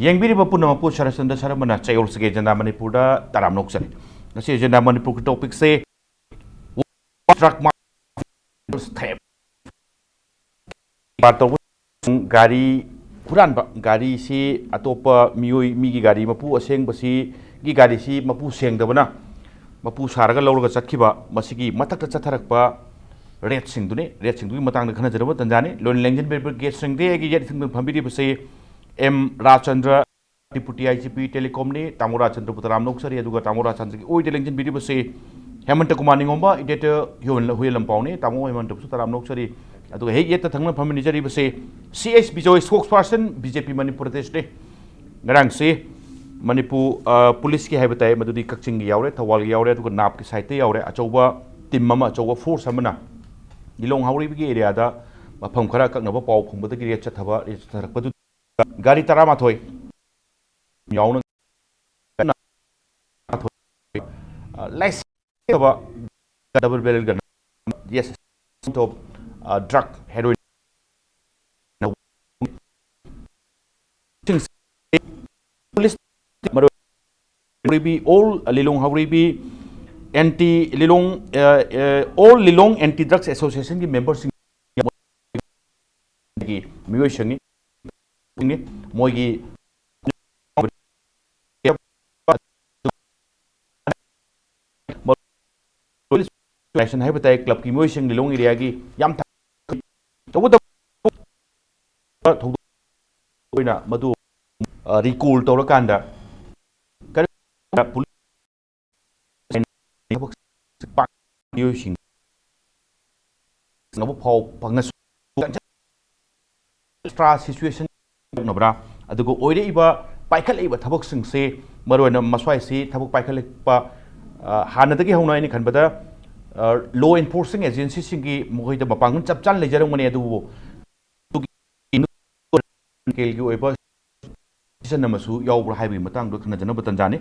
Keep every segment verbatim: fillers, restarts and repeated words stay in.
ꯌꯦꯡꯕꯤꯔꯤꯕ ꯄꯨꯝꯅꯃꯛꯄꯨ ꯁꯔꯠꯆꯟꯗ꯭ꯔ ꯁꯔꯃꯅ ꯆꯌꯣꯜꯁꯤꯒꯤ ꯑꯦꯖꯦꯟꯗꯥ ꯃꯅꯤꯄꯨꯔꯗ ꯇꯔꯥꯝꯅ ꯑꯣꯛꯆꯔꯤ꯫ ꯉꯁꯤ ꯑꯦꯖꯦꯟꯗꯥ ꯃꯅꯤꯄꯨꯔꯒꯤ ꯇꯣꯄꯤꯛꯁꯦ ꯗ꯭ꯔꯒ ꯃꯥꯐꯤꯌꯥ ꯊꯦꯞ꯫ ꯀꯔꯕꯥꯔ ꯇꯧꯕ ꯒꯥꯔꯤ ꯍꯨꯔꯥꯟꯕ, ꯒꯥꯔꯤꯁꯤ ꯑꯇꯣꯞꯄ ꯃꯤꯑꯣꯏ, ꯃꯤꯒꯤ ꯒꯥꯔꯤ ꯃꯄꯨ ꯑꯁꯦꯡꯕꯁꯤꯒꯤ ꯒꯥꯔꯤꯁꯤ ꯃꯄꯨ ꯁꯦꯡꯗꯕꯅ ꯃꯄꯨ ꯁꯥꯔꯒ ꯂꯧꯔꯒ ꯆꯠꯈꯤꯕ, ꯃꯁꯤꯒꯤ ꯃꯊꯛꯇ ꯆꯠꯊꯔꯛꯄ ꯔꯦꯠꯁꯤꯡꯗꯨꯅꯤ꯫ ꯔꯦꯠꯁꯤꯡꯗꯨꯒꯤ ꯃꯇꯥꯡꯗ ꯈꯟꯅꯖꯅꯕ ꯇꯥꯟꯖꯥꯅꯤ꯫ ꯂꯣꯏꯅ ꯂꯦꯡꯖꯟꯕꯤꯔꯤꯕ ꯒꯦꯁꯁꯤꯡꯗꯤ ꯑꯩꯒꯤ ꯌꯦꯠ ꯊꯪꯅ ꯐꯝꯕꯤꯔꯤꯕꯁꯤ ꯑꯦꯝ ꯔꯥꯖꯆꯟꯗ꯭ꯔ, ꯗꯤꯄꯨꯇꯤ ꯑꯥꯏ ꯖꯤ ꯄꯤ ꯇꯦꯂꯤꯀꯣꯝꯅꯤ꯫ ꯇꯥꯃꯣ ꯔꯥꯖꯆꯟꯗ꯭ꯔꯕꯨ ꯇꯔꯥꯝꯅ ꯑꯣꯛꯆꯔꯤ꯫ ꯑꯗꯨꯒ ꯇꯥꯃꯣ ꯔꯥꯖꯆꯟꯗ꯭ꯔꯒꯤ ꯑꯣꯏꯗ ꯂꯦꯡꯁꯤꯟꯕꯤꯔꯤꯕꯁꯤ ꯍꯦꯃꯟꯇ ꯀꯨꯃꯥꯔ ꯅꯤꯉꯣꯝꯕ, ꯏꯗꯤꯇꯔ ꯍꯨꯌꯦꯟ-, ꯍꯨꯌꯦꯟ ꯂꯝꯄꯥꯎꯅꯤ꯫ ꯇꯥꯃꯣ ꯍꯦꯃꯟꯇꯕꯨꯁꯨ ꯇꯔꯥꯝꯅ ꯑꯣꯛꯆꯔꯤ꯫ ꯑꯗꯨꯒ ꯍꯦꯛ ꯌꯦꯠꯇ ꯊꯪꯅ ꯐꯝꯃꯤꯟꯅꯖꯔꯤꯕꯁꯤ C S Bijoy, spokesperson, B J P Manipur ꯑꯗ꯭ꯌꯛꯁꯅꯤ꯫ ꯉꯔꯥꯡꯁꯤ ꯃꯅꯤꯄꯨꯔ, ꯑ, ꯄꯨꯂꯤꯁꯀꯤ ꯍꯥꯏꯕ ꯇꯥꯏ, ꯃꯗꯨꯗꯤ ꯀꯛꯆꯤꯡꯒꯤ ꯌꯥꯎꯔꯦ, ꯊꯧꯕꯥꯜꯒꯤ ꯌꯥꯎꯔꯦ, ꯑꯗꯨꯒ ꯅꯥꯞꯀꯤ ꯁꯥꯏꯠꯇ ꯌꯥꯎꯔꯦ꯫ ꯑꯆꯧꯕ ꯇꯤꯝ ꯑꯃ, ꯑꯆꯧꯕ ꯐꯣꯔꯁ ꯑꯃꯅ ꯂꯤꯂꯣꯡ ꯍꯥꯎꯔꯩꯕꯤꯒꯤ ꯑꯦꯔꯤꯌꯥꯗ ꯃꯐꯝ ꯈꯔ ꯑꯀꯛꯅꯕ ꯄꯥꯎ ꯐꯪꯕꯗꯒꯤ ꯔꯦꯠ ꯆꯠꯊꯕ, ꯔꯦꯠ ꯆꯠꯊꯔꯛꯄꯗꯨ ꯒꯥꯔꯤ ꯇꯔꯥꯃꯥꯊꯣꯏ ꯌꯥꯎꯅ, ꯑ, ꯂꯥꯏꯁꯦꯟꯁ ꯂꯩꯇꯕ ꯗꯕꯜ ꯕꯦꯔꯦꯜ ꯒꯟ, ꯌꯦꯁ, ꯑꯣꯐ, ꯑ, ꯗ꯭ꯔꯒ, ꯍꯦꯔꯣꯏꯟ, ꯄꯨꯂꯤꯁ, ꯃꯔꯨ ꯍꯥꯎꯔꯩꯕꯤ, ꯑꯣꯜ ꯂꯤꯂꯣꯡ ꯍꯥꯎꯔꯩꯕꯤ, ꯑꯦꯟꯇꯤ ꯂꯤꯂꯣꯡ, ꯑ, ꯑ, ꯑꯣꯜ ꯂꯤꯂꯣꯡ ꯑꯦꯟꯇꯤ ꯗ꯭ꯔꯒꯁ ꯑꯦꯁꯣꯁꯤꯌꯦꯁꯟꯒꯤ ꯃꯦꯝꯕꯔꯁꯤꯡ, ꯃꯤꯑꯣꯏꯁꯤꯡꯅꯤ꯫ ꯃꯣꯏꯒꯤ ꯍꯥꯏꯕ ꯇꯥꯏ, ꯀ꯭ꯂꯕꯀꯤ ꯃꯤꯑꯣꯏꯁꯤꯡ, ꯂꯤꯂꯣꯡ ꯑꯦꯔꯤꯌꯥꯒꯤ ꯌꯥꯝ ꯊꯥ-, ꯇꯧꯕꯇꯕꯨ ꯊꯧꯗꯣꯛ ꯑꯣꯏꯅ ꯃꯗꯨ, ꯑ, ꯔꯤꯀꯣꯜ ꯇꯧꯔꯀꯥꯟꯗ ꯀꯔꯤ-, ꯄꯨꯂꯤꯁ ꯃꯤꯑꯣꯏꯁꯤꯡ ꯐꯥꯎ ꯐꯪꯉꯁꯨ, ꯑꯦꯛꯁꯇ꯭ꯔꯥ ꯁꯤꯆꯨꯋꯦꯁꯟ ꯌꯣꯛꯅꯕ꯭ꯔꯥ? ꯑꯗꯨꯒ ꯑꯣꯏꯔꯛꯏꯕ, ꯄꯥꯏꯈꯠꯂꯛꯏꯕ ꯊꯕꯛꯁꯤꯡꯁꯦ, ꯃꯔꯨꯑꯣꯏꯅ ꯃꯁ꯭ꯋꯥꯏꯁꯤ ꯊꯕꯛ ꯄꯥꯏꯈꯠꯂꯛꯄ, ꯑ, ꯍꯥꯟꯅꯗꯒꯤ ꯍꯧꯅ ꯑꯩꯅ ꯈꯟꯕꯗ, ꯑ, ꯂꯣ ꯑꯦꯟꯐꯣꯔꯁꯤꯡ ꯑꯦꯖꯦꯟꯁꯤꯁꯤꯡꯒꯤ ꯃꯈꯣꯏꯗ ꯃꯄꯥꯡꯒꯜ ꯆꯞ ꯆꯥꯅ ꯂꯩꯖꯔꯝꯒꯅꯤ, ꯑꯗꯨꯕꯨ ꯂꯣꯀꯦꯜꯒꯤ ꯑꯣꯏꯕ ꯁꯤꯖꯟ ꯑꯃꯁꯨ ꯌꯥꯎꯕ꯭ꯔꯥ ꯍꯥꯏꯕꯒꯤ ꯃꯇꯥꯡꯗ ꯈꯟꯅꯖꯅꯕ ꯇꯥꯟꯖꯥꯅꯤ꯫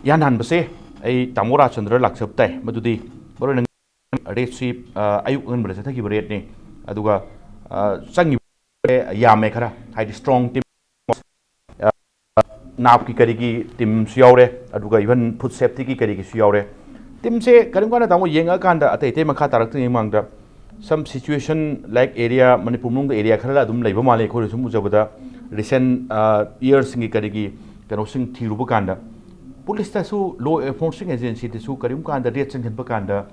ꯏꯍꯥꯟ ꯍꯥꯟꯕꯁꯦ, ꯑꯩ ꯇꯥꯃꯣ ꯔꯥꯖꯆꯟꯗ꯭ꯔ ꯂꯥꯛꯆꯕ ꯇꯥꯏ꯫ ꯃꯗꯨꯗꯤ ꯃꯔꯨꯑꯣꯏꯅ ꯔꯦꯠꯁꯤ, ꯑ, ꯑꯌꯨꯛ ꯑꯉꯟꯕꯗ ꯆꯠꯊꯈꯤꯕ ꯔꯦꯠꯅꯤ꯫ ꯑꯗꯨꯒ, ꯑ, ꯆꯪꯉꯤꯕ ꯌꯥꯝꯃꯦ ꯈꯔ, ꯍꯥꯏꯗꯤ ꯁ꯭ꯇꯔꯣꯡ ꯇꯤꯝ ꯅꯥꯞꯀꯤ ꯀꯔꯤꯒꯤ ꯇꯤꯝꯁꯨ ꯌꯥꯎꯔꯦ, ꯑꯗꯨꯒ ꯏꯚꯟ ꯐꯨꯗ ꯁꯦꯐꯇꯤꯒꯤ ꯀꯔꯤꯒꯤꯁꯨ ꯌꯥꯎꯔꯦ꯫ ꯇꯤꯝꯁꯦ ꯀꯔꯤꯒꯨꯝꯕ ꯀꯥꯟꯗ ꯇꯥꯃꯣ ꯌꯦꯡꯉꯛꯑꯀꯥꯟꯗ ꯑꯇꯩ ꯑꯇꯩ ꯃꯈꯥ ꯇꯥꯔꯛꯇ꯭ꯔꯤꯉꯩ ꯃꯃꯥꯡꯗ some situation like area, Manipur ꯃꯅꯨꯡꯗ ꯑꯦꯔꯤꯌꯥ ꯈꯔ ꯑꯗꯨꯝ ꯂꯩꯕ ꯃꯥꯜꯂꯦ, ꯑꯩꯈꯣꯏꯅ ꯁꯨꯝ ꯎꯖꯕꯗ ꯔꯤꯁꯦꯟ ꯏꯌꯔꯁꯤꯡꯒꯤ ꯀꯔꯤꯒꯤ ꯀꯩꯅꯣꯁꯤꯡ ꯊꯤꯔꯨꯕ ꯀꯥꯟꯗ ꯄꯨꯂꯤꯁꯇꯁꯨ, ꯂꯣ ꯑꯦꯟꯐꯣꯔꯁꯤꯡ ꯑꯦꯖꯦꯟꯁꯤꯗꯁꯨ ꯀꯔꯤꯒꯨꯝꯕ ꯀꯥꯟꯗ ꯔꯦꯠ ꯆꯪꯁꯤꯟꯕ ꯀꯥꯟꯗ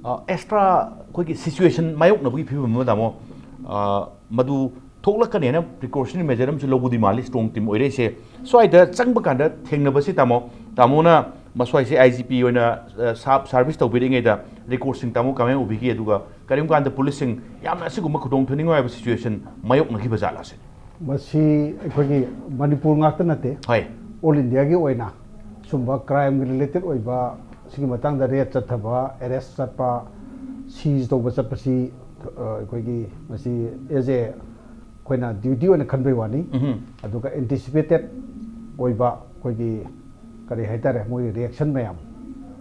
ꯑꯦꯛꯁꯇ꯭ꯔꯥ ꯑꯩꯈꯣꯏꯒꯤ ꯁꯤꯆꯨꯋꯦꯁꯟ ꯃꯥꯌꯣꯛꯅꯕꯒꯤ ꯐꯤꯕꯝ ꯑꯃ, ꯇꯥꯃꯣ, ꯃꯗꯨ ꯊꯣꯛꯂꯛꯀꯅꯦꯅ ꯄ꯭ꯔꯤꯀꯣꯁꯅꯔꯤ ꯃꯦꯖꯔ ꯑꯃꯁꯨ ꯂꯧꯕꯗꯤ ꯃꯥꯜꯂꯤ, ꯁ꯭ꯇꯔꯣꯡ ꯇꯤꯝ ꯑꯣꯏꯔꯛꯏꯁꯦ꯫ ꯁ꯭ꯋꯥꯏꯗ ꯆꯪꯕ ꯀꯥꯟꯗ ꯊꯦꯡꯅꯕꯁꯤ, ꯇꯥꯃꯣ, ꯇꯥꯃꯣꯅ ꯃꯁ꯭ꯋꯥꯏꯁꯦ ꯑꯥꯏ ꯖꯤ ꯄꯤ ꯑꯣꯏꯅ ꯁꯥꯔꯚꯤꯁ ꯇꯧꯕꯤꯔꯤꯉꯩꯗ ꯔꯦꯀꯣꯔꯗꯁꯤꯡ ꯇꯥꯃꯣ ꯀꯃꯥꯏꯅ ꯎꯕꯤꯒꯦ? ꯑꯗꯨꯒ ꯀꯔꯤꯒꯨꯝꯕ ꯀꯥꯟꯗ ꯄꯨꯂꯤꯁꯁꯤꯡ ꯌꯥꯝꯅ ꯑꯁꯤꯒꯨꯝꯕ ꯈꯨꯗꯣꯡ ꯊꯤꯅꯤꯡꯉꯥꯏ ꯑꯣꯏꯕ ꯁꯤꯆꯨꯋꯦꯁꯟ ꯃꯥꯌꯣꯛꯅꯈꯤꯕ ꯖꯥꯠꯂꯥ ꯁꯤꯅꯤ꯫ ꯃꯁꯤ ꯑꯩꯈꯣꯏꯒꯤ ꯃꯅꯤꯄꯨꯔ ꯉꯥꯛꯇ ꯅꯠꯇꯦ, ꯍꯣꯏ꯫ ꯑꯣꯜ ꯏꯟꯗꯤꯌꯥꯒꯤ ꯑꯣꯏꯅ ꯁꯨꯝꯕ ꯀ꯭ꯔꯥꯏꯝꯒꯤ ꯔꯤꯂꯦꯇꯦꯠ ꯑꯣꯏꯕ ꯁꯤꯒꯤ ꯃꯇꯥꯡꯗ ꯔꯦꯠ ꯆꯠꯊꯕ, ꯑꯦꯔꯦꯁ ꯆꯠꯄ, ꯁꯤꯖ ꯇꯧꯕ ꯆꯠꯄꯁꯤ, ꯑ, ꯑꯩꯈꯣꯏꯒꯤ ꯃꯁꯤ ꯑꯦꯖ ꯑꯦ ꯑꯩꯈꯣꯏꯅ ꯗ꯭ꯌꯨꯇꯤ ꯑꯣꯏꯅ ꯈꯟꯕꯩ ꯋꯥꯅꯤ꯫ ꯎꯝꯍꯨꯝ꯫ ꯑꯗꯨꯒ ꯑꯦꯟꯇꯤꯁꯤꯄꯦꯇꯦꯠ ꯑꯣꯏꯕ ꯑꯩꯈꯣꯏꯒꯤ ꯀꯔꯤ ꯍꯥꯏꯇꯥꯔꯦ, ꯃꯣꯏꯒꯤ ꯔꯤꯌꯦꯛꯁꯟ ꯃꯌꯥꯝ,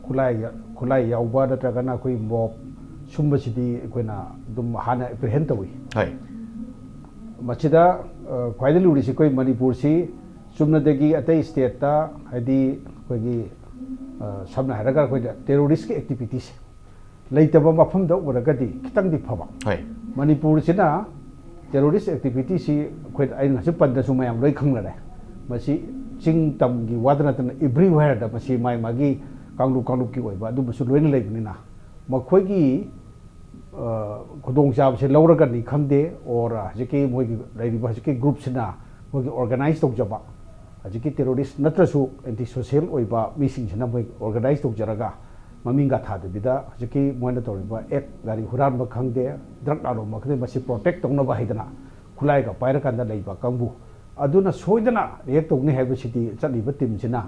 ꯈꯨꯠꯂꯥꯏ, ꯈꯨꯠꯂꯥꯏ ꯌꯥꯎꯕ ꯅꯠꯇ꯭ꯔꯒꯅ ꯑꯩꯈꯣꯏ ꯃꯣꯞ ꯁꯨꯝꯕꯁꯤꯗꯤ ꯑꯩꯈꯣꯏꯅ ꯑꯗꯨꯝ ꯍꯥꯟꯅ ꯑꯦꯄ꯭ꯔꯤꯍꯦꯟ ꯇꯧꯏ꯫ ꯍꯣꯏ꯫ ꯃꯁꯤꯗ, ꯑ, ꯈ꯭ꯋꯥꯏꯗꯒꯤ ꯂꯨꯔꯤꯁꯤ ꯑꯩꯈꯣꯏ ꯃꯅꯤꯄꯨꯔꯁꯤ ꯆꯨꯝꯅꯗꯒꯤ ꯑꯇꯩ ꯁ꯭ꯇꯦꯠꯇ, ꯍꯥꯏꯗꯤ ꯑꯩꯈꯣꯏꯒꯤ, ꯑ, ꯁꯝꯅ ꯍꯥꯏꯔꯒ ꯑꯩꯈꯣꯏꯗ ꯇꯦꯔꯣꯔꯤꯁꯀꯤ ꯑꯦꯛꯇꯤꯚꯤꯇꯤꯁꯦ ꯂꯩꯇꯕ ꯃꯐꯝꯗ ꯑꯣꯏꯔꯒꯗꯤ ꯈꯤꯇꯪꯗꯤ ꯐꯕ꯫ ꯍꯣꯏ꯫ ꯃꯅꯤꯄꯨꯔꯁꯤꯅ ꯇꯦꯔꯣꯔꯤꯁ ꯑꯦꯛꯇꯤꯚꯤꯇꯤꯁꯤ ꯑꯩꯈꯣꯏ, ꯑꯩꯅ ꯉꯁꯤ ꯄꯟꯗꯁꯨ ꯃꯌꯥꯝ ꯂꯣꯏ ꯈꯪꯅꯔꯦ꯫ ꯃꯁꯤ ꯆꯤꯡ ꯇꯝꯒꯤ ꯋꯥꯗ ꯅꯠꯇꯅ ꯑꯦꯚ꯭ꯔꯤꯋꯦꯔꯗ ꯃꯁꯤ ꯃꯥꯏ ꯃꯥꯒꯤ ꯀꯥꯡꯂꯨꯞ ꯀꯥꯡꯂꯨꯞꯀꯤ ꯑꯣꯏꯕ ꯑꯗꯨꯝꯕꯁꯨ ꯂꯣꯏꯅ ꯂꯩꯕꯅꯤꯅ ꯃꯈꯣꯏꯒꯤ, ꯑ, ꯈꯨꯗꯣꯡꯆꯥꯕꯁꯦ ꯂꯧꯔꯒꯅꯤ ꯈꯪꯗꯦ, ꯑꯣꯔ ꯍꯧꯖꯤꯛꯀꯤ ꯃꯣꯏꯒꯤ ꯂꯩꯔꯤꯕ ꯍꯧꯖꯤꯛꯀꯤ ꯒ꯭ꯔꯨꯞꯁꯤꯅ ꯃꯣꯏꯒꯤ ꯑꯣꯔꯒꯅꯥꯏꯖ ꯇꯧꯖꯕ, ꯍꯧꯖꯤꯛꯀꯤ ꯇꯦꯔꯣꯔꯤꯁ ꯅꯠꯇ꯭ꯔꯁꯨ ꯑꯦꯟꯇꯤ ꯁꯣꯁꯤꯌꯦꯜ ꯑꯣꯏꯕ ꯃꯤꯁꯤꯡꯁꯤꯅ ꯃꯣꯏ ꯑꯣꯔꯒꯅꯥꯏꯖ ꯇꯧꯖꯔꯒ ꯃꯃꯤꯡꯒ ꯊꯥꯗꯕꯤꯗ ꯍꯧꯖꯤꯛꯀꯤ ꯃꯣꯏꯅ ꯇꯧꯔꯤꯕ ꯑꯦꯛ, ꯒꯥꯔꯤ ꯍꯨꯔꯥꯟꯕ ꯈꯪꯗꯦ, ꯗ꯭ꯔꯒ ꯂꯥꯂꯣꯟꯕ ꯈꯪꯗꯦ, ꯃꯁꯤ ꯄ꯭ꯔꯣꯇꯦꯛ ꯇꯧꯅꯕ ꯍꯥꯏꯗꯅ ꯈꯨꯠꯂꯥꯏꯒ ꯄꯥꯏꯔꯀꯥꯟꯗ ꯂꯩꯕ ꯀꯥꯡꯕꯨ ꯑꯗꯨꯅ ꯁꯣꯏꯗꯅ ꯔꯤꯌꯦꯛ ꯇꯧꯅꯤ ꯍꯥꯏꯕꯁꯤꯗꯤ ꯆꯠꯂꯤꯕ ꯇꯤꯝꯁꯤꯅ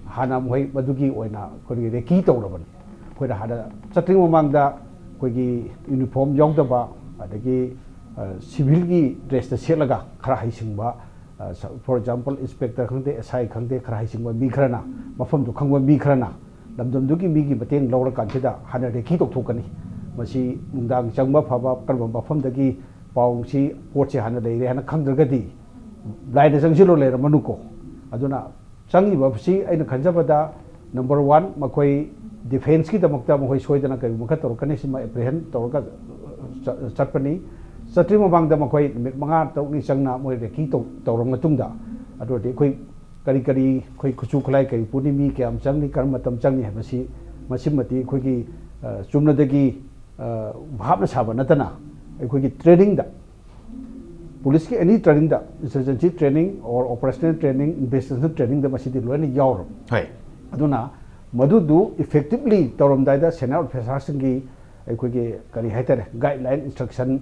ꯍꯥꯟꯅ ꯃꯈꯣꯏ ꯃꯗꯨꯒꯤ ꯑꯣꯏꯅ ꯑꯩꯈꯣꯏꯒꯤ ꯔꯦꯀꯤ ꯇꯧꯔꯕꯅꯤ꯫ ꯑꯩꯈꯣꯏꯅ ꯍꯥꯟꯅ ꯆꯠꯇ꯭ꯔꯤꯉꯩ ꯃꯃꯥꯡꯗ ꯑꯩꯈꯣꯏꯒꯤ ꯌꯨꯅꯤꯐꯣꯔꯝ ꯌꯥꯎꯗꯕ, ꯑꯗꯒꯤ, ꯑ, ꯁꯤꯚꯤꯜꯒꯤ ꯗ꯭ꯔꯦꯁꯇ ꯁꯦꯠꯂꯒ ꯈꯔ ꯍꯩꯁꯤꯡꯕ, ꯑ, ꯁ-, for example, ꯏꯟꯁꯄꯦꯛꯇꯔ ꯈꯪꯗꯦ, ꯑꯦꯁ ꯑꯥꯏ ꯈꯪꯗꯦ, ꯈꯔ ꯍꯩꯁꯤꯡꯕ ꯃꯤ ꯈꯔꯅ, ꯃꯐꯝꯗꯨ ꯈꯪꯕ ꯃꯤ ꯈꯔꯅ ꯂꯝꯗꯝꯗꯨꯒꯤ ꯃꯤꯒꯤ ꯃꯇꯦꯡ ꯂꯧꯔꯀꯥꯟꯁꯤꯗ ꯍꯥꯟꯅ ꯔꯦꯀꯤ ꯇꯧꯊꯣꯛꯀꯅꯤ꯫ ꯃꯁꯤ ꯅꯨꯡꯗꯥꯡ ꯆꯪꯕ ꯐꯕ ꯀꯔꯝꯕ ꯃꯐꯝꯗꯒꯤ ꯄꯥꯎꯁꯤ, ꯄꯣꯠꯁꯤ ꯍꯥꯟꯅ ꯂꯩꯔꯦ ꯍꯥꯏꯅ ꯈꯪꯗ꯭ꯔꯒꯗꯤ ꯕ꯭ꯂꯥꯏꯟꯗ ꯆꯪꯁꯤꯜꯂꯣ ꯂꯩꯔꯝꯃꯅꯨꯀꯣ꯫ ꯑꯗꯨꯅ ꯆꯪꯉꯤꯕꯁꯤ ꯑꯩꯅ ꯈꯟꯖꯕꯗ, number one, ꯃꯈꯣꯏ defenceꯀꯤꯗꯃꯛꯇ ꯃꯈꯣꯏ ꯁꯣꯏꯗꯅ ꯀꯔꯤꯒꯨꯝꯕ ꯈꯔ ꯇꯧꯔꯛꯀꯅꯤ, ꯁꯤꯃ apprehend ꯇꯧꯔꯒ ꯆ-, ꯆꯠꯄꯅꯤ꯫ ꯆꯠꯇ꯭ꯔꯤ ꯃꯃꯥꯡꯗ ꯃꯈꯣꯏ ꯅꯨꯃꯤꯠ ꯃꯉꯥ ꯇꯔꯨꯛꯅꯤ ꯆꯪꯅ ꯃꯣꯏ recce ꯇꯧ-, ꯇꯧꯔꯕ ꯃꯇꯨꯡꯗ, ꯑꯗꯨ ꯑꯣꯏꯔꯗꯤ ꯑꯩꯈꯣꯏ ꯀꯔꯤ ꯀꯔꯤ, ꯑꯩꯈꯣꯏ ꯈꯨꯠꯁꯨ ꯈꯨꯠꯂꯥꯏ ꯀꯔꯤ ꯄꯨꯅꯤ, ꯃꯤ ꯀꯌꯥꯝ ꯆꯪꯅꯤ, ꯀꯔꯝꯕ ꯃꯇꯝ ꯆꯪꯅꯤ ꯍꯥꯏꯕꯁꯤ, ꯃꯁꯤꯃꯗꯤ ꯑꯩꯈꯣꯏꯒꯤ, ꯑ, ꯆꯨꯝꯅꯗꯒꯤ, ꯑ, ꯚꯥꯞꯅ ꯁꯥꯕ ꯅꯠꯇꯅ, ꯑꯩꯈꯣꯏꯒꯤ trainingꯗ, ꯄꯨꯂꯤꯁꯀꯤ any trainingꯗ, insurgency training or operational training, investigation trainingꯗ ꯃꯁꯤꯗꯤ ꯂꯣꯏꯅ ꯌꯥꯎꯔꯕ꯫ ꯍꯣꯏ꯫ ꯑꯗꯨꯅ ꯃꯗꯨꯗꯨ effectively ꯇꯧꯔꯝꯗꯥꯏꯗ senior officerꯁꯤꯡꯒꯤ ꯑꯩꯈꯣꯏꯒꯤ ꯀꯔꯤ ꯍꯥꯏꯇꯥꯔꯦ, guideline, instruction,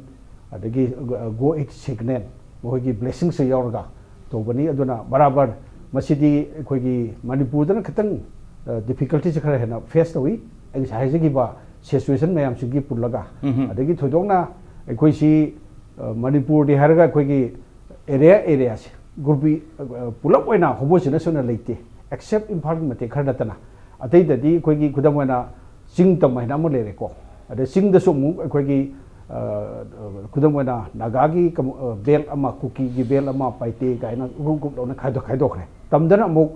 ꯑꯗꯒꯤ go ahead signal, ꯃꯈꯣꯏꯒꯤ blessingꯁꯦ ꯌꯥꯎꯔꯒ ꯇꯧꯕꯅꯤ꯫ ꯑꯗꯨꯅ ꯕꯔꯥꯕꯔ ꯃꯁꯤꯗꯤ ꯑꯩꯈꯣꯏꯒꯤ ꯃꯅꯤꯄꯨꯔꯗꯅ ꯈꯤꯇꯪ, ꯑ, difficultyꯁꯦ ꯈꯔ ꯍꯦꯟꯅ face ꯇꯧꯏ꯫ ꯑꯩ ꯉꯁꯥꯏ ꯍꯥꯏꯖꯈꯤꯕ situation ꯃꯌꯥꯝꯁꯤꯡꯒꯤ ꯄꯨꯜꯂꯒ, ꯎꯝꯍꯨꯝ꯫ ꯑꯗꯒꯤ ꯊꯣꯏꯗꯣꯛꯅ ꯑꯩꯈꯣꯏꯁꯤ, ꯑ, ꯃꯅꯤꯄꯨꯔꯗꯤ ꯍꯥꯏꯔꯒ ꯑꯩꯈꯣꯏꯒꯤ area, areaꯁꯦ group, ꯑ, ꯄꯨꯂꯞ ꯑꯣꯏꯅ ꯍꯣꯃꯣꯖꯤꯅꯁ ꯑꯣꯏꯅ ꯂꯩꯇꯦ, except ꯏꯝꯐꯥꯜꯒꯤ ꯃꯇꯦꯛ ꯈꯔ ꯅꯠꯇꯅ꯫ ꯑꯇꯩꯗꯗꯤ ꯑꯩꯈꯣꯏꯒꯤ ꯈꯨꯗꯝ ꯑꯣꯏꯅ ꯆꯤꯡ ꯇꯝ ꯍꯥꯏꯅ ꯑꯃ ꯂꯩꯔꯦꯀꯣ꯫ ꯑꯗꯩ ꯆꯤꯡꯗꯁꯨ ꯑꯃꯨꯛ ꯑꯩꯈꯣꯏꯒꯤ, ꯑ, ꯈꯨꯗꯝ ꯑꯣꯏꯅ ꯅꯥꯒꯥꯒꯤ ꯀꯝ-, ꯑ, belt ꯑꯃ, ꯀꯨꯀꯤꯒꯤ belt ꯑꯃ, ꯄꯥꯏꯇꯦ ꯀꯥꯏꯅ group group ꯂꯧꯅ ꯈꯥꯏꯗꯣꯛ-, ꯈꯥꯏꯗꯣꯛꯈ꯭ꯔꯦ꯫ ꯇꯝꯗꯅ ꯑꯃꯨꯛ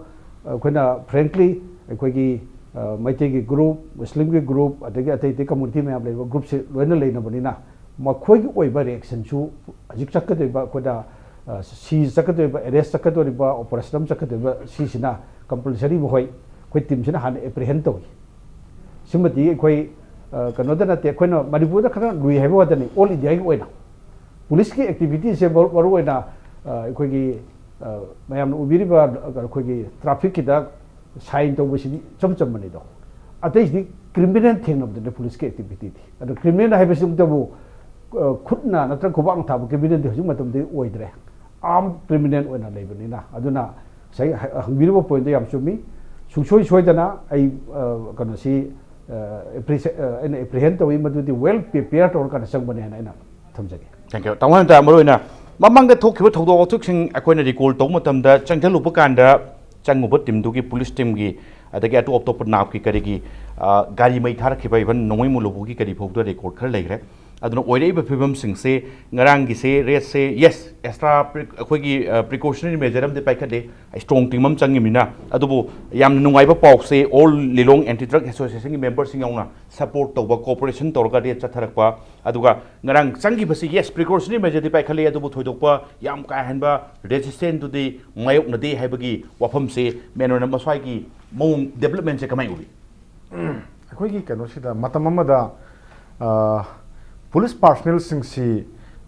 ꯑꯩꯈꯣꯏꯅ frankly ꯑꯩꯈꯣꯏꯒꯤ, ꯑ, ꯃꯩꯇꯩꯒꯤ group, ꯃꯨꯁꯂꯤꯝꯒꯤ group, ꯑꯗꯒꯤ ꯑꯇꯩ ꯑꯇꯩ community ꯃꯌꯥꯝ ꯂꯩꯕ groupꯁꯦ ꯂꯣꯏꯅ ꯂꯩꯅꯕꯅꯤꯅ, ꯃꯈꯣꯏꯒꯤ ꯑꯣꯏꯕ reactionꯁꯨ ꯍꯧꯖꯤꯛ ꯆꯠꯀꯗꯣꯏꯕ ꯑꯩꯈꯣꯏꯗ, ꯑ, seize ꯆꯠꯀꯗꯣꯏꯕ, arrest ꯆꯠꯀꯗꯣꯔꯤꯕ, operation ꯑꯃ ꯆꯠꯀꯗꯣꯏꯕ, ꯁꯤꯁꯤꯅ compulsory ꯃꯈꯣꯏ, ꯑꯩꯈꯣꯏ teamꯁꯤꯅ ꯍꯥꯟꯅ apprehend ꯇꯧꯏ꯫ ꯁꯤꯃꯗꯤ ꯑꯩꯈꯣꯏ, ꯑ, ꯀꯩꯅꯣꯗ ꯅꯠꯇꯦ, ꯑꯩꯈꯣꯏꯅ ꯃꯅꯤꯄꯨꯔꯗ ꯈꯔ ꯂꯨꯏ ꯍꯥꯏꯕ ꯋꯥꯗꯅꯤ, all Indiaꯒꯤ ꯑꯣꯏꯅ꯫ ꯄꯨꯂꯤꯁꯀꯤ activityꯁꯦ ꯃꯔꯨ-, ꯃꯔꯨꯑꯣꯏꯅ, ꯑ, ꯑꯩꯈꯣꯏꯒꯤ, ꯑ, ꯃꯌꯥꯝꯅ ꯎꯕꯤꯔꯤꯕ, ꯑ, ꯑꯩꯈꯣꯏꯒꯤ trafficꯀꯤꯗ sign ꯇꯧꯕꯁꯤꯗꯤ ꯏꯆꯝ ꯆꯝꯕꯅꯤꯗꯣ꯫ ꯑꯇꯩꯁꯤꯗꯤ criminal ꯊꯦꯡꯅꯕꯗꯨꯅꯦ ꯄꯨꯂꯤꯁꯀꯤ activityꯗꯤ꯫ ꯑꯗꯣ criminal ꯍꯥꯏꯕꯁꯤꯃꯛꯇꯕꯨ, ꯑ, ꯈꯨꯠꯅ ꯅꯠꯇ꯭ꯔꯒ ꯈꯨꯕꯥꯛꯅ ꯊꯥꯕ criminalꯗꯤ ꯍꯧꯖꯤꯛ ꯃꯇꯝꯗꯗꯤ ꯑꯣꯏꯗ꯭ꯔꯦ꯫ Armed criminal ꯑꯣꯏꯅ ꯂꯩꯕꯅꯤꯅ꯫ ꯑꯗꯨꯅ ꯉꯁꯥꯏ ꯍ-, ꯍꯪꯕꯤꯔꯤꯕ pointꯗꯣ ꯌꯥꯝ ꯆꯨꯝꯃꯤ꯫ ꯁꯨꯡꯁꯣꯏ ꯁꯣꯏꯗꯅ ꯑꯩ, ꯑ, ꯀꯩꯅꯣꯁꯤ, ꯑ, appreci-, ꯑ, ꯑꯩꯅ apprehend ꯇꯧꯏ, ꯃꯗꯨꯗꯤ well prepare ꯇꯧꯔꯀꯥꯟꯗ ꯆꯪꯕꯅꯦ ꯍꯥꯏꯅ ꯑꯩꯅ ꯊꯝꯖꯒꯦ꯫ Thank you꯫ ꯇꯥꯃꯣ ꯍꯦꯃꯟꯇ, ꯃꯔꯨꯑꯣꯏꯅ ꯃꯃꯥꯡꯗ ꯊꯣꯛꯈꯤꯕ ꯊꯧꯗꯣꯛ ꯋꯥꯊꯣꯛꯁꯤꯡ ꯑꯩꯈꯣꯏꯅ recall ꯇꯧꯕ ꯃꯇꯝꯗ, ꯆꯪꯁꯤꯜꯂꯨꯕ ꯀꯥꯟꯗ ꯆꯪꯉꯨꯕ teamꯗꯨꯒꯤ, police teamꯒꯤ, ꯑꯗꯒꯤ ꯑꯇꯣꯞ ꯑꯇꯣꯞꯄ ꯅꯥꯞꯀꯤ ꯀꯔꯤꯒꯤ, ꯑ, ꯒꯥꯔꯤ ꯃꯩ ꯊꯥꯔꯛꯈꯤꯕ, even ꯅꯣꯡꯃꯩ ꯃꯨꯜꯂꯨꯕꯒꯤ ꯀꯔꯤ ꯐꯥꯎꯗ record ꯈꯔ ꯂꯩꯈ꯭ꯔꯦ꯫ ꯑꯗꯨꯅ ꯑꯣꯏꯔꯛꯏꯕ ꯐꯤꯕꯝꯁꯤꯡꯁꯦ, ꯉꯔꯥꯡꯒꯤꯁꯦ ꯔꯦꯠꯁꯦ, ꯌꯦꯁ, ꯑꯦꯛꯁꯇ꯭ꯔꯥ ꯑꯩꯈꯣꯏꯒꯤ ꯄ꯭ꯔꯤꯀꯣꯁꯅꯔꯤ ꯃꯦꯖꯔ ꯑꯃꯗꯤ ꯄꯥꯏꯈꯠꯂꯦ, ꯁ꯭ꯇ꯭ꯔꯣꯡ ꯇꯤꯝ ꯑꯃ ꯆꯪꯉꯤꯕꯅꯤꯅ꯫ ꯑꯗꯨꯕꯨ ꯌꯥꯝꯅ ꯅꯨꯡꯉꯥꯏꯕ ꯄꯥꯎꯁꯦ, ꯑꯣꯜ ꯂꯤꯂꯣꯡ ꯑꯦꯟꯇꯤ ꯗ꯭ꯔꯒ ꯑꯦꯁꯣꯁꯤꯌꯦꯁꯟꯒꯤ ꯃꯦꯝꯕꯔꯁꯤꯡ ꯌꯥꯎꯅ ꯁꯄꯣꯔꯠ ꯇꯧꯕ, ꯀꯣꯑꯣꯄꯔꯦꯁꯟ ꯇꯧꯔꯒ ꯔꯦꯠ ꯆꯠꯊꯔꯛꯄ꯫ ꯑꯗꯨꯒ ꯉꯔꯥꯡ ꯆꯪꯈꯤꯕꯁꯤ, ꯌꯦꯁ, ꯄ꯭ꯔꯤꯀꯣꯁꯅꯔꯤ ꯃꯦꯖꯔꯗꯤ ꯄꯥꯏꯈꯠꯂꯦ, ꯑꯗꯨꯕꯨ ꯊꯣꯏꯗꯣꯛꯄ ꯌꯥꯝ ꯀꯥ ꯍꯦꯟꯕ ꯔꯦꯁꯤꯁꯇꯦꯟꯗꯨꯗꯤ ꯃꯥꯌꯣꯛꯅꯗꯦ ꯍꯥꯏꯕꯒꯤ ꯋꯥꯐꯝꯁꯦ ꯃꯦꯟ ꯑꯣꯏꯅ ꯃꯁ꯭ꯋꯥꯏꯒꯤ ꯃꯑꯣꯡ, ꯗꯦꯕꯂꯞꯃꯦꯟꯁꯦ ꯀꯃꯥꯏꯅ ꯎꯕꯤ? ꯑꯩꯈꯣꯏꯒꯤ ꯀꯩꯅꯣꯁꯤꯗ ꯃꯇꯝ ꯑꯃꯗ ꯄꯨꯂꯤꯁ ꯄꯥꯔꯁꯣꯅꯦꯜꯁꯤꯡꯁꯤ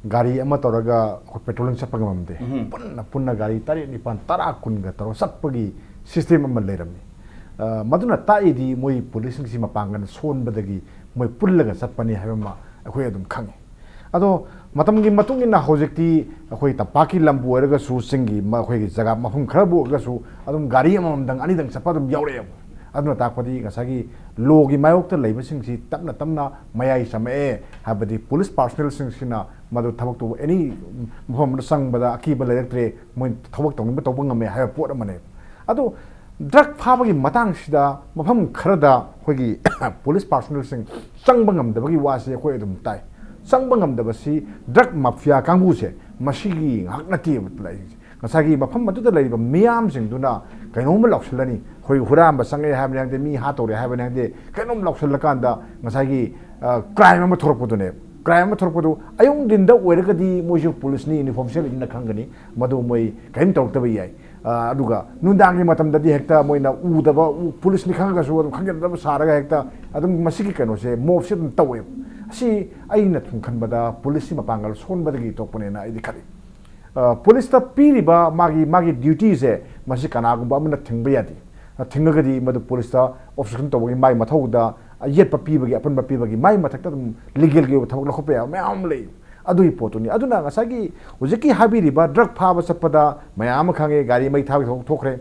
ꯒꯥꯔꯤ ꯑꯃ ꯇꯧꯔꯒ ꯑꯩꯈꯣꯏ ꯄꯦꯇ꯭ꯔꯣꯂꯤꯡ ꯆꯠꯄ ꯉꯝꯃꯝꯗꯦ꯫ ꯄꯨꯟꯅ ꯄꯨꯟꯅ ꯒꯥꯔꯤ ꯇꯔꯦꯠ, ꯅꯤꯄꯥꯜ, ꯇꯔꯥ, ꯀꯨꯟꯒ ꯇꯧꯔꯒ ꯆꯠꯄꯒꯤ ꯁꯤꯁꯇꯦꯝ ꯑꯃ ꯂꯩꯔꯝꯃꯤ꯫ ꯃꯗꯨꯅ ꯇꯥꯛꯏꯗꯤ ꯃꯣꯏ ꯄꯨꯂꯤꯁꯁꯤꯡꯁꯤ ꯃꯄꯥꯡꯒꯜ ꯁꯣꯟꯕꯗꯒꯤ ꯃꯣꯏ ꯄꯨꯜꯂꯒ ꯆꯠꯄꯅꯤ ꯍꯥꯏꯕ ꯑꯃ ꯑꯩꯈꯣꯏ ꯑꯗꯨꯝ ꯈꯪꯉꯤ꯫ ꯑꯗꯣ ꯃꯇꯝꯒꯤ ꯃꯇꯨꯡ ꯏꯟꯅ ꯍꯧꯖꯤꯛꯇꯤ ꯑꯩꯈꯣꯏ ꯇꯝꯄꯥꯛꯀꯤ ꯂꯝꯕꯨ ꯑꯣꯏꯔꯒꯁꯨ, ꯆꯤꯡꯒꯤ ꯃ-, ꯑꯩꯈꯣꯏꯒꯤ ꯖꯒꯥ ꯃꯐꯝ ꯈꯔꯕꯨ ꯑꯣꯏꯔꯒꯁꯨ ꯑꯗꯨꯝ ꯒꯥꯔꯤ ꯑꯃꯃꯝꯗꯪ, ꯑꯅꯤꯗꯪ ꯆꯠꯄ ꯑꯗꯨꯝ ꯌꯥꯎꯔꯛꯑꯦꯕ꯫ ꯑꯗꯨꯅ ꯇꯥꯛꯄꯗꯤ ꯉꯁꯥꯏꯒꯤ ꯂꯣꯒꯤ ꯃꯥꯌꯣꯛꯇ ꯂꯩꯕꯁꯤꯡꯁꯤ ꯇꯞꯅ ꯇꯞꯅ ꯃꯌꯥꯏ ꯆꯝꯃꯛꯑꯦ, ꯍꯥꯏꯕꯗꯤ ꯄꯨꯂꯤꯁ ꯄꯥꯔꯁꯣꯅꯦꯜꯁꯤꯡꯁꯤꯅ ꯃꯗꯨ ꯊꯕꯛ ꯇꯧꯕ, ꯑꯦꯅꯤ ꯃꯐꯝ ꯑꯃꯗ ꯆꯪꯕꯗ ꯑꯀꯤꯕ ꯂꯩꯔꯛꯇ꯭ꯔꯦ, ꯃꯣꯏ ꯊꯕꯛ ꯇꯧꯅꯤꯡꯕ ꯇꯧꯕ ꯉꯝꯃꯦ ꯍꯥꯏꯕ ꯄꯣꯠ ꯑꯃꯅꯦ꯫ ꯑꯗꯣ ꯗ꯭ꯔꯒ ꯐꯥꯕꯒꯤ ꯃꯇꯥꯡꯁꯤꯗ ꯃꯐꯝ ꯈꯔꯗ ꯑꯩꯈꯣꯏꯒꯤ ꯄꯨꯂꯤꯁ ꯄꯥꯔꯁꯣꯅꯦꯜꯁꯤꯡ ꯆꯪꯕ ꯉꯝꯗꯕꯒꯤ ꯋꯥꯁꯦ ꯑꯩꯈꯣꯏ ꯑꯗꯨꯝ ꯇꯥꯏ꯫ ꯆꯪꯕ ꯉꯝꯗꯕꯁꯤ ꯗ꯭ꯔꯒ ꯃꯥꯐꯤꯌꯥ ꯀꯥꯡꯕꯨꯁꯦ ꯃꯁꯤꯒꯤ ꯉꯥꯏꯍꯥꯛ ꯅꯠꯇꯦꯕ ꯂꯥꯛꯏꯁꯦ꯫ ꯉꯁꯥꯏꯒꯤ ꯃꯐꯝ ꯑꯗꯨꯗ ꯂꯩꯔꯤꯕ ꯃꯤꯌꯥꯝꯁꯤꯡꯗꯨꯅ ꯀꯩꯅꯣꯝꯃ ꯂꯧꯁꯤꯜꯂꯅꯤ, ꯑꯩꯈꯣꯏ ꯍꯨꯔꯥꯟꯕ ꯆꯪꯉꯛꯑꯦ ꯍꯥꯏꯕꯅꯤ ꯈꯪꯗꯦ, ꯃꯤ ꯍꯥꯠꯇꯧꯔꯦ ꯍꯥꯏꯕꯅꯤ ꯈꯪꯗꯦ, ꯀꯩꯅꯣꯝ ꯂꯧꯁꯤꯜꯂꯀꯥꯟꯗ ꯉꯁꯥꯏꯒꯤ ꯀ꯭ꯔꯥꯏꯝ ꯑꯃ ꯊꯣꯛꯂꯛꯄꯗꯨꯅꯦ꯫ ꯀ꯭ꯔꯥꯏꯝ ꯑꯃ ꯊꯣꯛꯂꯛꯄꯗꯨ ꯑꯌꯨꯛ ꯅꯨꯡꯊꯤꯟꯗ ꯑꯣꯏꯔꯒꯗꯤ ꯃꯣꯏꯁꯨ ꯄꯨꯂꯤꯁꯅꯤ, ꯌꯨꯅꯤꯐꯣꯔꯝ ꯁꯦꯠꯂꯤꯅꯤꯅ ꯈꯪꯒꯅꯤ, ꯃꯗꯨ ꯃꯣꯏ ꯀꯔꯤꯝ ꯇꯧꯔꯛꯇꯕ ꯌꯥꯏ꯫ ꯑ, ꯑꯗꯨꯒ ꯅꯨꯡꯗꯥꯡꯒꯤ ꯃꯇꯝꯗꯗꯤ ꯍꯦꯛꯇ ꯃꯣꯏꯅ ꯎꯗꯕ, ꯎ-, ꯄꯨꯂꯤꯁꯅꯤ ꯈꯪꯉꯒꯁꯨ ꯑꯗꯨꯝ ꯈꯪꯖꯗꯕ ꯁꯥꯔꯒ ꯍꯦꯛꯇ ꯑꯗꯨꯝ ꯃꯁꯤꯒꯤ ꯀꯩꯅꯣꯁꯦ, ꯃꯣꯞꯁꯦ ꯑꯗꯨꯝ ꯇꯧꯋꯦꯕ꯫ ꯑꯁꯤ ꯑꯩꯅ ꯁꯨꯝ ꯈꯟꯕꯗ ꯄꯨꯂꯤꯁꯁꯤ ꯃꯄꯥꯡꯒꯜ ꯁꯣꯟꯕꯗꯒꯤ ꯊꯣꯛꯄꯅꯦꯅ ꯑꯩꯗꯤ ꯈꯜꯂꯤ꯫ ꯑ, ꯄꯨꯂꯤꯁꯇ ꯄꯤꯔꯤꯕ ꯃꯥꯒꯤ, ꯃꯥꯒꯤ ꯗ꯭ꯌꯨꯇꯤꯁꯦ ꯃꯁꯤ ꯀꯅꯥꯒꯨꯝꯕ ꯑꯃꯅ ꯊꯤꯡꯕ ꯌꯥꯗꯦ꯫ ꯑ, ꯊꯤꯡꯉꯒꯗꯤ ꯃꯗꯨ ꯄꯨꯂꯤꯁꯇ ꯑꯣꯕꯁꯇ꯭ꯔꯛꯁꯟ ꯇꯧꯕꯒꯤ ꯃꯥꯒꯤ ꯃꯊꯧꯗ ꯑꯌꯦꯠꯄ ꯄꯤꯕꯒꯤ, ꯑꯄꯟꯕ ꯄꯤꯕꯒꯤ ꯃꯥꯒꯤ ꯃꯊꯛꯇ ꯑꯗꯨꯝ ꯂꯤꯒꯦꯜꯒꯤ ꯑꯣꯏꯕ ꯊꯕꯛ ꯂꯧꯈꯠꯄ ꯌꯥꯕ ꯃꯌꯥꯝ ꯑꯃ ꯂꯩ꯫ ꯑꯗꯨꯒꯤ ꯄꯣꯠꯇꯨꯅꯤ꯫ ꯑꯗꯨꯅ ꯉꯁꯥꯏꯒꯤ ꯍꯧꯖꯤꯛꯀꯤ ꯍꯥꯏꯕꯤꯔꯤꯕ ꯗ꯭ꯔꯒ ꯐꯥꯕ ꯆꯠꯄꯗ ꯃꯌꯥꯝ ꯑꯃ ꯈꯪꯉꯦ, ꯒꯥꯔꯤ ꯃꯩ ꯊꯥꯕꯒꯤ ꯊꯕꯛ ꯊꯣꯛꯈ꯭ꯔꯦ꯫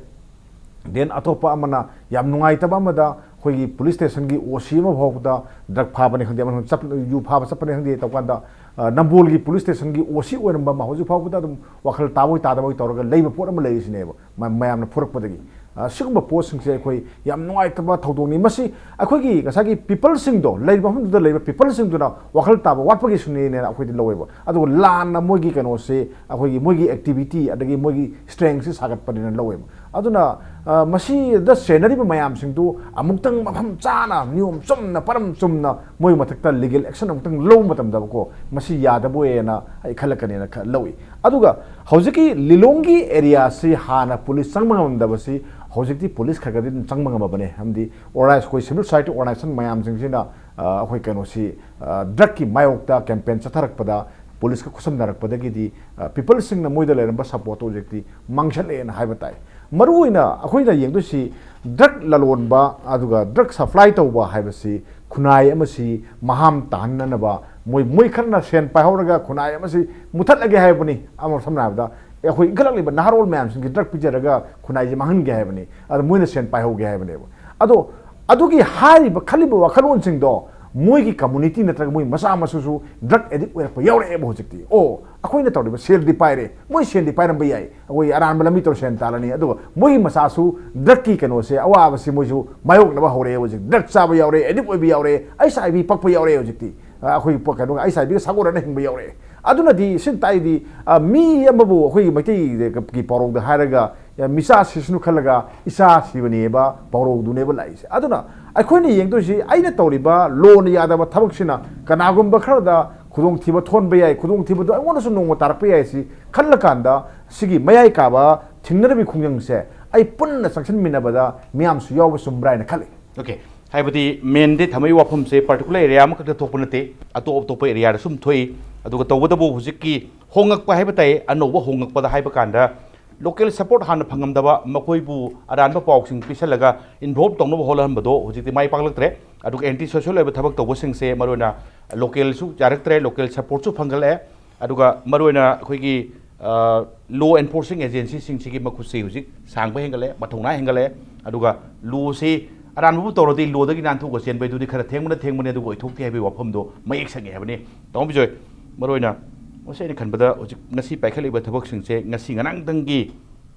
ꯗꯦꯟ ꯑꯇꯣꯞꯄ ꯑꯃꯅ ꯌꯥꯝ ꯅꯨꯡꯉꯥꯏꯇꯕ ꯑꯃꯗ ꯑꯩꯈꯣꯏꯒꯤ ꯄꯨꯂꯤꯁ ꯁ꯭ꯇꯦꯁꯟꯒꯤ ꯑꯣ ꯁꯤ ꯑꯃ ꯐꯥꯎꯕꯗ ꯗ꯭ꯔꯒ ꯐꯥꯕꯅꯤ ꯈꯪꯗꯦ, ꯑꯃꯅ ꯆꯞ-, ꯌꯨ ꯐꯥꯕ ꯆꯠꯄꯅꯤ ꯈꯪꯗꯦ ꯇꯧꯀꯥꯟꯗ, ꯑ, ꯅꯝꯕꯣꯜꯒꯤ ꯄꯨꯂꯤꯁ ꯁ꯭ꯇꯦꯁꯟꯒꯤ ꯑꯣ ꯁꯤ ꯑꯣꯏꯔꯝꯕ ꯑꯃ ꯍꯧꯖꯤꯛ ꯐꯥꯎꯕꯗ ꯑꯗꯨꯝ ꯋꯥꯈꯜ ꯇꯥꯕꯣꯏ ꯇꯥꯗꯕꯣꯏ ꯇꯧꯔꯒ ꯂꯩꯕ ꯄꯣꯠ ꯑꯃ ꯂꯩꯔꯤꯁꯤꯅꯦꯕ, ꯃ-, ꯃꯌꯥꯝꯅ ꯐꯨꯔꯛꯄꯗꯒꯤ꯫ ꯑ, ꯁꯤꯒꯨꯝꯕ ꯄꯣꯠꯁꯤꯡꯁꯦ ꯑꯩꯈꯣꯏ ꯌꯥꯝ ꯅꯨꯡꯉꯥꯏꯇꯕ ꯊꯧꯗꯣꯛꯅꯤ꯫ ꯃꯁꯤ ꯑꯩꯈꯣꯏꯒꯤ ꯉꯁꯥꯏꯒꯤ ꯄꯤꯄꯜꯁꯤꯡꯗꯣ, ꯂꯩꯔꯤꯕ ꯃꯐꯝꯗꯨꯗ ꯂꯩꯔꯤꯕ ꯄꯤꯄꯜꯁꯤꯡꯗꯨꯅ ꯋꯥꯈꯜ ꯇꯥꯕ ꯋꯥꯠꯄꯒꯤꯁꯨꯅꯦꯅ ꯑꯩꯈꯣꯏꯗꯤ ꯂꯧꯋꯦꯕ꯫ ꯑꯗꯨꯒ ꯂꯥꯟꯅ ꯃꯣꯏꯒꯤ ꯀꯩꯅꯣꯁꯦ, ꯑꯩꯈꯣꯏꯒꯤ ꯃꯣꯏꯒꯤ ꯑꯦꯛꯇꯤꯚꯤꯇꯤ ꯑꯗꯒꯤ ꯃꯣꯏꯒꯤ ꯁ꯭ꯇꯔꯦꯡꯁꯦ ꯁꯥꯒꯠꯄꯅꯦꯅ ꯂꯧꯋꯦꯕ꯫ ꯑꯗꯨꯅ, ꯑ, ꯃꯁꯤꯗ ꯆꯦꯟꯅꯔꯤꯕ ꯃꯌꯥꯝꯁꯤꯡꯗꯨ ꯑꯃꯨꯛꯇꯪ ꯃꯐꯝ ꯆꯥꯅ, ꯅꯤꯌꯣꯝ ꯆꯨꯝꯅ, ꯄꯔꯝ ꯆꯨꯝꯅ ꯃꯣꯏ ꯃꯊꯛꯇ ꯂꯤꯒꯦꯜ ꯑꯦꯛꯁꯟ ꯑꯃꯨꯛꯇꯪ ꯂꯧꯕ ꯃꯇꯝꯗꯀꯣ, ꯃꯁꯤ ꯌꯥꯗꯕ ꯑꯣꯏꯌꯦꯅ ꯑꯩ ꯈꯜꯂꯛꯀꯅꯦꯅ ꯈ-, ꯂꯧꯏ꯫ ꯑꯗꯨꯒ ꯍꯧꯖꯤꯛꯀꯤ ꯂꯤꯂꯣꯡꯒꯤ ꯑꯦꯔꯤꯌꯥꯁꯤ ꯍꯥꯟꯅ ꯄꯨꯂꯤꯁ ꯆꯪꯕ ꯉꯝꯗꯕꯁꯤ ꯍꯧꯖꯤꯛꯇꯤ ꯄꯨꯂꯤꯁ ꯈꯔ ꯈꯔꯗꯤ ꯑꯗꯨꯝ ꯆꯪꯕ ꯉꯝꯃꯕꯅꯦ꯫ ꯍꯥꯏꯕꯗꯤ ꯑꯣꯔꯒꯅꯥꯏꯖ, ꯑꯩꯈꯣꯏ ꯁꯤꯚꯤꯜ ꯁꯣꯁꯥꯏꯇꯤ ꯑꯣꯔꯒꯅꯥꯏꯖꯦꯁꯟ ꯃꯌꯥꯝꯁꯤꯡꯁꯤꯅ, ꯑ, ꯑꯩꯈꯣꯏ ꯀꯩꯅꯣꯁꯤ, ꯑ, ꯗ꯭ꯔꯒꯀꯤ ꯃꯥꯌꯣꯛꯇ ꯀꯦꯝꯄꯦꯟ ꯆꯠꯊꯔꯛꯄꯗ ꯄꯨꯂꯤꯁꯀ ꯈꯨꯠꯁꯝꯅꯔꯛꯄꯗꯒꯤꯗꯤ, ꯑ, ꯄꯤꯄꯜꯁꯤꯡꯅ ꯃꯣꯏꯗ ꯂꯩꯔꯝꯕ ꯁꯞꯄꯣꯔꯠꯇꯣ ꯍꯧꯖꯤꯛꯇꯤ ꯃꯥꯡꯁꯤꯜꯂꯛꯑꯦꯅ ꯍꯥꯏꯕ ꯇꯥꯏ꯫ ꯃꯔꯨꯑꯣꯏꯅ ꯑꯩꯈꯣꯏꯅ ꯌꯦꯡꯗꯣꯏꯁꯤ ꯗ꯭ꯔꯒ ꯂꯂꯣꯟꯕ ꯑꯗꯨꯒ ꯗ꯭ꯔꯒ ꯁꯄ꯭ꯂꯥꯏ ꯇꯧꯕ ꯍꯥꯏꯕꯁꯤ ꯈꯨꯟꯅꯥꯏ ꯑꯃꯁꯤ ꯃꯍꯥꯝ ꯇꯥꯍꯟꯅꯅꯕ ꯃꯣꯏ, ꯃꯣꯏ ꯈꯔꯅ ꯁꯦꯟ ꯄꯥꯏꯍꯧꯔꯒ ꯈꯨꯟꯅꯥꯏ ꯑꯃꯁꯤ ꯃꯨꯊꯠꯂꯒꯦ ꯍꯥꯏꯕꯅꯤ꯫ ꯑꯃ ꯁꯝꯅ ꯍꯥꯏꯔꯕꯗ ꯑꯩꯈꯣꯏ ꯏꯟꯈꯠꯂꯛꯂꯤꯕ ꯅꯍꯥꯔꯣꯜ ꯃꯌꯥꯝꯁꯤꯡꯁꯤ ꯗ꯭ꯔꯒ ꯄꯤꯖꯔꯒ ꯈꯨꯟꯅꯥꯏꯁꯤ ꯃꯥꯡꯍꯟꯒꯦ ꯍꯥꯏꯕꯅꯤ꯫ ꯑꯗ ꯃꯣꯏꯅ ꯁꯦꯟ ꯄꯥꯏꯍꯧꯒꯦ ꯍꯥꯏꯕꯅꯦꯕ꯫ ꯑꯗꯣ ꯑꯗꯨꯒꯤ ꯍꯥꯏꯔꯤꯕ ꯈꯜꯂꯤꯕ ꯋꯥꯈꯜꯂꯣꯟꯁꯤꯡꯗꯣ ꯃꯣꯏꯒꯤ ꯀꯝꯃꯨꯅꯤꯇꯤ ꯅꯠꯇ꯭ꯔꯒ ꯃꯣꯏ ꯃꯆꯥ ꯃꯁꯨꯁꯨ ꯗ꯭ꯔꯒ ꯑꯦꯗꯤꯛ ꯑꯣꯏꯔꯛꯄ ꯌꯥꯎꯔꯛꯑꯦꯕ ꯍꯧꯖꯤꯛꯇꯤ꯫ ꯑꯣ, ꯑꯩꯈꯣꯏꯅ ꯇꯧꯔꯤꯕ ꯁꯦꯜꯗꯤ ꯄꯥꯏꯔꯦ, ꯃꯣꯏ ꯁꯦꯜꯗꯤ ꯄꯥꯏꯔꯝꯕ ꯌꯥꯏ, ꯑꯩꯈꯣꯏ ꯑꯔꯥꯟꯕ ꯂꯝꯕꯤ ꯇꯧꯔ ꯁꯦꯜ ꯇꯥꯜꯂꯅꯤ, ꯑꯗꯨꯒ ꯃꯣꯏꯒꯤ ꯃꯆꯥꯁꯨ ꯗ꯭ꯔꯒꯀꯤ ꯀꯩꯅꯣꯁꯦ, ꯑꯋꯥꯕꯁꯤ ꯃꯣꯏꯁꯨ ꯃꯥꯌꯣꯛꯅꯕ ꯍꯧꯔꯛꯑꯦ ꯍꯧꯖꯤꯛ꯫ ꯗ꯭ꯔꯒ ꯆꯥꯕ ꯌꯥꯎꯔꯦ, ꯑꯦꯗꯤꯛ ꯑꯣꯏꯕ ꯌꯥꯎꯔꯦ, ꯑꯩꯆ ꯑꯥꯏ ꯚꯤ ꯄꯛꯄ ꯌꯥꯎꯔꯦ ꯍꯧꯖꯤꯛꯇꯤ꯫ ꯑ, ꯑꯩꯈꯣꯏ ꯄ-, ꯀꯩꯅꯣ, ꯑꯩꯆ ꯑꯥꯏ ꯚꯤꯒ ꯁꯥꯒꯣꯟꯅꯅ ꯍꯤꯡꯕ ꯌꯥꯎꯔꯛꯑꯦ꯫ ꯑꯗꯨꯅꯗꯤ ꯁꯤꯅ ꯇꯥꯛꯏꯗꯤ, ꯑ, ꯃꯤ ꯑꯃꯕꯨ ꯑꯩꯈꯣꯏꯒꯤ ꯃꯩꯇꯩꯒꯤ ꯄꯥꯎꯔꯧꯗ ꯍꯥꯏꯔꯒ, ꯑ, ꯃꯤꯆꯥ ꯁꯤꯁꯅꯨ ꯈꯜꯂꯒ ꯏꯆꯥ ꯁꯤꯕꯅꯦꯕ ꯄꯥꯎꯔꯧꯗꯨꯅꯦꯕ ꯂꯥꯛꯏꯁꯦ꯫ ꯑꯗꯨꯅ ꯑꯩꯈꯣꯏꯅ ꯌꯦꯡꯗꯣꯏꯁꯤ ꯑꯩꯅ ꯇꯧꯔꯤꯕ ꯂꯣꯅ ꯌꯥꯗꯕ ꯊꯕꯛꯁꯤꯅ ꯀꯅꯥꯒꯨꯝꯕ ꯈꯔꯗ ꯈꯨꯗꯣꯡꯊꯤꯕ ꯊꯣꯛꯍꯟꯕ ꯌꯥꯏ, ꯈꯨꯗꯣꯡꯊꯤꯕꯗꯣ ꯑꯩꯉꯣꯟꯗꯁꯨ ꯅꯣꯡꯃ ꯇꯥꯔꯛꯄ ꯌꯥꯏ꯫ ꯁꯤ ꯈꯜꯂꯀꯥꯟꯗ ꯁꯤꯒꯤ ꯃꯌꯥꯏ ꯀꯥꯕ ꯊꯦꯡꯅꯔꯤꯕ ꯈꯣꯡꯖꯪꯁꯦ ꯑꯩ ꯄꯨꯟꯅ ꯆꯪꯁꯤꯟꯃꯤꯟꯅꯕꯗ ꯃꯤꯌꯥꯝꯁꯨ ꯌꯥꯎꯕ ꯆꯨꯝꯕ꯭ꯔꯥ ꯍꯥꯏꯅ ꯈꯜꯂꯤ꯫ ꯑꯣꯀꯦ, ꯍꯥꯏꯕꯗꯤ ꯃꯦꯟꯗꯤ ꯊꯝꯃꯛꯏ ꯋꯥꯐꯝꯁꯦ ꯄꯥꯔꯇꯤꯀꯨꯂꯔ ꯑꯦꯔꯤꯌꯥ ꯑꯃꯈꯛꯇ ꯊꯣꯛꯄ ꯅꯠꯇꯦ, ꯑꯇꯣꯞ ꯑꯇꯣꯞꯄ ꯑꯦꯔꯤꯌꯥꯗ ꯁꯨꯝ ꯊꯣꯛꯏ꯫ ꯑꯗꯨꯒ ꯇꯧꯕꯇꯕꯨ ꯍꯧꯖꯤꯛꯀꯤ ꯍꯣꯡꯉꯛꯄ ꯍꯥꯏꯕ ꯇꯥꯏ, ꯑꯅꯧꯕ ꯍꯣꯡꯉꯛꯄꯗ ꯍꯥꯏꯕ ꯀꯥꯟꯗ ꯂꯣꯀꯦꯜ ꯁꯄꯣꯔꯠ ꯍꯥꯟꯅ ꯐꯪꯉꯝꯗꯕ, ꯃꯈꯣꯏꯕꯨ ꯑꯔꯥꯟꯕ ꯄꯥꯎꯁꯤꯡ ꯄꯤꯁꯜꯂꯒ ꯏꯟꯚꯣꯜꯕ ꯇꯧꯅꯕ ꯍꯣꯠꯅꯍꯟꯕꯗꯣ ꯍꯧꯖꯤꯛꯇꯤ ꯃꯥꯏ ꯄꯥꯛꯂꯛꯇ꯭ꯔꯦ꯫ ꯑꯗꯨꯒ ꯑꯦꯟꯇꯤ ꯁꯣꯁꯤꯌꯦꯜ ꯑꯣꯏꯕ ꯊꯕꯛ ꯇꯧꯕꯁꯤꯡꯁꯦ ꯃꯔꯨꯑꯣꯏꯅ ꯂꯣꯀꯦꯜꯁꯨ ꯌꯥꯔꯛꯇ꯭ꯔꯦ, ꯂꯣꯀꯦꯜ ꯁꯄꯣꯔꯠꯁꯨ ꯐꯪꯒꯠꯂꯛꯑꯦ꯫ ꯑꯗꯨꯒ ꯃꯔꯨꯑꯣꯏꯅ ꯑꯩꯈꯣꯏꯒꯤ ꯂꯣ ꯑꯦꯟꯐꯣꯔꯁꯤꯡ ꯑꯦꯖꯦꯟꯁꯤꯁꯤꯡꯁꯤꯒꯤ ꯃꯈꯨꯠꯁꯤ ꯍꯧꯖꯤꯛ ꯁꯥꯡꯕ ꯍꯦꯟꯒꯠꯂꯦ, ꯃꯊꯧꯅꯥ ꯍꯦꯟꯒꯠꯂꯦ꯫ ꯑꯗꯨꯒ ꯂꯣꯁꯤ ꯑꯔꯥꯟꯕꯕꯨ ꯇꯧꯔꯗꯤ ꯂꯣꯗꯒꯤ ꯅꯥꯟꯊꯣꯛꯑꯒ ꯆꯦꯟꯕꯩꯗꯨꯗꯤ ꯈꯔ ꯊꯦꯡꯕꯅ ꯊꯦꯡꯕꯅꯤ, ꯑꯗꯨꯕꯨ ꯑꯣꯏꯊꯣꯛꯇꯦ ꯍꯥꯏꯕꯒꯤ ꯋꯥꯐꯝꯗꯣ ꯃꯌꯦꯛ ꯁꯦꯡꯉꯦ ꯍꯥꯏꯕꯅꯤ꯫ ꯇꯥꯃꯣ ꯕꯤꯖꯣꯏ, ꯃꯔꯨꯑꯣꯏꯅ ꯃꯁꯤ ꯑꯩꯅ ꯈꯟꯕꯗ ꯍꯧꯖꯤꯛ ꯉꯁꯤ ꯄꯥꯏꯈꯠꯂꯤꯕ ꯊꯕꯛꯁꯤꯡꯁꯦ ꯉꯁꯤ ꯉꯔꯥꯡꯗꯪꯒꯤ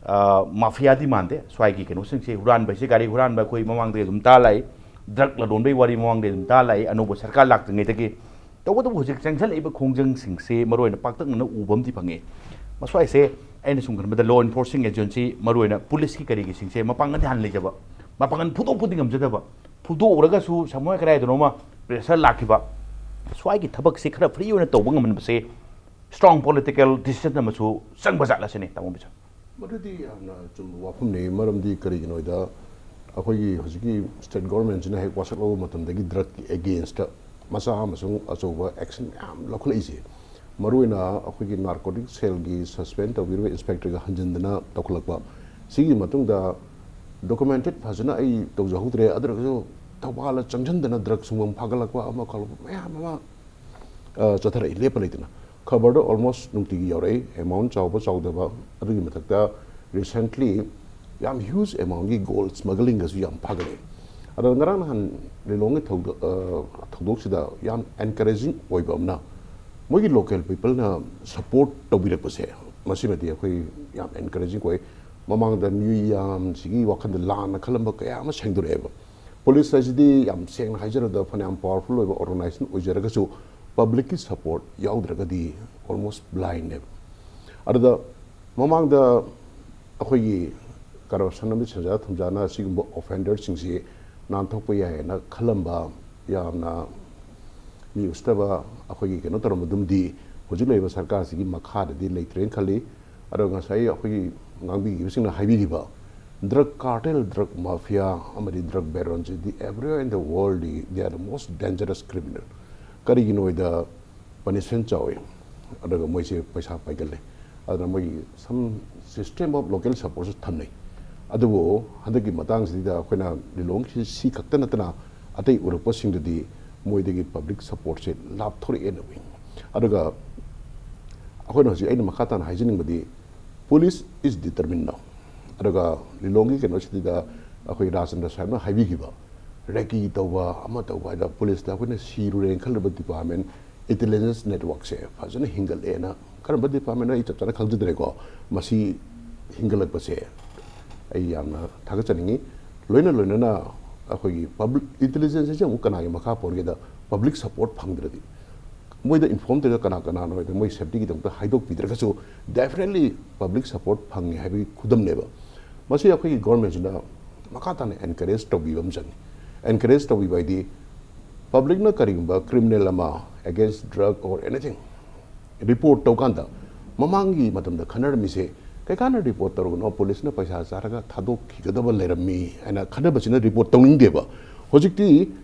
ꯃꯥꯐꯤꯌꯥꯗꯤ ꯃꯥꯟꯗꯦ꯫ ꯁ꯭ꯋꯥꯏꯒꯤ ꯀꯩꯅꯣꯁꯤꯡꯁꯦ, ꯍꯨꯔꯥꯟꯕ ꯍꯥꯏꯁꯦ ꯒꯥꯔꯤ ꯍꯨꯔꯥꯟꯕ ꯑꯩꯈꯣꯏ ꯃꯃꯥꯡꯗꯒꯤ ꯑꯗꯨꯝ ꯇꯥ ꯂꯥꯛꯏ, ꯗ꯭ꯔꯒ ꯂꯂꯣꯟꯕꯒꯤ ꯋꯥꯔꯤ ꯃꯃꯥꯡꯗꯒꯤ ꯑꯗꯨꯝ ꯇꯥ ꯂꯥꯛꯏ, ꯑꯅꯧꯕ ꯁꯔꯀꯥꯔ ꯂꯥꯛꯇ꯭ꯔꯤꯉꯩꯗꯒꯤ꯫ ꯇꯧꯕꯇꯕꯨ ꯍꯧꯖꯤꯛ ꯆꯪꯁꯤꯜꯂꯛꯏꯕ ꯈꯣꯡꯖꯪꯁꯤꯡꯁꯦ ꯃꯔꯨꯑꯣꯏꯅ ꯄꯥꯛꯇꯛꯅꯅ ꯎꯕ ꯑꯃꯗꯤ ꯐꯪꯉꯤ꯫ ꯃꯁ꯭ꯋꯥꯏꯁꯦ ꯑꯩꯅ ꯁꯨꯝ ꯈꯟꯕꯗ law enforcing agency, ꯃꯔꯨꯑꯣꯏꯅ ꯄꯨꯂꯤꯁꯀꯤ ꯀꯔꯤꯒꯤꯁꯤꯡꯁꯦ ꯃꯄꯥꯡꯒꯜꯗꯤ ꯍꯥꯟꯅ ꯂꯩꯖꯕ, ꯃꯄꯥꯡꯒꯜ ꯐꯨꯗꯣꯛꯄꯗꯤ ꯉꯝꯖꯗꯕ, ꯐꯨꯗꯣꯛꯎꯔꯒꯁꯨ ꯁꯃꯣꯏ ꯀꯗꯥꯏꯗꯅꯣꯃ pressure ꯂꯥꯛꯈꯤꯕ꯫ ꯁ꯭ꯋꯥꯏꯒꯤ ꯊꯕꯛꯁꯤ ꯈꯔ free ꯑꯣꯏꯅ ꯇꯧꯕ ꯉꯝꯍꯟꯕꯁꯦ strong political decision ꯑꯃꯁꯨ ꯆꯪꯕ ꯖꯥꯠꯂ ꯁꯤꯅꯤ, ꯇꯥꯃꯣ ꯕꯤꯖꯟ꯫ ꯃꯗꯨꯗꯤ ꯌꯥꯝꯅ ꯆꯨꯝꯕ ꯋꯥꯐꯝꯅꯤ꯫ ꯃꯔꯝꯗꯤ ꯀꯔꯤꯒꯤꯅꯣꯗ, ꯑꯩꯈꯣꯏꯒꯤ ꯍꯧꯖꯤꯛꯀꯤ state government ꯁꯤꯅ ꯍꯦꯛ ꯋꯥꯁꯛ ꯂꯧꯕ ꯃꯇꯝꯗꯒꯤ drug ꯀꯤ against ꯇ ꯃꯆꯥ ꯑꯃꯁꯨꯡ ꯑꯆꯧꯕ action ꯃꯌꯥꯝ ꯂꯧꯈꯠꯂꯛꯏꯁꯦ꯫ ꯃꯔꯨꯑꯣꯏꯅ ꯑꯩꯈꯣꯏꯒꯤ narcotic cell ꯒꯤ suspend ꯇꯧꯕꯤꯔꯤꯕ inspector ꯒ ꯍꯟꯖꯤꯟꯗꯅ ꯇꯧꯈꯠꯂꯛꯄ꯫ ꯁꯤꯒꯤ ꯃꯇꯨꯡꯗ documented ꯐꯖꯅ ꯑꯩ ꯇꯧꯖꯍꯧꯗ꯭ꯔꯦ, ꯑꯗꯨ ꯑꯣꯏꯔꯒꯁꯨ ꯊꯧꯕꯥꯜꯗ ꯆꯪꯁꯤꯟꯗꯅ drug ꯁꯨꯡꯐꯝ ꯐꯥꯒꯠꯂꯛꯄ ꯑꯃ ꯈꯣꯠꯂꯛꯄ ꯃꯌꯥꯝ ꯑꯃ ꯑ, ꯆꯠꯊꯔꯛꯏ, ꯂꯦꯞꯄ ꯂꯩꯇꯅ꯫ ꯈꯕꯔꯗ almost ꯅꯨꯡꯇꯤꯒꯤ ꯌꯥꯎꯔꯛꯏ, amount ꯆꯥꯎꯕ ꯆꯥꯎꯗꯕ꯫ ꯑꯗꯨꯒꯤ ꯃꯊꯛꯇ recently ꯌꯥꯝ huge amount ꯀꯤ gold smuggling ꯒꯁꯨ ꯌꯥꯝ ꯐꯥꯒꯠꯂꯛꯏ꯫ ꯑꯗꯣ ꯉꯔꯥꯡ ꯅꯍꯥꯟ ꯂꯤꯂꯣꯡꯒꯤ ꯊꯧꯗꯣ-, ꯑ, ꯊꯧꯗꯣꯛꯁꯤꯗ ꯌꯥꯝ encouraging ꯑꯣꯏꯕ ꯑꯃꯅ, ꯃꯣꯏꯒꯤ local people ꯅ support ꯇꯧꯕꯤꯔꯛꯄꯁꯦ, ꯃꯁꯤꯃꯗꯤ ꯑꯩꯈꯣꯏ ꯌꯥꯝ encouraging ꯑꯣꯏ꯫ ꯃꯃꯥꯡꯗ ꯃꯤꯌꯥꯝꯁꯤꯒꯤ ꯋꯥꯈꯜꯗ ꯂꯥꯟꯅ ꯈꯜꯂꯝꯕ ꯀꯌꯥ ꯑꯃ ꯁꯦꯡꯗꯣꯔꯛꯑꯦꯕ꯫ ꯄꯨꯂꯤꯁ ꯍꯥꯏꯁꯤꯗꯤ ꯌꯥꯝ ꯁꯦꯡꯅ ꯍꯥꯏꯖꯔꯕꯗ ꯐꯅꯌꯥꯝ powerful ꯑꯣꯏꯕ organization ꯑꯣꯏꯖꯔꯒꯁꯨ public ꯀꯤ support ꯌꯥꯎꯗ꯭ꯔꯒꯗꯤ almost blind ꯅꯦꯕ꯫ ꯑꯗꯨꯗ ꯃꯃꯥꯡꯗ ꯑꯩꯈꯣꯏꯒꯤ corruption ꯑꯃꯗꯤ ꯁꯦꯟꯖꯥ ꯊꯨꯝꯖꯥꯅ ꯑꯁꯤꯒꯨꯝꯕ offender ꯁꯤꯡꯁꯤ ꯅꯥꯟꯊꯣꯛꯄ ꯌꯥꯏ ꯍꯥꯏꯅ ꯈꯜꯂꯝꯕ, ꯌꯥꯝꯅ ꯃꯤ ꯎꯁꯤꯠꯇꯕ ꯑꯩꯈꯣꯏꯒꯤ ꯀꯩꯅꯣ ꯇꯧꯔꯝꯕꯗꯨꯝꯗꯤ ꯍꯧꯖꯤꯛ ꯂꯩꯔꯤꯕ ꯁꯔꯀꯥꯔꯁꯤꯒꯤ ꯃꯈꯥꯗꯗꯤ ꯂꯩꯇ꯭ꯔꯦꯅ ꯈꯜꯂꯤ꯫ ꯑꯗꯣ ꯉꯁꯥꯏ ꯑꯩꯈꯣꯏꯒꯤ ꯉꯥꯡꯕꯤꯈꯤꯕꯁꯤꯡꯅ ꯍꯥꯏꯕꯤꯈꯤꯕ drug cartel, drug mafia ꯑꯃꯗꯤ drug baron CD everywhere in the world they are the most dangerous criminal꯫ ꯀꯔꯤꯒꯤꯅꯣ ꯍꯥꯏꯗ punishment ꯆꯥꯎꯋꯤ, ꯑꯗꯨꯒ ꯃꯣꯏꯁꯦ ꯄꯩꯁꯥ ꯄꯥꯏꯒꯜꯂꯤ꯫ ꯑꯗꯨꯅ ꯃꯣꯏꯒꯤ some system of local support ꯁꯨ ꯊꯝꯅꯩ꯫ ꯑꯗꯨꯕꯨ ꯍꯟꯗꯛꯀꯤ ꯃꯇꯥꯡꯁꯤꯗ ꯑꯩꯈꯣꯏꯅ ꯂꯤꯂꯣꯡꯒꯤ ꯁꯤ ꯈꯛꯇ ꯅꯠꯇꯅ ꯑꯇꯩ ꯎꯔꯛꯄꯁꯤꯡꯗꯗꯤ ꯃꯣꯏꯗꯒꯤ public support ꯁꯦ ꯂꯥꯞꯊꯣꯔꯛꯑꯦꯅ ꯎꯏ꯫ ꯑꯗꯨꯒ ꯑꯩꯈꯣꯏꯅ ꯍꯧꯖꯤꯛ ꯑꯩꯅ ꯃꯈꯥ ꯇꯥꯅ ꯍꯥꯏꯖꯅꯤꯡꯕꯗꯤ police is determined now꯫ ꯑꯗꯨꯒ ꯂꯤꯂꯣꯡꯒꯤ ꯀꯩꯅꯣꯁꯤꯗ ꯑꯩꯈꯣꯏ ꯔꯥꯖꯦꯟꯗ꯭ꯔ ꯁꯥꯍꯦꯕꯅ ꯍꯥꯏꯕꯤꯈꯤꯕ recce ꯇꯧꯕ ꯑꯃ ꯇꯧꯕ ꯍꯥꯏꯗ ꯄꯨꯂꯤꯁꯇ ꯑꯩꯈꯣꯏꯅ ꯁꯤꯔꯨꯔꯦꯅ ꯈꯜꯂꯤꯕ department intelligence network ꯁꯦ ꯐꯖꯅ ꯍꯤꯡꯒꯠꯂꯦꯅ, ꯀꯔꯝꯕ department ꯅꯣ ꯑꯩ ꯆꯞ ꯆꯥꯅ ꯈꯪꯖꯗ꯭ꯔꯦꯀꯣ, ꯃꯁꯤ ꯍꯤꯡꯒꯠꯂꯛꯄꯁꯦ ꯑꯩ ꯌꯥꯝꯅ ꯊꯥꯒꯠꯆꯅꯤꯡꯉꯤ꯫ ꯂꯣꯏꯅ ꯂꯣꯏꯅꯅ ꯑꯩꯈꯣꯏꯒꯤ ꯄꯕ꯭ꯂꯤꯛ ꯏꯟꯇꯦꯂꯤꯖꯦꯟꯁ ꯑꯁꯤ ꯑꯃꯨꯛ ꯀꯅꯥꯒꯤ ꯃꯈꯥ ꯄꯣꯟꯒꯦꯗ, ꯄꯕ꯭ꯂꯤꯛ ꯁꯄꯣꯔꯠ ꯐꯪꯗ꯭ꯔꯗꯤ, ꯃꯣꯏꯗ ꯏꯟꯐꯣꯔꯝ ꯇꯧꯔꯒ ꯀꯅꯥ ꯀꯅꯥꯅꯣ ꯍꯥꯏꯗ ꯃꯣꯏ ꯁꯦꯐꯇꯤꯒꯤꯗꯃꯛꯇ ꯍꯥꯏꯗꯣꯛꯄꯤꯗ꯭ꯔꯒꯁꯨ definitely ꯄꯕ꯭ꯂꯤꯛ ꯁꯄꯣꯔꯠ ꯐꯪꯉꯦ ꯍꯥꯏꯕꯒꯤ ꯈꯨꯗꯝꯅꯦꯕ꯫ ꯃꯁꯤ ꯑꯩꯈꯣꯏꯒꯤ ꯒꯣꯔꯃꯦꯟꯁꯤꯅ ꯃꯈꯥ ꯇꯥꯅ ꯑꯦꯟꯀꯔꯦꯖ ꯇꯧꯕꯤꯕ ꯑꯃ ꯆꯪꯉꯤ꯫ ꯑꯦꯟꯀꯔꯦꯖ ꯇꯧꯕꯤꯕ ꯍꯥꯏꯗꯤ ꯄꯕ꯭ꯂꯤꯛꯅ ꯀꯔꯤꯒꯨꯝꯕ ꯀ꯭ꯔꯤꯃꯤꯅꯦꯜ ꯑꯃ, against drug or anything, report ꯇꯧꯀꯥꯟꯗ ꯃꯃꯥꯡꯒꯤ ꯃꯇꯝꯗ ꯈꯟꯅꯔꯝꯃꯤꯁꯦ, ꯀꯩꯀꯥꯟꯗ ꯔꯤꯄꯣꯔꯠ ꯇꯧꯔꯒꯅꯣ, ꯄꯨꯂꯤꯁꯅ ꯄꯩꯁꯥ ꯆꯥꯔꯒ ꯊꯥꯗꯣꯛꯈꯤꯒꯗꯕ ꯂꯩꯔꯝꯃꯤ ꯍꯥꯏꯅ ꯈꯟꯅꯕꯁꯤꯅ ꯔꯤꯄꯣꯔꯠ ꯇꯧꯅꯤꯡꯗꯦꯕ꯫ ꯍꯧꯖꯤꯛꯇꯤ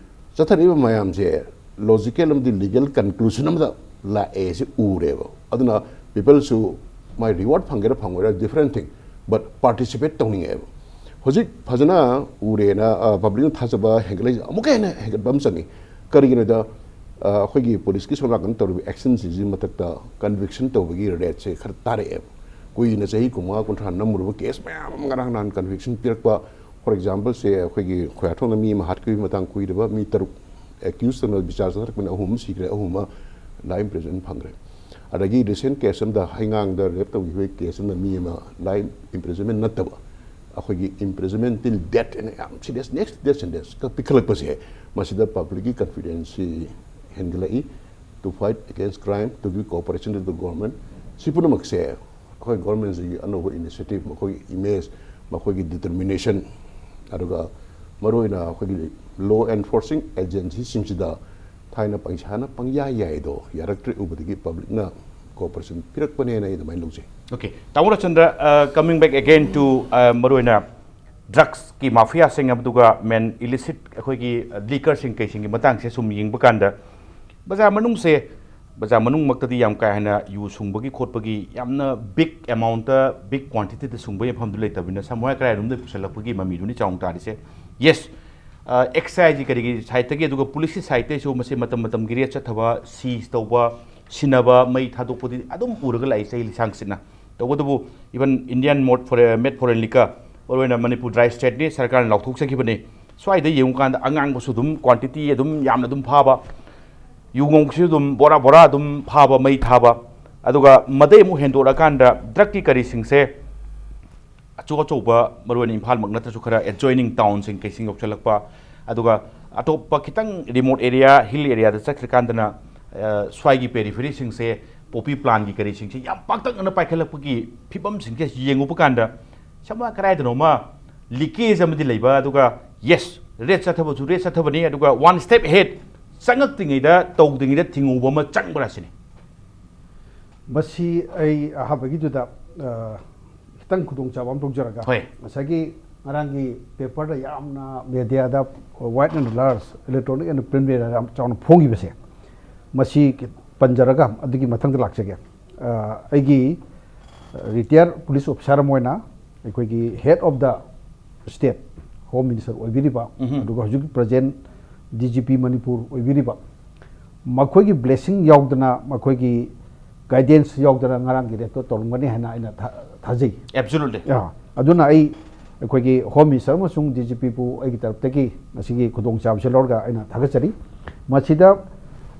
ꯆꯠꯊꯔꯛꯏꯕ ꯃꯌꯥꯝꯁꯦ ꯂꯣꯖꯤꯀꯦꯜ ꯑꯃꯗꯤ ꯂꯤꯒꯦꯜ ꯀꯟꯀ꯭ꯂꯨꯖꯟ ꯑꯃꯗ ꯂꯥꯛꯑꯦ ꯁꯤ ꯎꯔꯦꯕ꯫ ꯑꯗꯨꯅ ꯄꯤꯄꯜꯁꯨ ꯃꯥꯏ ꯔꯤꯋꯥꯔꯗ ꯐꯪꯒꯦꯔꯥ ꯐꯪꯉꯣꯏꯔꯥ, different thing, but participate ꯇꯧꯅꯤꯡꯉꯛꯑꯦꯕ꯫ ꯍꯧꯖꯤꯛ ꯐꯖꯅ ꯎꯔꯦꯅ, ꯄꯕ꯭ꯂꯤꯛꯅ ꯊꯥꯖꯕ ꯍꯦꯟꯒꯠꯂꯛꯏꯁꯦ ꯑꯃꯨꯛꯀ ꯍꯦꯟꯅ ꯍꯦꯟꯒꯠꯄ ꯑꯃ ꯆꯪꯉꯤ꯫ ꯀꯔꯤꯒꯤꯅꯣꯗ, ꯑꯩꯈꯣꯏꯒꯤ ꯄꯨꯂꯤꯁꯀꯤ ꯁꯣꯝ ꯅꯥꯀꯟ ꯇꯧꯔꯤꯕ ꯑꯦꯛꯁꯟꯁꯤꯡꯁꯤ ꯃꯊꯛꯇ ꯀꯟꯚꯤꯛꯁꯟ ꯇꯧꯕꯒꯤ ꯔꯦꯠꯁꯦ ꯈꯔ ꯇꯥꯔꯛꯑꯦꯕ꯫ ꯀꯨꯏꯅ ꯆꯍꯤ ꯀꯨꯟꯃꯉꯥ ꯀꯨꯟꯊ꯭ꯔꯥ ꯅꯝꯃꯨꯔꯕ ꯀꯦꯁ ꯃꯌꯥꯝ ꯑꯃ ꯉꯔꯥꯡ ꯅꯍꯥꯟ ꯀꯟꯚꯤꯛꯁꯟ ꯄꯤꯔꯛꯄ꯫ ꯐꯣꯔ ꯑꯦꯛꯖꯥꯝꯄꯜꯁꯦ, ꯑꯩꯈꯣꯏꯒꯤ ꯈꯣꯌꯥꯊꯣꯡꯗ ꯃꯤ ꯑꯃ ꯍꯥꯠꯈꯤꯕꯒꯤ ꯃꯇꯥꯡ ꯀꯨꯏꯗꯕ ꯃꯤ ꯇꯔꯨꯛ ꯑꯦꯀ꯭ꯌꯨꯁ ꯇꯧꯅ ꯕꯤꯆꯥꯔ ꯆꯠꯊꯔꯛꯄꯅ ꯑꯍꯨꯝ ꯑꯃ ꯁꯤꯈ꯭ꯔꯦ, ꯑꯍꯨꯝ ꯑꯃ ꯂꯥꯏꯐ ꯏꯝꯄ꯭ꯔꯤꯖꯟ ꯐꯪꯈ꯭ꯔꯦ꯫ ꯑꯗꯒꯤ ꯔꯤꯁꯦꯟ ꯀꯦꯁ ꯑꯃꯗ, ꯍꯩꯉꯥꯡꯗ ꯔꯦꯞ ꯇꯧꯈꯤꯕꯒꯤ ꯀꯦꯁ ꯑꯃꯗ ꯃꯤ ꯑꯃ ꯂꯥꯏꯐ ꯏꯝꯄ꯭ꯔꯤꯖꯟꯃꯦꯟ ꯅꯠꯇꯕ, ꯑꯩꯈꯣꯏꯒꯤ ꯏꯝꯄ꯭ꯔꯤꯖꯟꯃꯦꯟ ꯇꯤꯜ ꯗꯦꯠ ꯍꯥꯏꯅ ꯌꯥꯝ ꯁꯤꯔꯤꯌꯁ, ꯅꯦꯛꯁ ꯗꯦꯠ ꯁꯦꯟꯇꯦꯟꯁꯀ ꯄꯤꯈꯠꯂꯛꯄꯁꯦ, ꯃꯁꯤꯗ ꯄꯕ꯭ꯂꯤꯛꯀꯤ ꯀꯟꯐꯤꯗꯦꯟꯁꯁꯤ ꯍꯦꯟꯒꯠꯂꯛꯏ꯫ To fight against crime, to give cooperation to the government, ꯁꯤ ꯄꯨꯝꯅꯃꯛꯁꯦ ꯑꯩꯈꯣꯏ ꯒꯣꯔꯃꯦꯟꯁꯤꯒꯤ ꯑꯅꯧꯕ ꯏꯅꯤꯁꯤꯌꯦꯇꯤꯚ, ꯃꯈꯣꯏꯒꯤ ꯏꯃꯦꯖ, ꯃꯈꯣꯏꯒꯤ ꯗꯤꯇꯔꯃꯤꯅꯦꯁꯟ, ꯑꯗꯨꯒ ꯃꯔꯨꯑꯣꯏꯅ ꯑꯩꯈꯣꯏꯒꯤ ꯂꯣ ꯑꯦꯟꯐꯣꯔꯁꯤꯡ ꯑꯦꯖꯦꯟꯁꯤꯁꯤꯡꯁꯤꯗ ꯊꯥꯏꯅ ꯄꯩꯁꯥꯅ ꯄꯪꯌꯥꯏ ꯌꯥꯏꯗꯣ ꯌꯥꯔꯛꯇ꯭ꯔꯦ ꯎꯕꯗꯒꯤ ꯄꯕ꯭ꯂꯤꯛꯅ ꯀꯣꯑꯣꯄꯔꯦꯁꯟ ꯄꯤꯔꯛꯄꯅꯦꯅ ꯑꯩ ꯑꯗꯨꯃꯥꯏꯅ ꯂꯧꯖꯩ꯫ Okay, ꯇꯥꯃꯣ ꯔꯆꯟꯗ꯭ꯔ, coming back again to ꯃꯔꯨꯑꯣꯏꯅ ꯗ꯭ꯔꯛꯁꯀꯤ ꯃꯥꯐꯤꯌꯥꯁꯤꯡ ꯑꯗꯨꯒ ꯃꯦꯟ ꯏꯂꯤꯁꯤꯠ ꯑꯩꯈꯣꯏꯒꯤ ꯂꯤꯀꯔꯁꯤꯡ ꯀꯩꯁꯤꯡꯒꯤ ꯃꯇꯥꯡꯁꯦ ꯁꯨꯝ ꯌꯦꯡꯕ ꯀꯥꯟꯗ, ꯕꯖꯥꯔ ꯃꯅꯨꯡꯁꯦ, ꯕꯖꯥꯔ ꯃꯅꯨꯡꯃꯛꯇꯗꯤ ꯌꯥꯝ ꯀꯥ ꯍꯦꯟꯅ ꯌꯨ ꯁꯨꯡꯕꯒꯤ ꯈꯣꯠꯄꯒꯤ ꯌꯥꯝꯅ ꯕꯤꯛ ꯑꯦꯃꯥꯎꯟꯠꯇ, ꯕꯤꯛ ꯀ꯭ꯋꯥꯟꯇꯤꯇꯤꯗ ꯁꯨꯡꯕꯒꯤ ꯃꯐꯝꯗꯨ ꯂꯩꯇꯕꯅꯤꯅ ꯁꯝꯍꯥꯏ ꯀꯔꯥꯏꯔꯣꯝꯗꯒꯤ ꯄꯨꯁꯜꯂꯛꯄꯒꯤ ꯃꯃꯤꯗꯨꯅꯤ ꯆꯥꯎꯅ ꯇꯥꯔꯤꯁꯦ꯫ ꯌꯦꯁ, ꯑꯦꯛꯁꯥꯏꯖꯀꯤ ꯀꯔꯤꯒꯤ ꯁꯥꯏꯠꯇꯒꯤ, ꯑꯗꯨꯒ ꯄꯨꯂꯤꯁꯀꯤ ꯁꯥꯏꯠꯇꯒꯤꯁꯨ ꯃꯁꯤ ꯃꯇꯝ ꯃꯇꯝꯒꯤ ꯔꯦꯠ ꯆꯠꯊꯕ, ꯁꯤꯖ ꯇꯧꯕ, ꯁꯤꯟꯅꯕ, ꯃꯩ ꯊꯥꯗꯣꯛꯄꯗꯤ ꯑꯗꯨꯝ ꯎꯔꯒ ꯂꯥꯛꯏ ꯆꯍꯤ ꯂꯤꯁꯥꯡꯁꯤꯠꯅ꯫ ꯇꯧꯕꯇꯕꯨ even Indian made foreign liquor, ꯃꯔꯨꯑꯣꯏꯅ ꯃꯅꯤꯄꯨꯔ ꯗ꯭ꯔꯥꯏ ꯁ꯭ꯇꯦꯠꯅꯤ, ꯁꯔꯀꯥꯔꯅ ꯂꯥꯎꯊꯣꯛꯆꯈꯤꯕꯅꯤ꯫ ꯁ꯭ꯋꯥꯏꯗ ꯌꯦꯡꯉꯨꯀꯥꯟꯗ ꯑꯉꯥꯡꯕꯁꯨ ꯑꯗꯨꯝ ꯀ꯭ꯋꯥꯟꯇꯤꯇꯤ ꯑꯗꯨꯝ ꯌꯥꯝꯅ ꯑꯗꯨꯝ ꯐꯥꯕ, ꯌꯨ ꯉꯧꯕꯁꯨ ꯑꯗꯨꯝ ꯕꯣꯔꯥ ꯕꯣꯔꯥ ꯑꯗꯨꯝ ꯐꯥꯕ, ꯃꯩ ꯊꯥꯕ꯫ ꯑꯗꯨꯒ ꯃꯗꯩ ꯑꯃꯨꯛ ꯍꯦꯟꯗꯣꯛꯂꯀꯥꯟꯗ ꯗ꯭ꯔꯛꯀꯤ ꯀꯔꯤꯁꯤꯡꯁꯦ ꯑꯆꯧ ꯑꯆꯧꯕ, ꯃꯔꯨꯑꯣꯏꯅ ꯏꯝꯐꯥꯜꯃꯛ ꯅꯠꯇ꯭ꯔꯁꯨ ꯈꯔ adjoining townꯁꯤꯡ ꯀꯩꯁꯤꯡ ꯌꯧꯁꯤꯜꯂꯛꯄ, ꯑꯗꯨꯒ ꯑꯇꯣꯞꯄ ꯈꯤꯇꯪ remote area, hill areaꯗ ꯆꯠꯈ꯭ꯔꯀꯥꯟꯗꯅ, ꯑ, ꯁ꯭ꯋꯥꯏꯒꯤ peripheryꯁꯤꯡꯁꯦ poppy plantꯀꯤ ꯀꯔꯤꯁꯤꯡꯁꯦ ꯌꯥꯝ ꯄꯥꯛꯇꯛꯅꯅ ꯄꯥꯏꯈꯠꯂꯛꯄꯒꯤ ꯐꯤꯕꯝꯁꯤꯡꯁꯦ ꯌꯦꯡꯉꯨꯕ ꯀꯥꯟꯗ ꯁꯃ ꯀꯗꯥꯏꯗꯅꯣꯃ leakage ꯑꯃꯗꯤ ꯂꯩꯕ, ꯑꯗꯨꯒ yes, red ꯆꯠꯊꯕꯁꯨ red ꯆꯠꯊꯕꯅꯤ, ꯑꯗꯨꯒ one step ahead ꯆꯪꯉꯛꯇ꯭ꯔꯤꯉꯩꯗ, ꯇꯧꯗ꯭ꯔꯤꯉꯩꯗ ꯊꯤꯡꯍꯧꯕ ꯑꯃ ꯆꯪꯕ꯭ꯔꯥ ꯁꯤꯅꯤ꯫ ꯃꯁꯤ ꯑꯩ ꯑꯍꯥꯟꯕꯒꯤꯗꯨꯗ, ꯑ, ꯈꯤꯇꯪ ꯈꯨꯗꯣꯡꯆꯥꯕ ꯑꯃ ꯇꯧꯖꯔꯒ, ꯍꯣꯏ꯫ ꯉꯁꯥꯏꯒꯤ ꯉꯔꯥꯡꯒꯤ paperꯗ ꯌꯥꯝꯅ mediaꯗ wide and large, electronic and print mediaꯗ ꯌꯥꯝ ꯆꯥꯎꯅ ꯐꯣꯡꯈꯤꯕꯁꯦ, ꯃꯁꯤ ꯄꯟꯖꯔꯒ ꯑꯗꯨꯒꯤ ꯃꯊꯪꯗ ꯂꯥꯛꯆꯒꯦ꯫ ꯑ, ꯑꯩꯒꯤ retire police officer ꯑꯃ ꯑꯣꯏꯅ ꯑꯩꯈꯣꯏꯒꯤ head of the state, Home Minister ꯑꯣꯏꯕꯤꯔꯤꯕ, ꯎꯝꯍꯨꯝ꯫ ꯑꯗꯨꯒ ꯍꯧꯖꯤꯛ present D G P Manipur ꯑꯣꯏꯕꯤꯔꯤꯕ, ꯃꯈꯣꯏꯒꯤ blessing ꯌꯥꯎꯗꯅ, ꯃꯈꯣꯏꯒꯤ guidance ꯌꯥꯎꯗꯅ ꯉꯔꯥꯡꯒꯤ raidꯇꯣ ꯇꯧꯔꯝꯒꯅꯤ ꯍꯥꯏꯅ ꯑꯩꯅ ꯊꯥ-, ꯊꯥꯖꯩ꯫ Absolutely꯫ ꯑ, ꯑꯗꯨꯅ ꯑꯩ ꯑꯩꯈꯣꯏꯒꯤ Home Minister ꯑꯃꯁꯨꯡ D G Pꯕꯨ ꯑꯩꯒꯤ ꯇꯔꯞꯇꯒꯤ ꯉꯁꯤꯒꯤ ꯈꯨꯗꯣꯡꯆꯥꯕꯁꯤ ꯂꯧꯔꯒ ꯑꯩꯅ ꯊꯥꯒꯠꯆꯔꯤ꯫ ꯃꯁꯤꯗ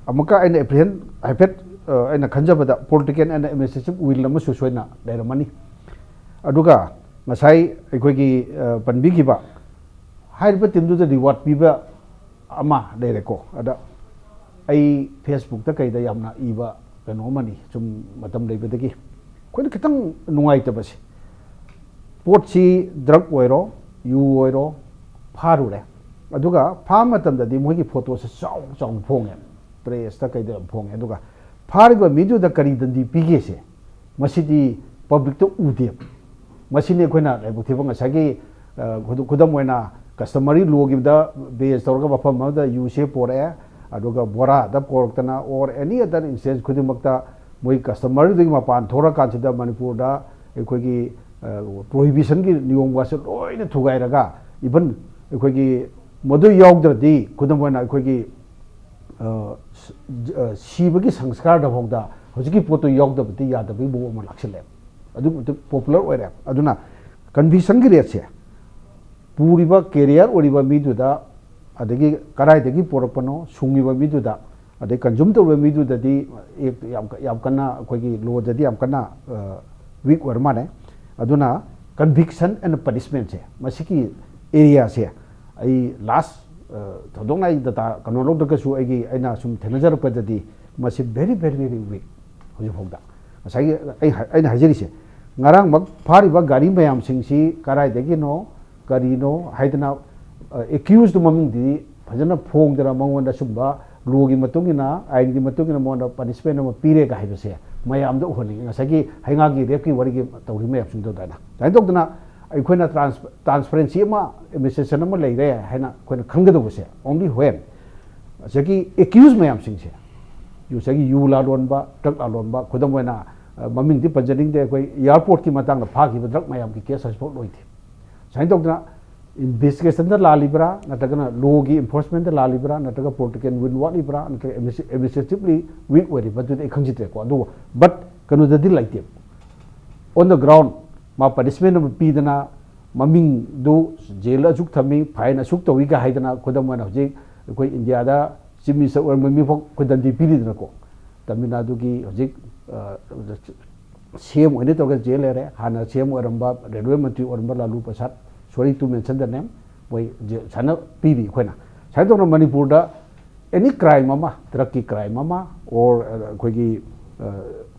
ꯑꯃꯨꯛꯀ ꯑꯩꯅ apprehend ꯍꯥꯏꯐꯦꯠ, ꯑ, ꯑꯩꯅ ꯈꯟꯖꯕꯗ political and administrative will ꯑꯃꯁꯨ ꯁꯣꯏꯅ ꯂꯩꯔꯝꯃꯅꯤ꯫ ꯑꯗꯨꯒ ꯉꯁꯥꯏ ꯑꯩꯈꯣꯏꯒꯤ, ꯑ, ꯄꯟꯕꯤꯈꯤꯕ ꯍꯥꯏꯔꯤꯕ teamꯗꯨꯗ reward ꯄꯤꯕ ꯑꯃ ꯂꯩꯔꯦꯀꯣ꯫ ꯑꯗ ꯑꯩ Facebookꯇ ꯀꯩꯗ ꯌꯥꯝꯅ ꯏꯕ ꯀꯩꯅꯣ ꯑꯃꯅꯤ, ꯁꯨꯝ ꯃꯇꯝ ꯂꯩꯕꯗꯒꯤ ꯑꯩꯈꯣꯏꯅ ꯈꯤꯇꯪ ꯅꯨꯡꯉꯥꯏꯇꯕꯁꯦ, ꯄꯣꯠꯁꯤ drug ꯑꯣꯏꯔꯣ, ꯌꯨ ꯑꯣꯏꯔꯣ, ꯐꯥꯔꯨꯔꯦ, ꯑꯗꯨꯒ ꯐꯥꯕ ꯃꯇꯝꯗꯗꯤ ꯃꯣꯏꯒꯤ photoꯁꯦ ꯆꯥꯎ ꯆꯥꯎꯅ ꯐꯣꯡꯉꯦ, pressꯇ ꯀꯩꯗ ꯌꯥꯝ ꯐꯣꯡꯉꯦ, ꯑꯗꯨꯒ ꯐꯥꯔꯤꯕ ꯃꯤꯗꯨꯗ ꯀꯔꯤ ꯗꯟꯗꯤ ꯄꯤꯒꯦꯁꯦ ꯃꯁꯤꯗꯤ publicꯇ ꯎꯗꯦꯕ꯫ ꯃꯁꯤꯅꯤ ꯑꯩꯈꯣꯏꯅ ꯂꯥꯏꯕꯛ ꯊꯤꯕ꯫ ꯉꯁꯥꯏꯒꯤ, ꯑ, ꯈꯨꯗ-, ꯈꯨꯗꯝ ꯑꯣꯏꯅ customary lawꯒꯤꯗ base ꯇꯧꯔꯒ ꯃꯐꯝ ꯑꯃꯗ ꯌꯨꯁꯦ ꯄꯣꯔꯛꯑꯦ, ꯑꯗꯨꯒ ꯕꯣꯔꯥꯗ ꯄꯣꯔꯛꯇꯅ or any other instance ꯈꯨꯗꯤꯡꯃꯛꯇ ꯃꯣꯏ customaryꯗꯒꯤ ꯃꯄꯥꯟ ꯊꯣꯛꯂꯀꯥꯟꯁꯤꯗ ꯃꯅꯤꯄꯨꯔꯗ ꯑꯩꯈꯣꯏꯒꯤ, ꯑ, prohibitionꯒꯤ ꯅꯤꯌꯣꯝꯒꯁꯦ ꯂꯣꯏꯅ ꯊꯨꯒꯥꯏꯔꯒ, even ꯑꯩꯈꯣꯏꯒꯤ ꯃꯗꯨ ꯌꯥꯎꯗ꯭ꯔꯗꯤ, ꯈꯨꯗꯝ ꯑꯣꯏꯅ ꯑꯩꯈꯣꯏꯒꯤ, ꯑ, ꯁ-, ꯑ, ꯁꯤꯕꯒꯤ ꯁꯪꯁꯀꯥꯔꯗ ꯐꯥꯎꯗ ꯍꯧꯖꯤꯛꯀꯤ ꯄꯣꯠꯇꯨ ꯌꯥꯎꯗꯕꯗꯤ ꯌꯥꯗꯕꯒꯤ ꯃꯑꯣꯡ ꯑꯃ ꯂꯥꯛꯁꯤꯜꯂꯦ꯫ ꯑꯗꯨꯛꯀꯤ ꯃꯇꯤꯛ popular ꯑꯣꯏꯔꯦ꯫ ꯑꯗꯨꯅ convictionꯒꯤ rateꯁꯦ ꯄꯨꯔꯤꯕ, carrier ꯑꯣꯏꯔꯤꯕ ꯃꯤꯗꯨꯗ, ꯑꯗꯒꯤ ꯀꯗꯥꯏꯗꯒꯤ ꯄꯣꯔꯛꯄꯅꯣ, ꯁꯨꯡꯉꯤꯕ ꯃꯤꯗꯨꯗ, ꯑꯗꯩ consume ꯇꯧꯔꯤꯕ ꯃꯤꯗꯨꯗꯗꯤ ꯌꯥꯝ, ꯌꯥꯝ ꯀꯟꯅ ꯑꯩꯈꯣꯏꯒꯤ lawꯗꯗꯤ ꯌꯥꯝ ꯀꯟꯅ, ꯑ, weak ꯑꯣꯏꯔ ꯃꯥꯜꯂꯦ꯫ ꯑꯗꯨꯅ Conviction and punishment ꯁꯦ, ꯃꯁꯤꯒꯤ ꯑꯦꯔꯤꯌꯥꯁꯦ ꯑꯩ ꯂꯥꯁ ꯊꯧꯗꯣꯛꯅ ꯑꯩ ꯗꯇꯥ ꯀꯩꯅꯣ ꯂꯧꯗ꯭ꯔꯒꯁꯨ ꯑꯩꯒꯤ ꯑꯩꯅ ꯁꯨꯝ ꯊꯦꯡꯅꯖꯔꯛꯄꯗꯗꯤ ꯃꯁꯤ very very very weak ꯍꯧꯖꯤꯛꯐꯥꯎꯗ꯫ ꯉꯁꯥꯏꯒꯤ ꯑꯩ ꯍꯥꯏ- ꯑꯩꯅ ꯍꯥꯏꯖꯔꯤꯁꯦ, ꯉꯔꯥꯡꯃꯛ ꯐꯥꯔꯤꯕ ꯒꯥꯔꯤ ꯃꯌꯥꯝꯁꯤꯡꯁꯤ ꯀꯗꯥꯏꯗꯒꯤꯅꯣ ꯀꯔꯤꯅꯣ ꯍꯥꯏꯗꯅ ꯑꯦꯀ꯭ꯌꯨꯁꯇꯨ ꯃꯃꯤꯡꯗꯤ ꯐꯖꯅ ꯐꯣꯡꯗꯅ ꯃꯉꯣꯟꯗ ꯁꯨꯝꯕ ꯂꯣꯒꯤ ꯃꯇꯨꯡ ꯏꯟꯅ, ꯑꯥꯏꯟꯒꯤ ꯃꯇꯨꯡ ꯏꯟꯅ ꯃꯉꯣꯟꯗ ꯄꯅꯤꯁꯃꯦꯟ ꯑꯃ ꯄꯤꯔꯦꯒ ꯍꯥꯏꯕꯁꯦ ꯃꯌꯥꯝꯗ ꯎꯍꯟꯅꯤꯡꯉꯤ꯫ ꯉꯁꯥꯏꯒꯤ ꯍꯩꯉꯥꯡꯒꯤ ꯔꯦꯞꯀꯤ ꯋꯥꯔꯤꯒꯤ ꯇꯧꯔꯤ ꯃꯌꯥꯝꯁꯤꯡꯗꯣ ꯑꯗꯨꯃꯥꯏꯅ ꯑꯗꯨꯃꯥꯏꯅ ꯇꯧꯗꯅ ꯑꯩꯈꯣꯏꯅ ꯇ꯭ꯔꯥꯟꯁ ꯇ꯭ꯔꯥꯟꯁꯄꯔꯦꯟꯁꯤ ꯑꯃ ꯑꯦꯗꯃꯤꯅꯤꯁꯇ꯭ꯔꯦꯁꯟ ꯑꯃ ꯂꯩꯔꯦ ꯍꯥꯏꯅ ꯑꯩꯈꯣꯏꯅ ꯈꯪꯒꯗꯧꯕꯁꯦ only when ꯉꯁꯥꯏꯒꯤ ꯑꯦꯀ꯭ꯌꯨꯁ ꯃꯌꯥꯝꯁꯤꯡꯁꯦ, ꯉꯁꯥꯏꯒꯤ ꯌꯨ ꯂꯥꯂꯣꯟꯕ, ꯗ꯭ꯔꯒ ꯂꯥꯂꯣꯟꯕ, ꯈꯨꯗꯝ ꯑꯣꯏꯅ ꯑ, ꯃꯃꯤꯡꯗꯤ ꯄꯟꯖꯅꯤꯡꯗꯦ, ꯑꯩꯈꯣꯏ ꯑꯦꯌꯥꯔꯄꯣꯔꯠꯀꯤ ꯃꯇꯥꯡꯗ ꯐꯥꯈꯤꯕ ꯗ꯭ꯔꯒ ꯃꯌꯥꯝꯒꯤ ꯀꯦꯁ ꯍꯧꯖꯤꯛꯐꯥꯎ ꯂꯣꯏꯗꯦ꯫ ꯁꯨꯃꯥꯏꯅ ꯇꯧꯗꯅ ꯏꯟꯚꯦꯁꯇꯤꯒꯦꯁꯟꯗ ꯂꯥꯜꯂꯤꯕ꯭ꯔꯥ ꯅꯠꯇ꯭ꯔꯒꯅ ꯂꯣꯒꯤ ꯏꯟꯐꯣꯔꯁꯃꯦꯟꯗ ꯂꯥꯜꯂꯤꯕ꯭ꯔꯥ ꯅꯠꯇ꯭ꯔꯒ ꯄꯣꯂꯤꯇꯤꯀꯦꯜ ꯋꯤꯜ ꯋꯥꯠꯂꯤꯕ꯭ꯔꯥ ꯅꯠꯇ꯭ꯔꯒ ꯑꯦꯗꯃꯤꯅꯤꯁꯇ꯭ꯔꯦꯇꯤꯚꯂꯤ ꯋꯤꯛ ꯑꯣꯏꯔꯤꯕ꯭ꯔꯥ ꯑꯗꯨꯗꯤ ꯑꯩ ꯈꯪꯖꯗ꯭ꯔꯦꯀꯣ꯫ ꯑꯗꯨꯕꯨ ꯕꯠ ꯀꯩꯅꯣꯗꯗꯤ ꯂꯩꯇꯦꯕ, on the ground ꯃꯥ ꯄꯅꯤꯁꯃꯦꯟ ꯑꯃ ꯄꯤꯗꯅ ꯃꯃꯤꯡꯗꯨ ꯖꯦꯜꯗ ꯑꯁꯨꯛ ꯊꯝꯃꯤ, ꯐꯥꯏꯟ ꯑꯁꯨꯛ ꯇꯧꯏꯒ ꯍꯥꯏꯗꯅ, ꯈꯨꯗꯝ ꯑꯣꯏꯅ ꯍꯧꯖꯤꯛ ꯑꯩꯈꯣꯏ ꯏꯟꯗꯤꯌꯥꯗ ꯆꯤꯐ ꯃꯤꯅꯤꯁꯇꯔ ꯑꯣꯏꯔꯝꯕ ꯃꯤꯐꯥꯎ ꯑꯩꯈꯣꯏ ꯗꯟꯗꯤ ꯄꯤꯔꯤꯗꯅꯀꯣ꯫ ꯇꯥꯃꯤꯜ ꯅꯥꯗꯨꯒꯤ ꯍꯧꯖꯤꯛ ꯁꯤ ꯑꯦꯝ ꯑꯣꯏꯅ ꯇꯧꯔꯒ ꯖꯦꯜ ꯂꯩꯔꯦ꯫ ꯍꯥꯟꯅ ꯁꯤ ꯑꯦꯝ ꯑꯣꯏꯔꯝꯕ, ꯔꯦꯜꯋꯦ ꯃꯟꯇ꯭ꯔꯤ ꯑꯣꯏꯔꯝꯕ ꯂꯥꯂꯨ ꯄ꯭ꯔꯁꯥꯗ, sorry to mention the name, ꯃꯣꯏ ꯖꯦ- ꯁꯨꯃꯥꯏꯅ ꯄꯤꯔꯤ ꯑꯩꯈꯣꯏꯅ꯫ ꯁꯨꯃꯥꯏꯅ ꯇꯧꯗꯅ ꯃꯅꯤꯄꯨꯔꯗ ꯑꯦꯅꯤ ꯀ꯭ꯔꯥꯏꯝ ꯑꯃ, ꯗ꯭ꯔꯒꯀꯤ ꯀ꯭ꯔꯥꯏꯝ ꯑꯃ, ꯑꯣꯔ ꯑꯩꯈꯣꯏꯒꯤ ꯑ,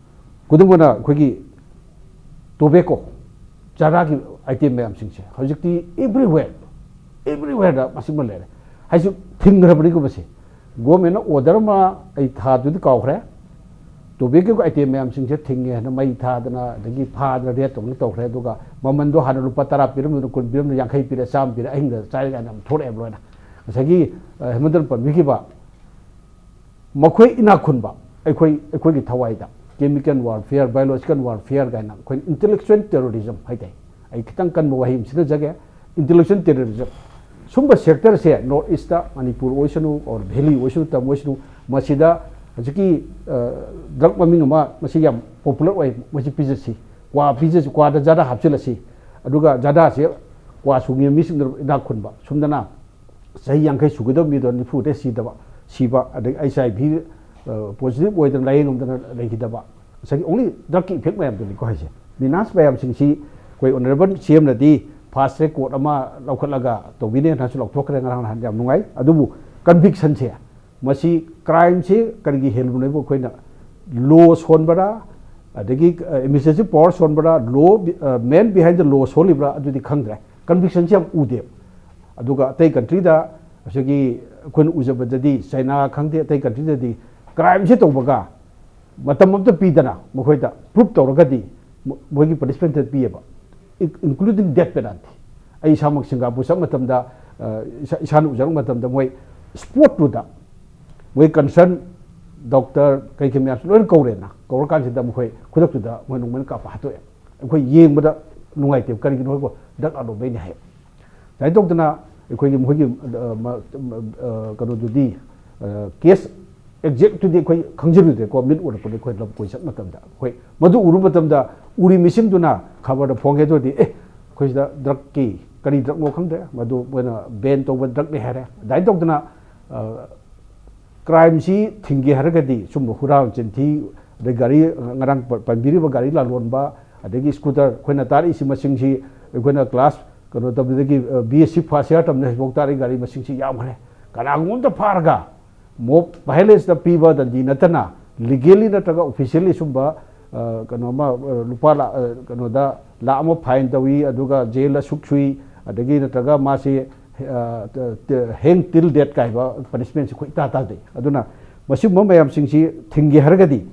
ꯈꯨꯗꯝ ꯑꯣꯏꯅ ꯑꯩꯈꯣꯏꯒꯤ ꯇꯣꯕꯦꯀꯣ, ꯆꯥꯔꯥꯒꯤ ꯑꯥꯏꯇꯦꯝ ꯃꯌꯥꯝꯁꯤꯡꯁꯦ ꯍꯧꯖꯤꯛꯇꯤ ꯑꯦꯕ꯭ꯔꯤꯋꯦꯔ, ꯑꯦꯕ꯭ꯔꯤꯋꯦꯔꯗ ꯃꯁꯤꯃ ꯂꯩꯔꯦ꯫ ꯍꯥꯏꯁꯨ ꯊꯤꯡꯈ꯭ꯔꯕꯅꯤꯀꯣ ꯃꯁꯤ꯫ ꯒꯣꯔꯃꯦꯟꯅ ꯑꯣꯔꯗꯔ ꯑꯃ ꯑꯩ ꯊꯥꯗꯨꯗꯤ ꯀꯥꯎꯈ꯭ꯔꯦ, ꯇꯣꯕꯦꯀꯣꯒꯤ ꯑꯥꯏꯇꯦꯝ ꯃꯌꯥꯝꯁꯤꯡꯁꯦ ꯊꯤꯡꯉꯦ ꯍꯥꯏꯅ ꯃꯩ ꯊꯥꯗꯅ ꯑꯗꯒꯤ ꯐꯥꯗꯅ ꯔꯦꯠ ꯇꯧꯗꯅ ꯇꯧꯈ꯭ꯔꯦ꯫ ꯑꯗꯨꯒ ꯃꯃꯟꯗꯣ ꯍꯥꯟꯅ ꯂꯨꯄꯥ ꯇꯔꯥ ꯄꯤꯔꯝꯕꯗꯨꯅ ꯀꯨꯟ ꯄꯤꯔꯝꯕꯗꯨꯅ ꯌꯥꯡꯈꯩ ꯄꯤꯔꯦ, ꯆꯥꯝꯃ ꯄꯤꯔꯦ, ꯑꯍꯤꯡꯗ ꯆꯥꯏꯔꯦ ꯀꯥꯏꯅ ꯌꯥꯝ ꯊꯣꯛꯂꯛꯑꯦꯕ ꯂꯣꯏꯅ꯫ ꯉꯁꯥꯏꯒꯤ ꯑ, ꯍꯦꯃꯟꯇꯅ ꯄꯟꯕꯤꯈꯤꯕ ꯃꯈꯣꯏ ꯏꯅꯥꯛ ꯈꯨꯟꯕ, ꯑꯩꯈꯣꯏ ꯑꯩꯈꯣꯏꯒꯤ ꯊꯋꯥꯏꯗ ꯀꯦꯃꯤꯀꯦꯜ ꯋꯥꯔꯐꯤꯌꯔ, ꯕꯥꯏꯑꯣꯂꯣꯖꯤꯀꯦꯜ ꯋꯥꯔꯐꯤꯌꯔ ꯀꯥꯏꯅ ꯑꯩꯈꯣꯏꯅ ꯏꯟꯇꯦꯂꯦꯛꯆꯨꯋꯦꯜ ꯇꯦꯔꯣꯔꯤꯖꯝ ꯍꯥꯏꯇꯥꯏ꯫ ꯑꯩ ꯈꯤꯇꯪ ꯀꯟꯕ ꯋꯥꯍꯩ ꯑꯃ ꯁꯤꯖꯤꯟꯅꯖꯒꯦ, ꯏꯟꯇꯦꯂꯦꯛꯆꯨꯋꯦꯜ ꯇꯦꯔꯣꯔꯤꯖꯝ꯫ ꯁꯨꯝꯕ ꯁꯦꯛꯇꯔꯁꯦ ꯅꯣꯔꯠ ꯏꯁꯇ, ꯃꯅꯤꯄꯨꯔ ꯑꯣꯏꯁꯅꯨ ꯑꯣꯔ ꯚꯦꯂꯤ ꯑꯣꯏꯁꯅꯨ, ꯇꯝ ꯑꯣꯏꯁꯅꯨ, ꯃꯁꯤꯗ ꯍꯧꯖꯤꯛꯀꯤ ꯑ, ꯗ꯭ꯔꯒ ꯃꯃꯤꯡ ꯑꯃ ꯃꯁꯤ ꯌꯥꯝ ꯄꯣꯄꯨꯂꯔ ꯑꯣꯏ, ꯃꯁꯤ ꯄꯤꯖꯁꯤ, ꯀ꯭ꯋꯥ ꯄꯤꯖꯁꯤ, ꯀ꯭ꯋꯥꯗ ꯖꯥꯗꯥ ꯍꯥꯞꯆꯤꯜꯂꯁꯤ, ꯑꯗꯨꯒ ꯖꯥꯗꯥꯁꯦ ꯀ꯭ꯋꯥ ꯁꯨꯡꯉꯤꯕ ꯃꯤꯁꯤꯡꯗꯨ ꯏꯅꯥꯛ ꯈꯨꯟꯕ, ꯁꯨꯝꯗꯅ ꯆꯍꯤ ꯌꯥꯡꯈꯩ ꯁꯨꯒꯗꯕ ꯃꯤꯗꯣ ꯅꯤꯐꯨꯗ ꯁꯤꯗꯕ, ꯁꯤꯕ, ꯑꯗꯒꯤ ꯑꯩꯆ ꯑꯥꯏ ꯚꯤ ꯄꯣꯖꯤꯇꯤꯚ ꯑꯣꯏꯗꯅ ꯂꯥꯏꯌꯦꯡꯉꯝꯗꯅ ꯂꯩꯈꯤꯗꯕ, ꯉꯁꯥꯏꯒꯤ ꯑꯣꯡꯂꯤ ꯗ꯭ꯔꯒꯀꯤ ꯏꯐꯦꯛ ꯃꯌꯥꯝꯗꯨꯅꯤꯀꯣ ꯍꯥꯏꯁꯦ꯫ ꯃꯤꯅꯥꯁ ꯃꯌꯥꯝꯁꯤꯡꯁꯤ ꯑꯩꯈꯣꯏ ꯑꯣꯅꯔꯦꯕꯜ ꯁꯤ ꯑꯦꯝꯅꯗꯤ ꯐꯥꯁ ꯇ꯭ꯔꯦꯛ ꯀꯣꯔꯠ ꯑꯃ ꯂꯧꯈꯠꯂꯒ ꯇꯧꯕꯤꯅꯦꯅꯁꯨ ꯂꯧꯊꯣꯛꯈ꯭ꯔꯦ ꯉꯔꯥꯡ ꯅꯍꯥꯟ꯫ ꯌꯥꯝ ꯅꯨꯡꯉꯥꯏ꯫ ꯑꯗꯨꯕꯨ ꯀꯟꯚꯤꯛꯁꯟꯁꯦ, ꯃꯁꯤ ꯀ꯭ꯔꯥꯏꯝꯁꯦ ꯀꯔꯤꯒꯤ ꯍꯦꯜꯂꯨꯅꯦꯕꯨ ꯑꯩꯈꯣꯏꯅ ꯂꯣ ꯁꯣꯟꯕꯔꯥ, ꯑꯗꯒꯤ ꯑꯦꯗꯃꯤꯅꯤꯁꯇ꯭ꯔꯦꯇꯤꯚ ꯄꯋꯥꯔ ꯁꯣꯟꯕꯔꯥ, ꯂꯣ, ꯃꯦꯟ ꯕꯤꯍꯥꯏꯟ ꯗ ꯂꯣ ꯁꯣꯜꯂꯤꯕ꯭ꯔꯥ, ꯑꯗꯨꯗꯤ ꯈꯪꯗ꯭ꯔꯦ꯫ ꯀꯟꯚꯤꯛꯁꯟꯁꯤ ꯌꯥꯝ ꯎꯗꯦꯕ꯫ ꯑꯗꯨꯒ ꯑꯇꯩ ꯀꯟꯇ꯭ꯔꯤꯗ, ꯉꯁꯥꯏꯒꯤ ꯑꯩꯈꯣꯏꯅ ꯎꯖꯕꯗꯗꯤ, ꯆꯥꯏꯅꯥ ꯈꯪꯗꯦ, ꯑꯇꯩ ꯀꯟꯇ꯭ꯔꯤꯗꯗꯤ ꯀ꯭ꯔꯥꯏꯝꯁꯤ ꯇꯧꯕꯒ ꯃꯇꯝ ꯑꯃꯇ ꯄꯤꯗꯅ ꯃꯈꯣꯏꯗ ꯄ꯭ꯔꯨꯞ ꯇꯧꯔꯒꯗꯤ ꯃ-, ꯃꯣꯏꯒꯤ ꯄꯅꯤꯁꯃꯦꯟꯇ ꯄꯤꯌꯦꯕ, ꯏꯟꯀ꯭ꯂꯨꯗꯤꯡ ꯗꯦꯠ ꯄꯦꯅꯥꯜꯇꯤ꯫ ꯑꯩ ꯏꯁꯥꯃꯛ ꯁꯤꯡꯒꯥꯄꯨꯔ ꯆꯠꯄ ꯃꯇꯝꯗ, ꯑ, ꯏꯁꯥ-, ꯏꯁꯥꯅ ꯎꯖꯔꯛꯄ ꯃꯇꯝꯗ, ꯃꯣꯏ ꯁ꯭ꯄꯣꯠꯇꯨꯗ ꯃꯣꯏ ꯀꯟꯁꯔꯟ ꯗꯣꯛꯇꯔ ꯀꯩ ꯀꯩ ꯃꯌꯥꯝꯁꯨ ꯂꯣꯏꯅ ꯀꯧꯔꯦꯅ꯫ ꯀꯧꯔꯀꯥꯟꯁꯤꯗ ꯃꯈꯣꯏ ꯈꯨꯗꯛꯇꯨꯗ ꯃꯣꯏ ꯅꯣꯡꯃꯩꯅ ꯀꯥꯞꯄ ꯍꯥꯠꯇꯣꯛꯑꯦ꯫ ꯑꯩꯈꯣꯏ ꯌꯦꯡꯕꯗ ꯅꯨꯡꯉꯥꯏꯇꯦꯕ꯫ ꯀꯔꯤꯒꯤꯅꯣ ꯍꯥꯏꯕ, ꯗ꯭ꯔꯒ ꯂꯥꯂꯣꯟꯕꯩꯅꯦ ꯍꯥꯏꯌꯦ꯫ ꯑꯗꯨꯃꯥꯏꯅ ꯇꯧꯗꯅ ꯑꯩꯈꯣꯏꯒꯤ ꯃꯈꯣꯏꯒꯤ, ꯑ, ꯃ-, ꯃ-, ꯑ, ꯀꯩꯅꯣꯗꯨꯗꯤ, ꯑ, ꯀꯦꯁ ꯑꯦꯛꯖꯦꯛꯇꯨꯗꯤ ꯑꯩꯈꯣꯏ ꯈꯪꯖꯔꯨꯗ꯭ꯔꯦꯀꯣ, ꯃꯤꯠ ꯎꯔꯛꯄꯗ ꯑꯩꯈꯣꯏ ꯂꯝ ꯀꯣꯏ ꯆꯠꯄ ꯃꯇꯝꯗ꯫ ꯑꯩꯈꯣꯏ ꯃꯗꯨ ꯎꯔꯨꯕ ꯃꯇꯝꯗ ꯎꯔꯤ ꯃꯤꯁꯤꯡꯗꯨꯅ ꯈꯕꯔꯗ ꯐꯣꯡꯒꯦ ꯑꯗꯨꯗꯤ, "ꯑꯦ, ꯑꯩꯈꯣꯏ ꯁꯤꯗ ꯗ꯭ꯔꯒꯀꯤ, ꯀꯔꯤ ꯗ꯭ꯔꯒꯅꯣ ꯈꯪꯗ꯭ꯔꯦ, ꯃꯗꯨ ꯃꯣꯏꯅ ꯕꯦꯟ ꯇꯧꯕ ꯗ꯭ꯔꯒꯅꯤ" ꯍꯥꯏꯔꯦ꯫ ꯑꯗꯨꯃꯥꯏꯅ ꯇꯧꯗꯅ, ꯑ, ꯀ꯭ꯔꯥꯏꯝꯁꯤ ꯊꯤꯡꯒꯦ ꯍꯥꯏꯔꯒꯗꯤ ꯁꯨꯝꯕ ꯍꯨꯔꯥꯟ ꯆꯤꯟꯊꯤ, ꯑꯗꯩ ꯒꯥꯔꯤ, ꯉꯔꯥꯡ ꯄ-, ꯄꯟꯕꯤꯔꯤꯕ ꯒꯥꯔꯤ ꯂꯥꯂꯣꯟꯕ, ꯑꯗꯒꯤ ꯁ꯭ꯀꯨꯇꯔ, ꯑꯩꯈꯣꯏꯅ ꯇꯥꯔꯛꯏꯁꯤ ꯃꯁꯤꯡꯁꯤ, ꯑꯩꯈꯣꯏꯅ ꯀ꯭ꯂꯥꯁ ꯀꯩꯅꯣ ꯇꯧꯕꯗꯒꯤ, ꯑ, B S C first year ꯇꯝꯕꯗ ꯍꯧꯖꯤꯛꯐꯥꯎ ꯇꯥꯔꯛꯏ ꯒꯥꯔꯤ ꯃꯁꯤꯡꯁꯤ ꯌꯥꯝꯈ꯭ꯔꯦ꯫ ꯀꯅꯥꯒꯨꯝꯕ ꯑꯝꯇ ꯐꯥꯔꯒ ꯃꯣꯕ ꯚꯥꯏꯑꯣꯂꯦꯟꯁꯇ ꯄꯤꯕ ꯗꯟꯗꯤ ꯅꯠꯇꯅ, ꯂꯤꯒꯦꯜꯂꯤ ꯅꯠꯇ꯭ꯔꯒ ꯑꯣꯐꯤꯁꯤꯌꯦꯜꯂꯤ ꯁꯨꯝꯕ, ꯑ, ꯀꯩꯅꯣ ꯑꯃ, ꯑ, ꯂꯨꯄꯥ ꯂꯥ-, ꯑ, ꯀꯩꯅꯣꯗ ꯂꯥꯈ ꯑꯃ ꯐꯥꯏꯟ ꯇꯧꯏ, ꯑꯗꯨꯒ ꯖꯦꯜ ꯑꯁꯨꯛ ꯁꯨꯏ, ꯑꯗꯒꯤ ꯅꯠꯇ꯭ꯔꯒ ꯃꯥꯁꯤ, ꯑ, ꯍꯦꯡ ꯇꯤꯜ ꯗꯦꯠ ꯀꯥꯏꯕ ꯄꯅꯤꯁꯃꯦꯟꯁꯤ ꯑꯩꯈꯣꯏ ꯏꯇꯥ ꯇꯥꯗꯦ꯫ ꯑꯗꯨꯅ ꯃꯁꯤꯒꯨꯝꯕ ꯃꯌꯥꯝꯁꯤꯡꯁꯤ ꯊꯤꯡꯒꯦ ꯍꯥꯏꯔꯒꯗꯤ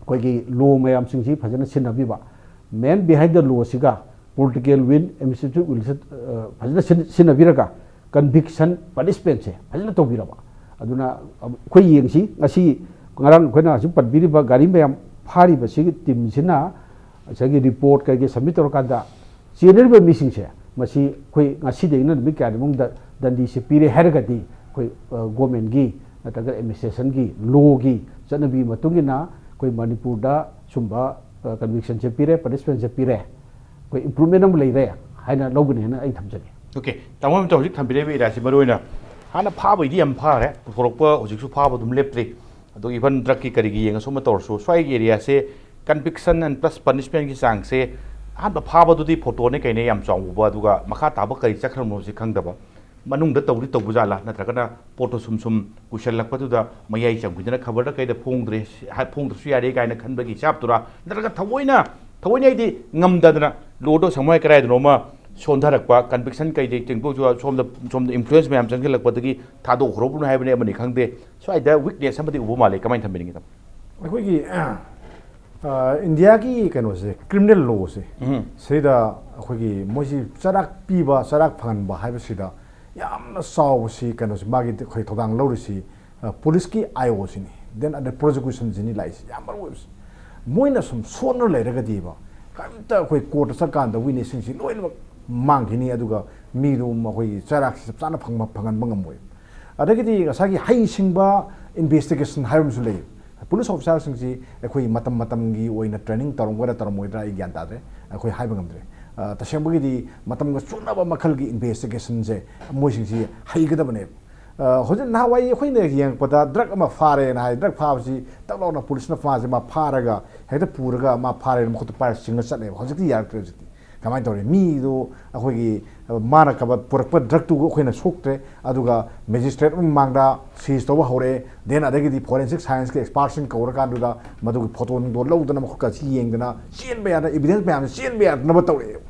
ꯑꯩꯈꯣꯏꯒꯤ ꯂꯣ ꯃꯌꯥꯝꯁꯤꯡꯁꯤ ꯐꯖꯅ ꯁꯤꯖꯤꯟꯅꯕꯤꯕ, ꯃꯦꯟ ꯕꯤꯍꯥꯏꯟ ꯗ ꯂꯣꯁꯤꯒ ꯄꯣꯂꯤꯇꯤꯀꯦꯜ ꯋꯤꯜ, ꯑꯦꯗꯃꯤꯅꯤꯁꯇ꯭ꯔꯦꯇꯤꯚ ꯋꯤꯜꯁꯤ, ꯑ, ꯐꯖꯅ ꯁꯤꯖꯤꯟ-, ꯁꯤꯖꯤꯟꯅꯕꯤꯔꯒ ꯀꯟꯚꯤꯛꯁꯟ ꯄꯅꯤꯁꯃꯦꯟꯁꯦ ꯐꯖꯅ ꯇꯧꯕꯤꯔꯕ꯫ ꯑꯗꯨꯅ ꯑꯩꯈꯣꯏ ꯌꯦꯡꯁꯤ, ꯉꯁꯤ ꯉꯔꯥꯡ ꯑꯩꯈꯣꯏꯅ ꯍꯧꯖꯤꯛ ꯄꯟꯕꯤꯔꯤꯕ ꯒꯥꯔꯤ ꯃꯌꯥꯝ ꯐꯥꯔꯤꯕꯁꯤꯒꯤ ꯇꯤꯝꯁꯤꯅ ꯉꯁꯥꯏꯒꯤ ꯔꯤꯄꯣꯔꯠ ꯀꯩꯀꯩ ꯁꯕꯃꯤꯠ ꯇꯧꯔꯀꯥꯟꯗ ꯆꯦꯟꯅꯔꯤꯕ ꯃꯤꯁꯤꯡꯁꯦ, ꯃꯁꯤ ꯑꯩꯈꯣꯏ ꯉꯁꯤꯗꯒꯤꯅ ꯅꯨꯃꯤꯠ ꯀꯌꯥꯅꯤ ꯃꯅꯨꯡꯗ ꯗꯟꯗꯤꯁꯦ ꯄꯤꯔꯦ ꯍꯥꯏꯔꯒꯗꯤ, ꯑꯩꯈꯣꯏ, ꯑ, ꯒꯣꯔꯃꯦꯟꯒꯤ ꯅꯠꯇ꯭ꯔꯒ ꯑꯦꯗꯃꯤꯅꯤꯁꯇ꯭ꯔꯦꯁꯟꯒꯤ ꯂꯣꯒꯤ ꯆꯠꯅꯕꯤ ꯃꯇꯨꯡ ꯏꯟꯅ ꯑꯩꯈꯣꯏ ꯃꯅꯤꯄꯨꯔꯗ ꯁꯨꯝꯕ, ꯑ, ꯀꯟꯚꯤꯛꯁꯟꯁꯦ ꯄꯤꯔꯦ, ꯄꯅꯤꯁꯃꯦꯟꯁꯦ ꯄꯤꯔꯦ, ꯑꯩꯈꯣꯏ ꯏꯝꯄ꯭ꯔꯨꯚꯃꯦꯟ ꯑꯃ ꯂꯩꯔꯦ ꯍꯥꯏꯅ ꯂꯧꯒꯅꯤ ꯍꯥꯏꯅ ꯑꯩ ꯊꯝꯖꯒꯦ꯫ ꯑꯣꯀꯦ, ꯇꯥꯃꯣ, ꯑꯝꯇ ꯍꯧꯖꯤꯛ ꯊꯝꯕꯤꯔꯤꯕ ꯑꯦꯔꯤꯌꯥꯁꯤ ꯃꯔꯨ ꯑꯣꯏꯅ ꯍꯥꯟꯅ ꯐꯥꯕꯩꯗꯤ ꯌꯥꯝ ꯐꯥꯈ꯭ꯔꯦ, ꯄꯨꯊꯣꯔꯛꯄ ꯍꯧꯖꯤꯛꯁꯨ ꯐꯥꯕ ꯑꯗꯨꯝ ꯂꯦꯞꯇ꯭ꯔꯤ꯫ ꯑꯗꯨꯒ ꯏꯚꯟ ꯗ꯭ꯔꯒꯀꯤ ꯀꯔꯤꯒꯤ ꯌꯦꯡꯉꯁꯨ ꯑꯃ ꯇꯧꯔꯁꯨ, ꯁ꯭ꯋꯥꯏꯒꯤ ꯑꯦꯔꯤꯌꯥꯁꯦ ꯀꯟꯚꯤꯛꯁꯟ ꯑꯦꯟ ꯄ꯭ꯂꯁ ꯄꯅꯤꯁꯃꯦꯟꯒꯤ ꯆꯥꯡꯁꯦ ꯑꯍꯥꯟꯕ ꯐꯥꯕꯗꯨꯗꯤ ꯐꯣꯇꯣꯅꯦ ꯀꯩꯅꯦ ꯌꯥꯝ ꯆꯥꯎꯕ, ꯑꯗꯨꯒ ꯃꯈꯥ ꯇꯥꯕ ꯀꯔꯤ ꯆꯠꯈ꯭ꯔꯕꯅꯣꯁꯤ ꯈꯪꯗꯕ꯫ ꯃꯅꯨꯡꯗ ꯇꯧꯗꯤ ꯇꯧꯕ ꯖꯥꯠꯂꯥ, ꯅꯠꯇ꯭ꯔꯒꯅ ꯄꯣꯠꯇꯣ ꯁꯨꯝ ꯁꯨꯝ ꯀꯨꯏꯁꯜꯂꯛꯄꯗꯨꯗ ꯃꯌꯥꯏ ꯆꯪꯈꯤꯗꯅ ꯈꯕꯔꯗ ꯀꯩꯗ ꯐꯣꯡꯗ꯭ꯔꯦ, ꯍꯥꯏ, ꯐꯣꯡꯗ꯭ꯔꯁꯨ ꯌꯥꯔꯦ ꯀꯥꯏꯅ ꯈꯟꯕꯒꯤ ꯆꯥꯞꯇꯨꯔꯥ, ꯅꯠꯇ꯭ꯔꯒ ꯊꯑꯣꯏꯅ, ꯊꯑꯣꯏꯅ ꯍꯥꯏꯗꯤ ꯉꯝꯗꯗꯅ ꯂꯣꯗꯣ ꯁꯪꯉꯣꯏ ꯀꯗꯥꯏꯗꯅꯣꯃ ꯁꯣꯟꯊꯔꯛꯄ, ꯀꯟꯚꯤꯛꯁꯟ ꯀꯩꯗꯩ ꯇꯦꯡꯇꯣꯛꯁꯨ ꯁꯣꯝꯗ, ꯁꯣꯝꯗ ꯏꯟꯐ꯭ꯂꯨꯌꯦꯟꯁ ꯃꯌꯥꯝ ꯆꯪꯁꯤꯜꯂꯛꯄꯗꯒꯤ ꯊꯥꯗꯣꯛꯈ꯭ꯔꯕꯅ ꯍꯥꯏꯕꯅꯤ, ꯑꯃꯅꯤ ꯈꯪꯗꯦ, ꯁ꯭ꯋꯥꯏꯗ ꯋꯤꯛꯅꯦꯁ ꯑꯃꯗꯤ ꯎꯕ ꯃꯥꯜꯂꯦ꯫ ꯀꯃꯥꯏꯅ ꯊꯝꯕꯤꯅꯤꯡꯉꯤ, ꯇꯥꯃꯣ? ꯑꯩꯈꯣꯏꯒꯤ ꯏꯟꯗꯤꯌꯥꯒꯤ ꯀꯩꯅꯣꯁꯦ, ꯀ꯭ꯔꯤꯃꯤꯅꯦꯜ ꯂꯣꯁꯦ, ꯁꯤꯗ ꯑꯩꯈꯣꯏꯒꯤ ꯃꯣꯏꯁꯤ ꯆꯩꯔꯥꯛ ꯄꯤꯕ, ꯆꯩꯔꯥꯛ ꯐꯪꯍꯟꯕ ꯍꯥꯏꯕꯁꯤꯗ ꯌꯥꯝꯅ ꯆꯥꯎꯕꯁꯤ, ꯀꯩꯅꯣꯁꯤ, ꯃꯥꯒꯤ ꯑꯩꯈꯣꯏ ꯊꯧꯗꯥꯡ ꯂꯧꯔꯤꯁꯤ, ꯄꯨꯂꯤꯁꯀꯤ ꯑꯥꯏ ꯑꯣꯁꯤꯅꯤ, ꯗꯦꯟ ꯑꯗꯩ ꯄ꯭ꯔꯣꯁꯤꯀ꯭ꯌꯨꯁꯟꯁꯤꯅꯤ ꯂꯥꯛꯏꯁꯤ ꯌꯥꯝ ꯃꯔꯨ ꯑꯣꯏꯕꯁꯤ꯫ ꯃꯣꯏꯅ ꯁꯨꯝ ꯁꯣꯟꯅ ꯂꯩꯔꯒꯗꯤꯕ, ꯀꯔꯤꯝꯇ ꯑꯩꯈꯣꯏ ꯀꯣꯔꯠꯇ ꯆꯠꯀꯥꯟꯗ ꯋꯤꯛꯅꯦꯁꯁꯤꯡꯁꯤ ꯂꯣꯏꯅꯃꯛ ꯃꯥꯡꯈꯤꯅꯤ, ꯑꯗꯨꯒ ꯃꯤꯗꯨ ꯃꯈꯣꯏꯒꯤ ꯆꯩꯔꯥꯛꯁꯤ ꯆꯞ ꯆꯥꯅ ꯐꯪꯕ, ꯐꯪꯍꯟꯕ ꯉꯝꯃꯣꯏ꯫ ꯑꯗꯒꯤꯗꯤ ꯉꯁꯥꯏꯒꯤ ꯍꯩꯁꯤꯡꯕ ꯏꯟꯚꯦꯁꯇꯤꯒꯦꯁꯟ ꯍꯥꯏꯕ ꯑꯃꯁꯨ ꯂꯩ꯫ ꯄꯨꯂꯤꯁ ꯑꯣꯐꯤꯁꯥꯔꯁꯤꯡꯁꯤ ꯑꯩꯈꯣꯏ ꯃꯇꯝ ꯃꯇꯝꯒꯤ ꯑꯣꯏꯅ ꯇ꯭ꯔꯦꯅꯤꯡ ꯇꯧꯔꯝꯒꯗ꯭ꯔꯥ ꯇꯧꯔꯝꯃꯣꯏꯗ꯭ꯔꯥ ꯑꯩ ꯒ꯭ꯌꯥꯟ ꯇꯥꯗ꯭ꯔꯦ, ꯑꯩꯈꯣꯏ ꯍꯥꯏꯕ ꯉꯝꯗ꯭ꯔꯦ꯫ ꯑ, ꯇꯁꯦꯡꯕꯒꯤꯗꯤ ꯃꯇꯝꯒ ꯆꯨꯅꯕ ꯃꯈꯜꯒꯤ ꯏꯟꯚꯦꯁꯇꯤꯒꯦꯁꯟꯁꯦ ꯃꯣꯏꯁꯤꯡꯁꯤ ꯍꯩꯒꯗꯕꯅꯦꯕ꯫ ꯑ, ꯍꯧꯖꯤꯛ ꯅꯍꯥꯟꯋꯥꯏ ꯑꯩꯈꯣꯏꯅ ꯌꯦꯡꯉꯛꯄꯗ ꯗ꯭ꯔꯒ ꯑꯃ ꯐꯥꯔꯦꯅ ꯍꯥꯏ, ꯗ꯭ꯔꯒ ꯐꯥꯕꯁꯤ ꯇꯛ ꯂꯥꯎꯅ ꯄꯨꯂꯤꯁꯅ ꯐꯥꯁꯦ, ꯃꯥ ꯐꯥꯔꯒ ꯍꯦꯛꯇ ꯄꯨꯔꯒ ꯃꯥ ꯐꯥꯔꯦꯅ ꯃꯈꯨꯠꯇ ꯄꯥꯏꯔ ꯆꯤꯡꯉ ꯆꯠꯂꯦꯕ꯫ ꯍꯧꯖꯤꯛꯇꯤ ꯌꯥꯔꯛꯇ꯭ꯔꯦ꯫ ꯍꯧꯖꯤꯛꯇꯤ ꯀꯃꯥꯏꯅ ꯇꯧꯔꯦ? ꯃꯤꯗꯨ ꯑꯩꯈꯣꯏꯒꯤ, ꯑ, ꯃꯥꯅ ꯀꯕ-, ꯄꯨꯔꯛꯄ ꯗ꯭ꯔꯒꯇꯨꯒ ꯑꯩꯈꯣꯏꯅ ꯁꯣꯛꯇ꯭ꯔꯦ, ꯑꯗꯨꯒ ꯃꯦꯖꯤꯁꯇ꯭ꯔꯦꯠ ꯃꯃꯥꯡꯗ ꯁꯤꯖ ꯇꯧꯕ ꯍꯧꯔꯦ, ꯗꯦꯟ ꯑꯗꯒꯤꯗꯤ ꯐꯣꯔꯦꯟꯁꯤꯛ ꯁꯥꯏꯟꯁꯀꯤ ꯑꯦꯛꯁꯄꯥꯔꯠꯁꯤꯡ ꯀꯧꯔꯀꯥꯟꯗꯨꯗ ꯃꯗꯨꯒꯤ ꯐꯣꯇꯣ ꯅꯨꯡꯗꯣ ꯂꯧꯗꯅ ꯃꯈꯨꯠꯀꯁꯤ ꯌꯦꯡꯗꯅ ꯆꯦꯟꯕ ꯌꯥꯗꯅ, ꯏꯕꯤꯗꯦꯟꯁ ꯃꯌꯥꯝꯁꯦ ꯆꯦꯟꯕ ꯌꯥꯗꯅꯕ ꯇꯧꯔꯛꯑꯦꯕ꯫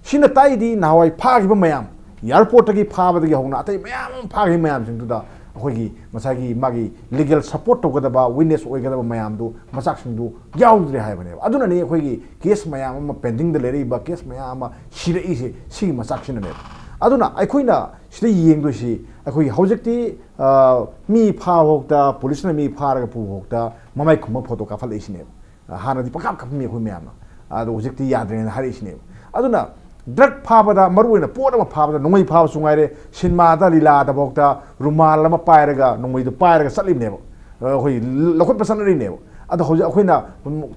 ꯁꯤꯅ ꯇꯥꯛꯏꯗꯤ ꯅꯍꯥꯟꯋꯥꯏ ꯐꯥꯈꯤꯕ ꯃꯌꯥꯝ, ꯑꯦꯌꯥꯔꯄꯣꯔꯠꯇꯒꯤ ꯐꯥꯕꯗꯒꯤ ꯍꯧꯅ ꯑꯇꯩ ꯃꯌꯥꯝ ꯑꯃ ꯐꯥꯈꯤꯕ ꯃꯌꯥꯝꯁꯤꯡꯗꯨꯗ ꯑꯩꯈꯣꯏꯒꯤ ꯉꯁꯥꯏꯒꯤ ꯃꯥꯒꯤ ꯂꯤꯒꯦꯜ ꯁꯄꯣꯔꯠ ꯇꯧꯒꯗꯕ, ꯋꯤꯠꯅꯦꯁ ꯑꯣꯏꯒꯗꯕ ꯃꯌꯥꯝꯗꯨ, ꯃꯆꯥꯛꯁꯤꯡꯗꯨ ꯌꯥꯎꯗ꯭ꯔꯦ ꯍꯥꯏꯕꯅꯦꯕ꯫ ꯑꯗꯨꯅꯅꯤ ꯑꯩꯈꯣꯏꯒꯤ ꯀꯦꯁ ꯃꯌꯥꯝ ꯑꯃ ꯄꯦꯟꯗꯤꯡꯗ ꯂꯩꯔꯛꯏꯕ, ꯀꯦꯁ ꯃꯌꯥꯝ ꯑꯃ ꯁꯤꯔꯛꯏꯁꯦ ꯁꯤꯒꯤ ꯃꯆꯥꯛꯁꯤꯅꯅꯦꯕ꯫ ꯑꯗꯨꯅ ꯑꯩꯈꯣꯏꯅ ꯁꯤꯗ ꯌꯦꯡꯗꯣꯏꯁꯤ, ꯑꯩꯈꯣꯏꯒꯤ ꯍꯧꯖꯤꯛꯇꯤ, ꯑ, ꯃꯤ ꯐꯥꯕ ꯐꯥꯎꯗ, ꯄꯨꯂꯤꯁꯅ ꯃꯤ ꯐꯥꯔꯒ ꯄꯨꯕ ꯐꯥꯎꯗ ꯃꯃꯥꯏ ꯈꯨꯝꯕ ꯐꯣꯇꯣ ꯀꯥꯞꯍꯠꯂꯛꯏꯁꯤꯅꯦꯕ꯫ ꯍꯥꯟꯅꯗꯤ ꯄꯪꯀꯥꯞ ꯀꯥꯞꯄꯝꯃꯤ ꯑꯩꯈꯣꯏ ꯃꯌꯥꯝꯅ, ꯑꯗꯣ ꯍꯧꯖꯤꯛꯇꯤ ꯌꯥꯗ꯭ꯔꯦꯅ ꯍꯥꯏꯔꯛꯏꯁꯤꯅꯦꯕ꯫ ꯑꯗꯨꯅ ꯗ꯭ꯔꯒ ꯐꯥꯕꯗ, ꯃꯔꯨꯑꯣꯏꯅ ꯄꯣꯠ ꯑꯃ ꯐꯥꯕꯗ, ꯅꯣꯡꯃꯩ ꯐꯥꯕꯁꯨ ꯉꯥꯏꯔꯦ, ꯁꯤꯅꯦꯃꯥꯗ, ꯂꯤꯂꯥꯗꯐꯥꯎꯗ ꯔꯨꯃꯥꯜ ꯑꯃ ꯄꯥꯏꯔꯒ, ꯅꯣꯡꯃꯩꯗꯨ ꯄꯥꯏꯔꯒ ꯆꯠꯂꯤꯕꯅꯦꯕ꯫ ꯑꯩꯈꯣꯏ ꯂꯧꯈꯠꯄ ꯆꯠꯅꯔꯤꯅꯦꯕ꯫ ꯑꯗꯣ ꯍꯧꯖꯤꯛ ꯑꯩꯈꯣꯏꯅ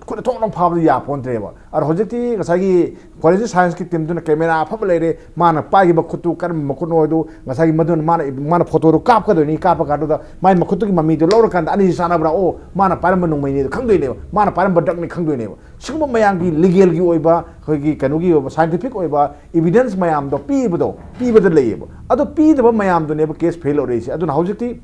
ꯈꯨꯠꯅ ꯊꯣꯛ ꯂꯥꯎ ꯐꯥꯕꯗꯨ ꯌꯥꯄꯣꯟꯗ꯭ꯔꯦꯕ꯫ ꯑꯗꯣ ꯍꯧꯖꯤꯛꯇꯤ ꯉꯁꯥꯏꯒꯤ forensic scienceꯀꯤ teamꯗꯨꯅ camera ꯑꯐꯕ ꯂꯩꯔꯦ, ꯃꯥꯅ ꯄꯥꯏꯈꯤꯕ ꯈꯨꯠꯇꯨ ꯀꯔꯝꯕ ꯃꯈꯨꯠꯅꯣ ꯍꯥꯏꯗꯨ ꯉꯁꯥꯏꯒꯤ ꯃꯗꯨꯅ ꯃꯥꯅ, ꯃꯥꯅ photoꯗꯨ ꯀꯥꯞꯀꯗꯣꯏꯅꯤ, ꯀꯥꯞꯄ ꯀꯥꯟꯗꯨꯗ ꯃꯥꯏ ꯃꯈꯨꯠꯇꯨꯒꯤ ꯃꯃꯤꯗꯨ ꯂꯧꯔꯀꯥꯟꯗ ꯑꯅꯤꯁꯤ ꯆꯥꯟꯅꯕ꯭ꯔꯥ, ꯑꯣ ꯃꯥꯅ ꯄꯥꯏꯔꯝꯕ ꯅꯣꯡꯃꯩꯅꯦꯗꯣ ꯈꯪꯗꯣꯏꯅꯦꯕ, ꯃꯥꯅ ꯄꯥꯏꯔꯝꯕ drugꯅꯤ ꯈꯪꯗꯣꯏꯅꯦꯕ꯫ ꯁꯤꯒꯨꯝꯕ ꯃꯌꯥꯝꯒꯤ legalꯒꯤ ꯑꯣꯏꯕ, ꯑꯩꯈꯣꯏꯒꯤ ꯀꯩꯅꯣꯒꯤ ꯑꯣꯏꯕ, scientific ꯑꯣꯏꯕ evidence ꯃꯌꯥꯝꯗꯣ ꯄꯤꯕꯗꯣ, ꯄꯤꯕꯗ ꯂꯩꯌꯦꯕ꯫ ꯑꯗꯣ ꯄꯤꯗꯕ ꯃꯌꯥꯝꯗꯨꯅꯦꯕ case fail ꯑꯣꯏꯔꯛꯏꯁꯦ꯫ ꯑꯗꯨꯅ ꯍꯧꯖꯤꯛꯇꯤ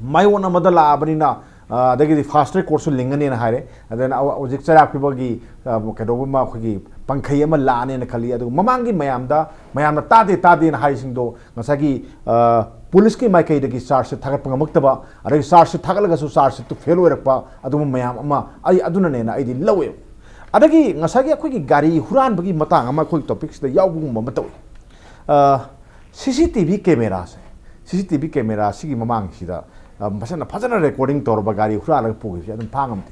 ꯃꯥꯏꯑꯣꯟ ꯑꯃꯗ ꯂꯥꯛꯑꯕꯅꯤꯅ, ꯑ, ꯑꯗꯒꯤꯗꯤ fast track courtꯁꯨ ꯂꯤꯡꯒꯅꯦꯅ ꯍꯥꯏꯔꯦ꯫ ꯑꯗꯨꯅ ꯑ-, ꯍꯧꯖꯤꯛ ꯆꯩꯔꯥꯛ ꯄꯤꯕꯒꯤ, ꯑ, ꯀꯩꯗꯧꯕ ꯑꯃ ꯑꯩꯈꯣꯏꯒꯤ ꯄꯪꯈꯩ ꯑꯃ ꯂꯥꯛꯑꯅꯦꯅ ꯈꯜꯂꯤ꯫ ꯑꯗꯨꯒ ꯃꯃꯥꯡꯒꯤ ꯃꯌꯥꯝꯗ ꯃꯌꯥꯝꯅ ꯇꯥꯗꯦ, ꯇꯥꯗꯦꯅ ꯍꯥꯏꯔꯤꯁꯤꯡꯗꯣ ꯉꯁꯥꯏꯒꯤ, ꯑ, ꯄꯨꯂꯤꯁꯀꯤ ꯃꯥꯏꯀꯩꯗꯒꯤ charge sheet ꯊꯥꯒꯠꯄ ꯉꯝꯃꯛꯇꯕ, ꯑꯗꯒꯤ charge sheet ꯊꯥꯒꯠꯂꯒꯁꯨ charge sheetꯇꯨ fail ꯑꯣꯏꯔꯛꯄ, ꯑꯗꯨꯒꯨꯝꯕ ꯃꯌꯥꯝ ꯑꯃ ꯑꯩ ꯑꯗꯨꯅꯅꯦꯅ ꯑꯩꯗꯤ ꯂꯧꯋꯦ꯫ ꯑꯗꯒꯤ ꯉꯁꯥꯏꯒꯤ ꯑꯩꯈꯣꯏꯒꯤ ꯒꯥꯔꯤ ꯍꯨꯔꯥꯟꯕꯒꯤ ꯃꯇꯥꯡ ꯑꯃ ꯑꯩꯈꯣꯏꯒꯤ topicꯁꯤꯗ ꯌꯥꯎꯕꯒꯨꯝꯕ ꯑꯃ ꯇꯧꯏ꯫ ꯑ, CCTV cameraꯁꯦ, CCTV camera ꯁꯤꯒꯤ ꯃꯃꯥꯡꯁꯤꯗ, ꯑ, ꯐꯖꯅ, ꯐꯖꯅ recording ꯇꯧꯔꯕ ꯒꯥꯔꯤ ꯍꯨꯔꯥꯜꯂꯒ ꯄꯨꯈꯤꯕꯁꯦ ꯑꯗꯨꯝ ꯐꯥ ꯉꯝꯗꯦ꯫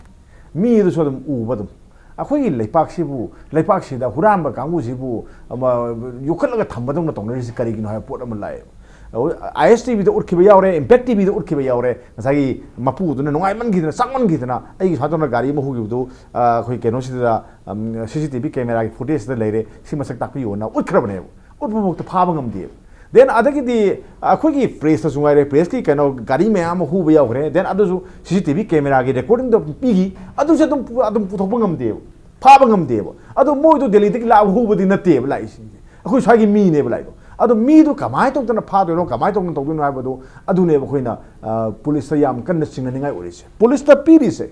ꯃꯤꯗꯨꯁꯨ ꯑꯗꯨꯝ ꯎꯕ ꯑꯗꯨꯝ꯫ ꯑꯩꯈꯣꯏꯒꯤ ꯂꯩꯄꯥꯛꯁꯤꯕꯨ, ꯂꯩꯄꯥꯛꯁꯤꯗ ꯍꯨꯔꯥꯟꯕ ꯀꯥꯡꯕꯨꯁꯤꯕꯨ, ꯑꯃ, ꯌꯣꯛꯈꯠꯂꯒ ꯊꯝꯕꯗꯧꯅ ꯇꯧꯅꯔꯤꯁꯤ ꯀꯔꯤꯒꯤꯅꯣ ꯍꯥꯏꯕ ꯄꯣꯠ ꯑꯃ ꯂꯥꯛꯑꯦꯕ꯫ ISTVꯗ ꯎꯠꯈꯤꯕ ꯌꯥꯎꯔꯦ, Impact TVꯗ ꯎꯠꯈꯤꯕ ꯌꯥꯎꯔꯦ꯫ ꯉꯁꯥꯏꯒꯤ ꯃꯄꯨꯗꯨꯅ ꯅꯨꯡꯉꯥꯏꯃꯟꯈꯤꯗꯅ, ꯆꯥꯛꯃꯟꯈꯤꯗꯅ ꯑꯩꯒꯤ ꯁ꯭ꯋꯥꯏꯗꯧꯅ ꯒꯥꯔꯤ ꯑꯃ ꯍꯨꯈꯤꯕꯗꯨ, ꯑ, ꯑꯩꯈꯣꯏ ꯀꯩꯅꯣꯁꯤꯗ, ꯎꯝ, CCTV cameraꯒꯤ footageꯗ ꯂꯩꯔꯦ, ꯁꯤ ꯃꯁꯛ ꯇꯥꯛꯄꯤꯌꯣꯅ ꯎꯠꯈ꯭ꯔꯕꯅꯦꯕ꯫ ꯎꯠꯄꯐꯥꯎꯗ ꯐꯥꯕ ꯉꯝꯗꯦꯕ꯫ Then ꯑꯗꯒꯤꯗꯤ ꯑꯩꯈꯣꯏꯒꯤ pressꯇꯁꯨ ꯉꯥꯏꯔꯦ, pressꯀꯤ ꯀꯩꯅꯣ ꯒꯥꯔꯤ ꯃꯌꯥꯝ ꯑꯃ ꯍꯨꯕ ꯌꯥꯎꯈ꯭ꯔꯦ꯫ Then ꯑꯗꯨꯁꯨ CCTV cameraꯒꯤ recordingꯗ ꯄꯤꯈꯤ, ꯑꯗꯨꯁꯨ ꯑꯗꯨꯝ ꯄꯨ-, ꯑꯗꯨꯝ ꯄꯨꯊꯣꯛꯄ ꯉꯝꯗꯦꯕ, ꯐꯥꯕ ꯉꯝꯗꯦꯕ꯫ ꯑꯗꯣ ꯃꯣꯏꯗꯣ ꯗꯦꯜꯂꯤꯗꯒꯤ ꯂꯥꯛꯑꯒ ꯍꯨꯕꯗꯤ ꯅꯠꯇꯦꯕ ꯂꯥꯛꯏꯁꯤꯡꯁꯦ, ꯑꯩꯈꯣꯏ ꯁ꯭ꯋꯥꯏꯒꯤ ꯃꯤꯅꯦꯕ ꯂꯥꯛꯏꯗꯣ꯫ ꯑꯗꯣ ꯃꯤꯗꯣ ꯀꯃꯥꯏꯅ ꯇꯧꯗꯅ ꯐꯥꯗꯣꯏꯅꯣ, ꯀꯃꯥꯏꯅ ꯇꯧꯗꯅ ꯇꯧꯗꯣꯏꯅꯣ ꯍꯥꯏꯕꯗꯣ, ꯑꯗꯨꯅꯦꯕ ꯑꯩꯈꯣꯏꯅ, ꯑ, ꯄꯨꯂꯤꯁꯇ ꯌꯥꯝ ꯀꯟꯅ ꯆꯤꯡꯅꯅꯤꯡꯉꯥꯏ ꯑꯣꯏꯔꯤꯁꯦ꯫ ꯄꯨꯂꯤꯁꯇ ꯄꯤꯔꯤꯁꯦ,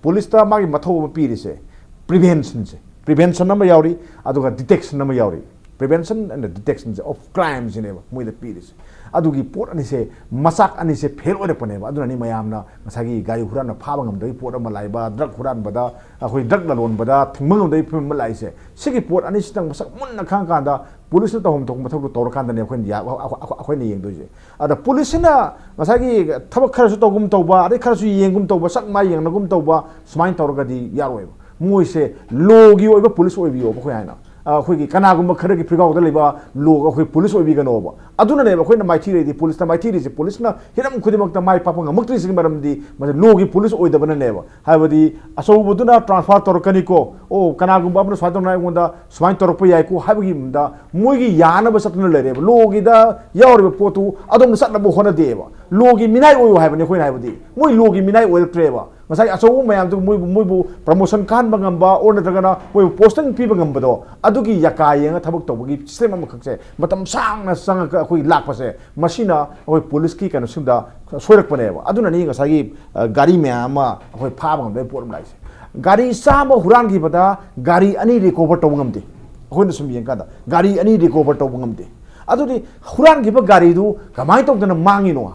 ꯄꯨꯂꯤꯁꯇ ꯃꯥꯒꯤ ꯃꯊꯧ ꯑꯃ ꯄꯤꯔꯤꯁꯦ preventionꯁꯦ, prevention ꯑꯃ ꯌꯥꯎꯔꯤ, ꯑꯗꯨꯒ detection ꯑꯃ ꯌꯥꯎꯔꯤ꯫ Prevention and detectionꯁꯦ of crimeꯁꯤꯅꯦꯕ ꯃꯣꯏꯗ ꯄꯤꯔꯤꯁꯦ꯫ ꯑꯗꯨꯒꯤ ꯄꯣꯠ ꯑꯅꯤꯁꯦ, ꯃꯆꯥꯛ ꯑꯅꯤꯁꯦ fail ꯑꯣꯏꯔꯛꯄꯅꯦꯕ꯫ ꯑꯗꯨꯅꯅꯤ ꯃꯌꯥꯝꯅ ꯉꯁꯥꯏꯒꯤ ꯒꯥꯔꯤ ꯍꯨꯔꯥꯟꯕ ꯐꯥꯕ ꯉꯝꯗꯕꯒꯤ ꯄꯣꯠ ꯑꯃ ꯂꯥꯛꯏꯕ, drug ꯍꯨꯔꯥꯟꯕꯗ, ꯑꯩꯈꯣꯏ drug ꯂꯂꯣꯟꯕꯗ ꯊꯤꯡꯕ ꯉꯝꯗꯕꯒꯤ ꯐꯤꯕꯝ ꯑꯃ ꯂꯥꯛꯏꯁꯦ꯫ ꯁꯤꯒꯤ ꯄꯣꯠ ꯑꯅꯤꯁꯤꯇꯪ ꯃꯁꯛ ꯃꯨꯟꯅ ꯈꯪꯉꯀꯥꯟꯗ ꯄꯨꯂꯤꯁꯅ ꯇꯧꯐꯝ ꯊꯣꯛꯄ ꯃꯊꯧꯗꯣ ꯇꯧꯔꯀꯥꯟꯗꯅꯦ ꯑꯩꯈꯣꯏꯅ ꯌꯥ-, ꯑꯩꯈꯣꯏꯅ ꯌꯦꯡꯗꯣꯏꯁꯦ꯫ ꯑꯗ ꯄꯨꯂꯤꯁꯁꯤꯅ ꯉꯁꯥꯏꯒꯤ ꯊꯕꯛ ꯈꯔꯁꯨ ꯇꯧꯒꯨꯝ ꯇꯧꯕ, ꯑꯗꯩ ꯈꯔꯁꯨ ꯌꯦꯡꯒꯨꯝ ꯇꯧꯕ, ꯁꯛ ꯃꯥꯏ ꯌꯦꯡꯅꯒꯨꯝ ꯇꯧꯕ, ꯁꯨꯃꯥꯏꯅ ꯇꯧꯔꯒꯗꯤ ꯌꯥꯔꯣꯏꯕ꯫ ꯃꯣꯏꯁꯦ lawꯒꯤ ꯑꯣꯏꯕ ꯄꯨꯂꯤꯁ ꯑꯣꯏꯕꯤꯌꯣꯕ ꯑꯩꯈꯣꯏ ꯍꯥꯏꯅ꯫ ꯑꯩꯈꯣꯏꯒꯤ ꯀꯅꯥꯒꯨꯝꯕ ꯈꯔꯒꯤ ꯐꯤꯒꯥꯎꯗ ꯂꯩꯕ ꯂꯣꯒ ꯑꯩꯈꯣꯏ ꯄꯨꯂꯤꯁ ꯑꯣꯏꯕꯤꯒꯅꯣꯕ꯫ ꯑꯗꯨꯅꯅꯦꯕ ꯑꯩꯈꯣꯏꯅ ꯃꯥꯏꯊꯤꯔꯩꯗꯤ ꯄꯨꯂꯤꯁꯇ ꯃꯥꯏꯊꯤꯔꯤꯁꯦ꯫ ꯄꯨꯂꯤꯁꯅ ꯍꯤꯔꯝ ꯈꯨꯗꯤꯡꯃꯛꯇ ꯃꯥꯏ ꯄꯥꯛꯄ ꯉꯝꯃꯛꯇ꯭ꯔꯤꯁꯤꯒꯤ ꯃꯔꯝꯗꯤ ꯃꯁꯤ ꯂꯣꯒꯤ ꯄꯨꯂꯤꯁ ꯑꯣꯏꯗꯕꯅꯅꯦꯕ꯫ ꯍꯥꯏꯕꯗꯤ ꯑꯆꯧꯕꯗꯨꯅ ꯇ꯭ꯔꯥꯟꯁꯐꯔ ꯇꯧꯔꯛꯀꯅꯤꯀꯣ, ꯑꯣ ꯀꯅꯥꯒꯨꯝꯕ ꯑꯃꯅ ꯁꯨꯃꯥꯏꯅ ꯇꯧꯅ ꯑꯩꯉꯣꯟꯗ ꯁꯨꯃꯥꯏꯅ ꯇꯧꯔꯛꯄ ꯌꯥꯏꯀꯣ ꯍꯥꯏꯕꯒꯤ ꯃꯑꯣꯡꯗ ꯃꯣꯏꯒꯤ ꯌꯥꯅꯕ ꯆꯠꯇꯨꯅ ꯂꯩꯔꯦꯕ꯫ ꯂꯣꯒꯤꯗ ꯌꯥꯎꯔꯤꯕ ꯄꯣꯠꯇꯨ ꯑꯗꯣꯝꯗ ꯆꯠꯅꯕ ꯍꯣꯠꯅꯗꯦꯕ꯫ ꯂꯣꯒꯤ ꯃꯤꯅꯥꯏ ꯑꯣꯏꯌꯨ ꯍꯥꯏꯕꯅꯤ ꯑꯩꯈꯣꯏꯅ ꯍꯥꯏꯕꯗꯤ꯫ ꯃꯣꯏ ꯂꯣꯒꯤ ꯃꯤꯅꯥꯏ ꯑꯣꯏꯔꯛꯇ꯭ꯔꯦꯕ꯫ ꯉꯁꯥꯏ ꯑꯆꯧꯕ ꯃꯌꯥꯝꯗꯨ ꯃꯣꯏꯕꯨ ꯃꯣꯏꯕꯨ ꯄ꯭ꯔꯃꯣꯁꯟ ꯀꯥꯍꯟꯕ ꯉꯝꯕ ꯑꯣꯔ ꯅꯠꯇ꯭ꯔꯒꯅ ꯃꯣꯏꯕꯨ ꯄꯣꯁꯇꯤꯡ ꯄꯤꯕ ꯉꯝꯕꯗꯣ, ꯑꯗꯨꯒꯤ ꯌꯥꯀꯥ ꯌꯦꯡꯉ ꯊꯕꯛ ꯇꯧꯕꯒꯤ ꯁꯤꯁꯇꯦꯝ ꯑꯃꯈꯛꯁꯦ ꯃꯇꯝ ꯁꯥꯡꯅ ꯆꯪꯉꯒ ꯑꯩꯈꯣꯏ ꯂꯥꯛꯄꯁꯦ, ꯃꯁꯤꯅ ꯑꯩꯈꯣꯏ ꯄꯨꯂꯤꯁꯀꯤ ꯀꯩꯅꯣꯁꯤꯡꯗ ꯁꯣꯏꯔꯛꯄꯅꯦꯕ꯫ ꯑꯗꯨꯅꯅꯤ ꯉꯁꯥꯏꯒꯤ ꯑ, ꯒꯥꯔꯤ ꯃꯌꯥꯝ ꯑꯃ ꯑꯩꯈꯣꯏ ꯐꯥꯕ ꯉꯝꯗꯕꯒꯤ ꯄꯣꯠ ꯑꯃ ꯂꯥꯛꯏꯁꯦ꯫ ꯒꯥꯔꯤ ꯆꯥꯝꯃ ꯍꯨꯔꯥꯟꯈꯤꯕꯗ ꯒꯥꯔꯤ ꯑꯅꯤ ꯔꯤꯀꯣꯚꯔ ꯇꯧꯕ ꯉꯝꯗꯦ꯫ ꯑꯩꯈꯣꯏꯅ ꯁꯨꯝ ꯌꯦꯡꯀꯥꯟꯗ ꯒꯥꯔꯤ ꯑꯅꯤ ꯔꯤꯀꯣꯚꯔ ꯇꯧꯕ ꯉꯝꯗꯦ꯫ ꯑꯗꯨꯗꯤ ꯍꯨꯔꯥꯟꯈꯤꯕ ꯒꯥꯔꯤꯗꯨ ꯀꯃꯥꯏꯅ ꯇꯧꯗꯅ ꯃꯥꯡꯉꯤꯅꯣ,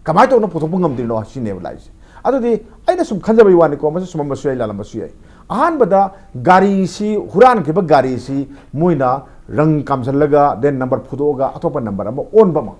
ꯀꯃꯥꯏꯅ ꯇꯧꯗꯅ ꯄꯨꯊꯣꯛꯄ ꯉꯝꯗ꯭ꯔꯤꯅꯣ ꯁꯤꯅꯦꯕ ꯂꯥꯛꯏꯁꯦ꯫ ꯑꯗꯨꯗꯤ ꯑꯩꯅ ꯁꯨꯝ ꯈꯟꯖꯕꯒꯤ ꯋꯥꯅꯤꯀꯣ, ꯃꯁꯤ ꯆꯨꯝꯃꯝꯕꯁꯨ ꯌꯥꯏ, ꯂꯥꯜꯂꯝꯕꯁꯨ ꯌꯥꯏ꯫ ꯑꯍꯥꯟꯕꯗ ꯒꯥꯔꯤꯁꯤ, ꯍꯨꯔꯥꯟꯈꯤꯕ ꯒꯥꯔꯤꯁꯤ ꯃꯣꯏꯅ ꯔꯪ ꯀꯥꯝꯁꯤꯜꯂꯒ then ꯅꯝꯕꯔ ꯐꯨꯗꯣꯛꯑꯒ ꯑꯇꯣꯞꯄ ꯅꯝꯕꯔ ꯑꯃ ꯑꯣꯟꯕ ꯑꯃ꯫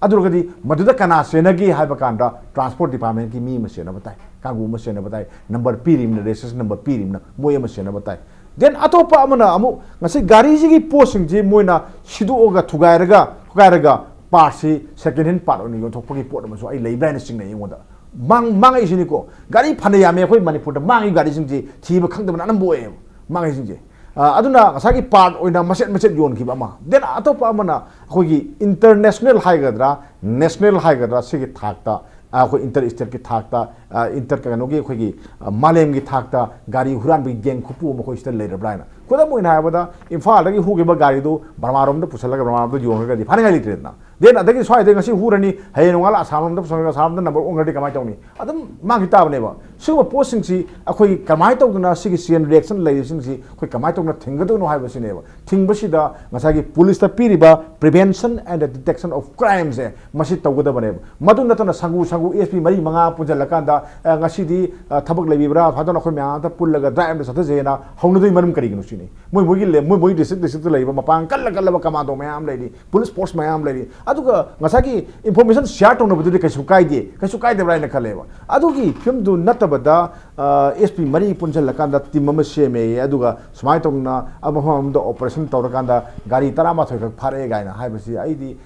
ꯑꯗꯨ ꯑꯣꯏꯔꯒꯗꯤ ꯃꯗꯨꯗ ꯀꯅꯥ ꯆꯦꯟꯅꯒꯦ ꯍꯥꯏꯕ ꯀꯥꯟꯗ ꯇ꯭ꯔꯥꯟꯁꯄꯣꯔꯠ ꯗꯤꯄꯥꯔꯠꯃꯦꯟꯒꯤ ꯃꯤ ꯑꯃ ꯆꯦꯟꯅꯕ ꯇꯥꯏ, ꯀꯥꯡꯕꯨ ꯑꯃ ꯆꯦꯟꯅꯕ ꯇꯥꯏ, ꯅꯝꯕꯔ ꯄꯤꯔꯤꯕꯅ, ꯔꯦꯖꯤꯁꯇ꯭ꯔꯦꯁꯟ ꯅꯝꯕꯔ ꯄꯤꯔꯤꯕꯅ ꯃꯣꯏ ꯑꯃ ꯆꯦꯟꯅꯕ ꯇꯥꯏ꯫ Then ꯑꯇꯣꯞꯄ ꯑꯃꯅ ꯑꯃꯨꯛ ꯉꯁꯤ ꯒꯥꯔꯤꯁꯤꯒꯤ ꯄꯣꯠꯁꯤꯡꯁꯤ ꯃꯣꯏꯅ ꯁꯤꯗꯣꯛꯑꯒ ꯊꯨꯒꯥꯏꯔꯒ, ꯊꯨꯒꯥꯏꯔꯒ ꯄꯥꯔꯠꯁꯤ ꯁꯦꯀꯦꯟ ꯍꯦꯟ ꯄꯥꯔꯠ ꯑꯣꯏꯅ ꯌꯣꯟꯊꯣꯛꯄꯒꯤ ꯄꯣꯠ ꯑꯃꯁꯨ ꯑꯩ ꯂꯩꯕ꯭ꯔꯥ ꯍꯥꯏꯅ ꯆꯤꯡꯅꯩ ꯑꯩꯉꯣꯟꯗ꯫ ꯃꯥꯡ-, ꯃꯥꯡꯉꯛꯏꯁꯤꯅꯤꯀꯣ꯫ ꯒꯥꯔꯤ ꯐꯅ ꯌꯥꯝꯃꯦ ꯑꯩꯈꯣꯏ ꯃꯅꯤꯄꯨꯔꯗ ꯃꯥꯡꯉꯤ ꯒꯥꯔꯤꯁꯤꯡꯁꯤ ꯊꯤꯕ ꯈꯪꯗꯕꯅ ꯑꯅꯝꯕ ꯑꯣꯏꯌꯦꯕ ꯃꯥꯡꯉꯤꯁꯤꯡꯁꯦ꯫ ꯑ, ꯑꯗꯨꯅ ꯉꯁꯥꯏꯒꯤ ꯄꯥꯔꯠ ꯑꯣꯏꯅ ꯃꯆꯦꯠ ꯃꯆꯦꯠ ꯌꯣꯟꯈꯤꯕ ꯑꯃ, then ꯑꯇꯣꯞꯄ ꯑꯃꯅ ꯑꯩꯈꯣꯏꯒꯤ ꯏꯟꯇꯔꯅꯦꯁꯅꯦꯜ ꯍꯥꯏꯒꯗ꯭ꯔꯥ, ꯅꯦꯁꯅꯦꯜ ꯍꯥꯏꯒꯗ꯭ꯔꯥ, ꯁꯤꯒꯤ ꯊꯥꯛꯇ, ꯑ, ꯑꯩꯈꯣꯏ ꯏꯟꯇꯔ ꯏꯁꯇꯦꯠꯀꯤ ꯊꯥꯛꯇ, ꯑ, ꯏꯟꯇꯔ ꯀꯩꯅꯣꯒꯤ ꯑꯩꯈꯣꯏꯒꯤ, ꯑ, ꯃꯥꯂꯦꯝꯒꯤ ꯊꯥꯛꯇ ꯒꯥꯔꯤ ꯍꯨꯔꯥꯟꯕꯒꯤ ꯒꯦꯡ ꯈꯨꯄꯨ ꯑꯃ ꯑꯩꯈꯣꯏ ꯁꯤꯗ ꯂꯩꯔꯕ꯭ꯔꯥ ꯍꯥꯏꯅ꯫ ꯈꯨꯗꯝ ꯑꯣꯏꯅ ꯍꯥꯏꯔꯕꯗ ꯏꯝꯐꯥꯜꯗꯒꯤ ꯍꯨꯈꯤꯕ ꯒꯥꯔꯤꯗꯨ ꯕꯔꯃꯥꯔꯣꯝꯗ ꯄꯨꯁꯜꯂꯒ ꯕꯔꯃꯥꯔꯣꯝꯗ ꯌꯣꯟꯈ꯭ꯔꯒꯗꯤ ꯐꯥꯅꯤꯡꯉꯥꯏ ꯂꯩꯇ꯭ꯔꯦꯗꯅ꯫ Then ꯑꯗꯒꯤ ꯁ꯭ꯋꯥꯏꯗꯩ ꯉꯁꯤ ꯍꯨꯔꯅꯤ, ꯍꯌꯦꯡ ꯅꯣꯡꯉꯥꯜꯂ ꯑꯁꯥꯝ ꯂꯣꯝꯗ ꯄꯨꯁꯜꯂꯒ ꯑꯁꯥꯝꯗ ꯅꯝꯕꯔ ꯑꯣꯟꯈ꯭ꯔꯗꯤ ꯀꯃꯥꯏꯅ ꯇꯧꯅꯤ? ꯑꯗꯨꯝ ꯃꯥꯡꯈꯤ ꯇꯥꯕꯅꯦꯕ꯫ ꯁꯤꯒꯨꯝꯕ ꯄꯣꯠꯁꯤꯡꯁꯤ ꯑꯩꯈꯣꯏ ꯀꯃꯥꯏꯅ ꯇꯧꯗꯅ ꯁꯤꯒꯤ ꯆꯦꯟ ꯔꯤꯑꯦꯛꯁꯟ ꯂꯩꯔꯤꯁꯤꯡꯁꯤ ꯑꯩꯈꯣꯏ ꯀꯃꯥꯏꯅ ꯇꯧꯗꯅ ꯊꯤꯡꯒꯗꯧꯅꯣ ꯍꯥꯏꯕꯁꯤꯅꯦꯕ꯫ ꯊꯤꯡꯕꯁꯤꯗ ꯉꯁꯥꯏꯒꯤ ꯄꯨꯂꯤꯁꯇ ꯄꯤꯔꯤꯕ prevention and the detection of crimeꯁꯦ ꯃꯁꯤ ꯇꯧꯒꯗꯕꯅꯦꯕ꯫ ꯃꯗꯨ ꯅꯠꯇꯅ ꯁꯪꯒꯨ ꯁꯪꯒꯨ ꯑꯦꯁ ꯄꯤ ꯃꯔꯤ ꯃꯉꯥ ꯄꯨꯟꯁꯤꯜꯂꯀꯥꯟꯗ, ꯑ, ꯉꯁꯤꯗꯤ, ꯑ, ꯊꯕꯛ ꯂꯩꯕꯤꯕ꯭ꯔꯥ? ꯐꯥꯗꯧꯅ ꯑꯩꯈꯣꯏ ꯃꯌꯥꯝ ꯑꯝꯇ ꯄꯨꯜꯂꯒ ꯗ꯭ꯔꯥꯏꯚ ꯑꯝꯇ ꯆꯠꯊꯁꯦꯅ ꯍꯧꯅꯗꯣꯏ ꯃꯔꯝ ꯀꯔꯤꯒꯤꯅꯣ ꯁꯤꯅꯤ꯫ ꯃꯣꯏ ꯃꯣꯏꯒꯤ ꯂꯦ-, ꯃꯣꯏ ꯃꯣꯏꯒꯤ ꯗꯤꯁꯇ꯭ꯔꯤꯛ ꯗꯤꯁꯇ꯭ꯔꯤꯛꯇ ꯂꯩꯔꯤꯕ ꯃꯄꯥꯡ ꯀꯜꯂ ꯀꯜꯂꯕ ꯀꯃꯥꯟꯗꯣ ꯃꯌꯥꯝ ꯂꯩꯔꯤ, ꯄꯨꯂꯤꯁ ꯐꯣꯔꯁ ꯃꯌꯥꯝ ꯂꯩꯔꯤ꯫ ꯑꯗꯨꯒ ꯉꯁꯥꯏꯒꯤ ꯏꯟꯐꯣꯔꯃꯦꯁꯟ ꯁꯤꯌꯥꯔ ꯇꯧꯅꯕꯗꯨꯗꯤ ꯀꯩꯁꯨ ꯀꯥꯏꯗꯦ, ꯀꯩꯁꯨ ꯀꯥꯏꯗꯕ꯭ꯔꯥ ꯍꯥꯏꯅ ꯈꯜꯂꯦꯕ꯫ ꯑꯗꯨꯒꯤ ꯐꯤꯕꯝꯗꯨ ꯅꯠꯇꯕ ꯗ ꯑꯦꯁ ꯄꯤ ꯃꯔꯤ ꯄꯨꯟꯁꯤꯜꯂꯀꯥꯟꯗ ꯇꯤꯝ ꯑꯃ ꯁꯦꯝꯃꯦ, ꯑꯗꯨꯒ ꯁꯨꯃꯥꯏꯅ ꯇꯧꯗꯅ ꯃꯐꯝ ꯑꯃꯗ ꯑꯣꯄꯔꯦꯁꯟ ꯇꯧꯔꯀꯥꯟꯗ ꯒꯥꯔꯤ ꯇꯔꯥꯃꯥꯊꯣꯏ ꯈꯛ ꯐꯥꯔꯛꯑꯦ ꯀꯥꯏꯅ ꯍꯥꯏꯕꯁꯤ ꯑꯩꯗꯤ,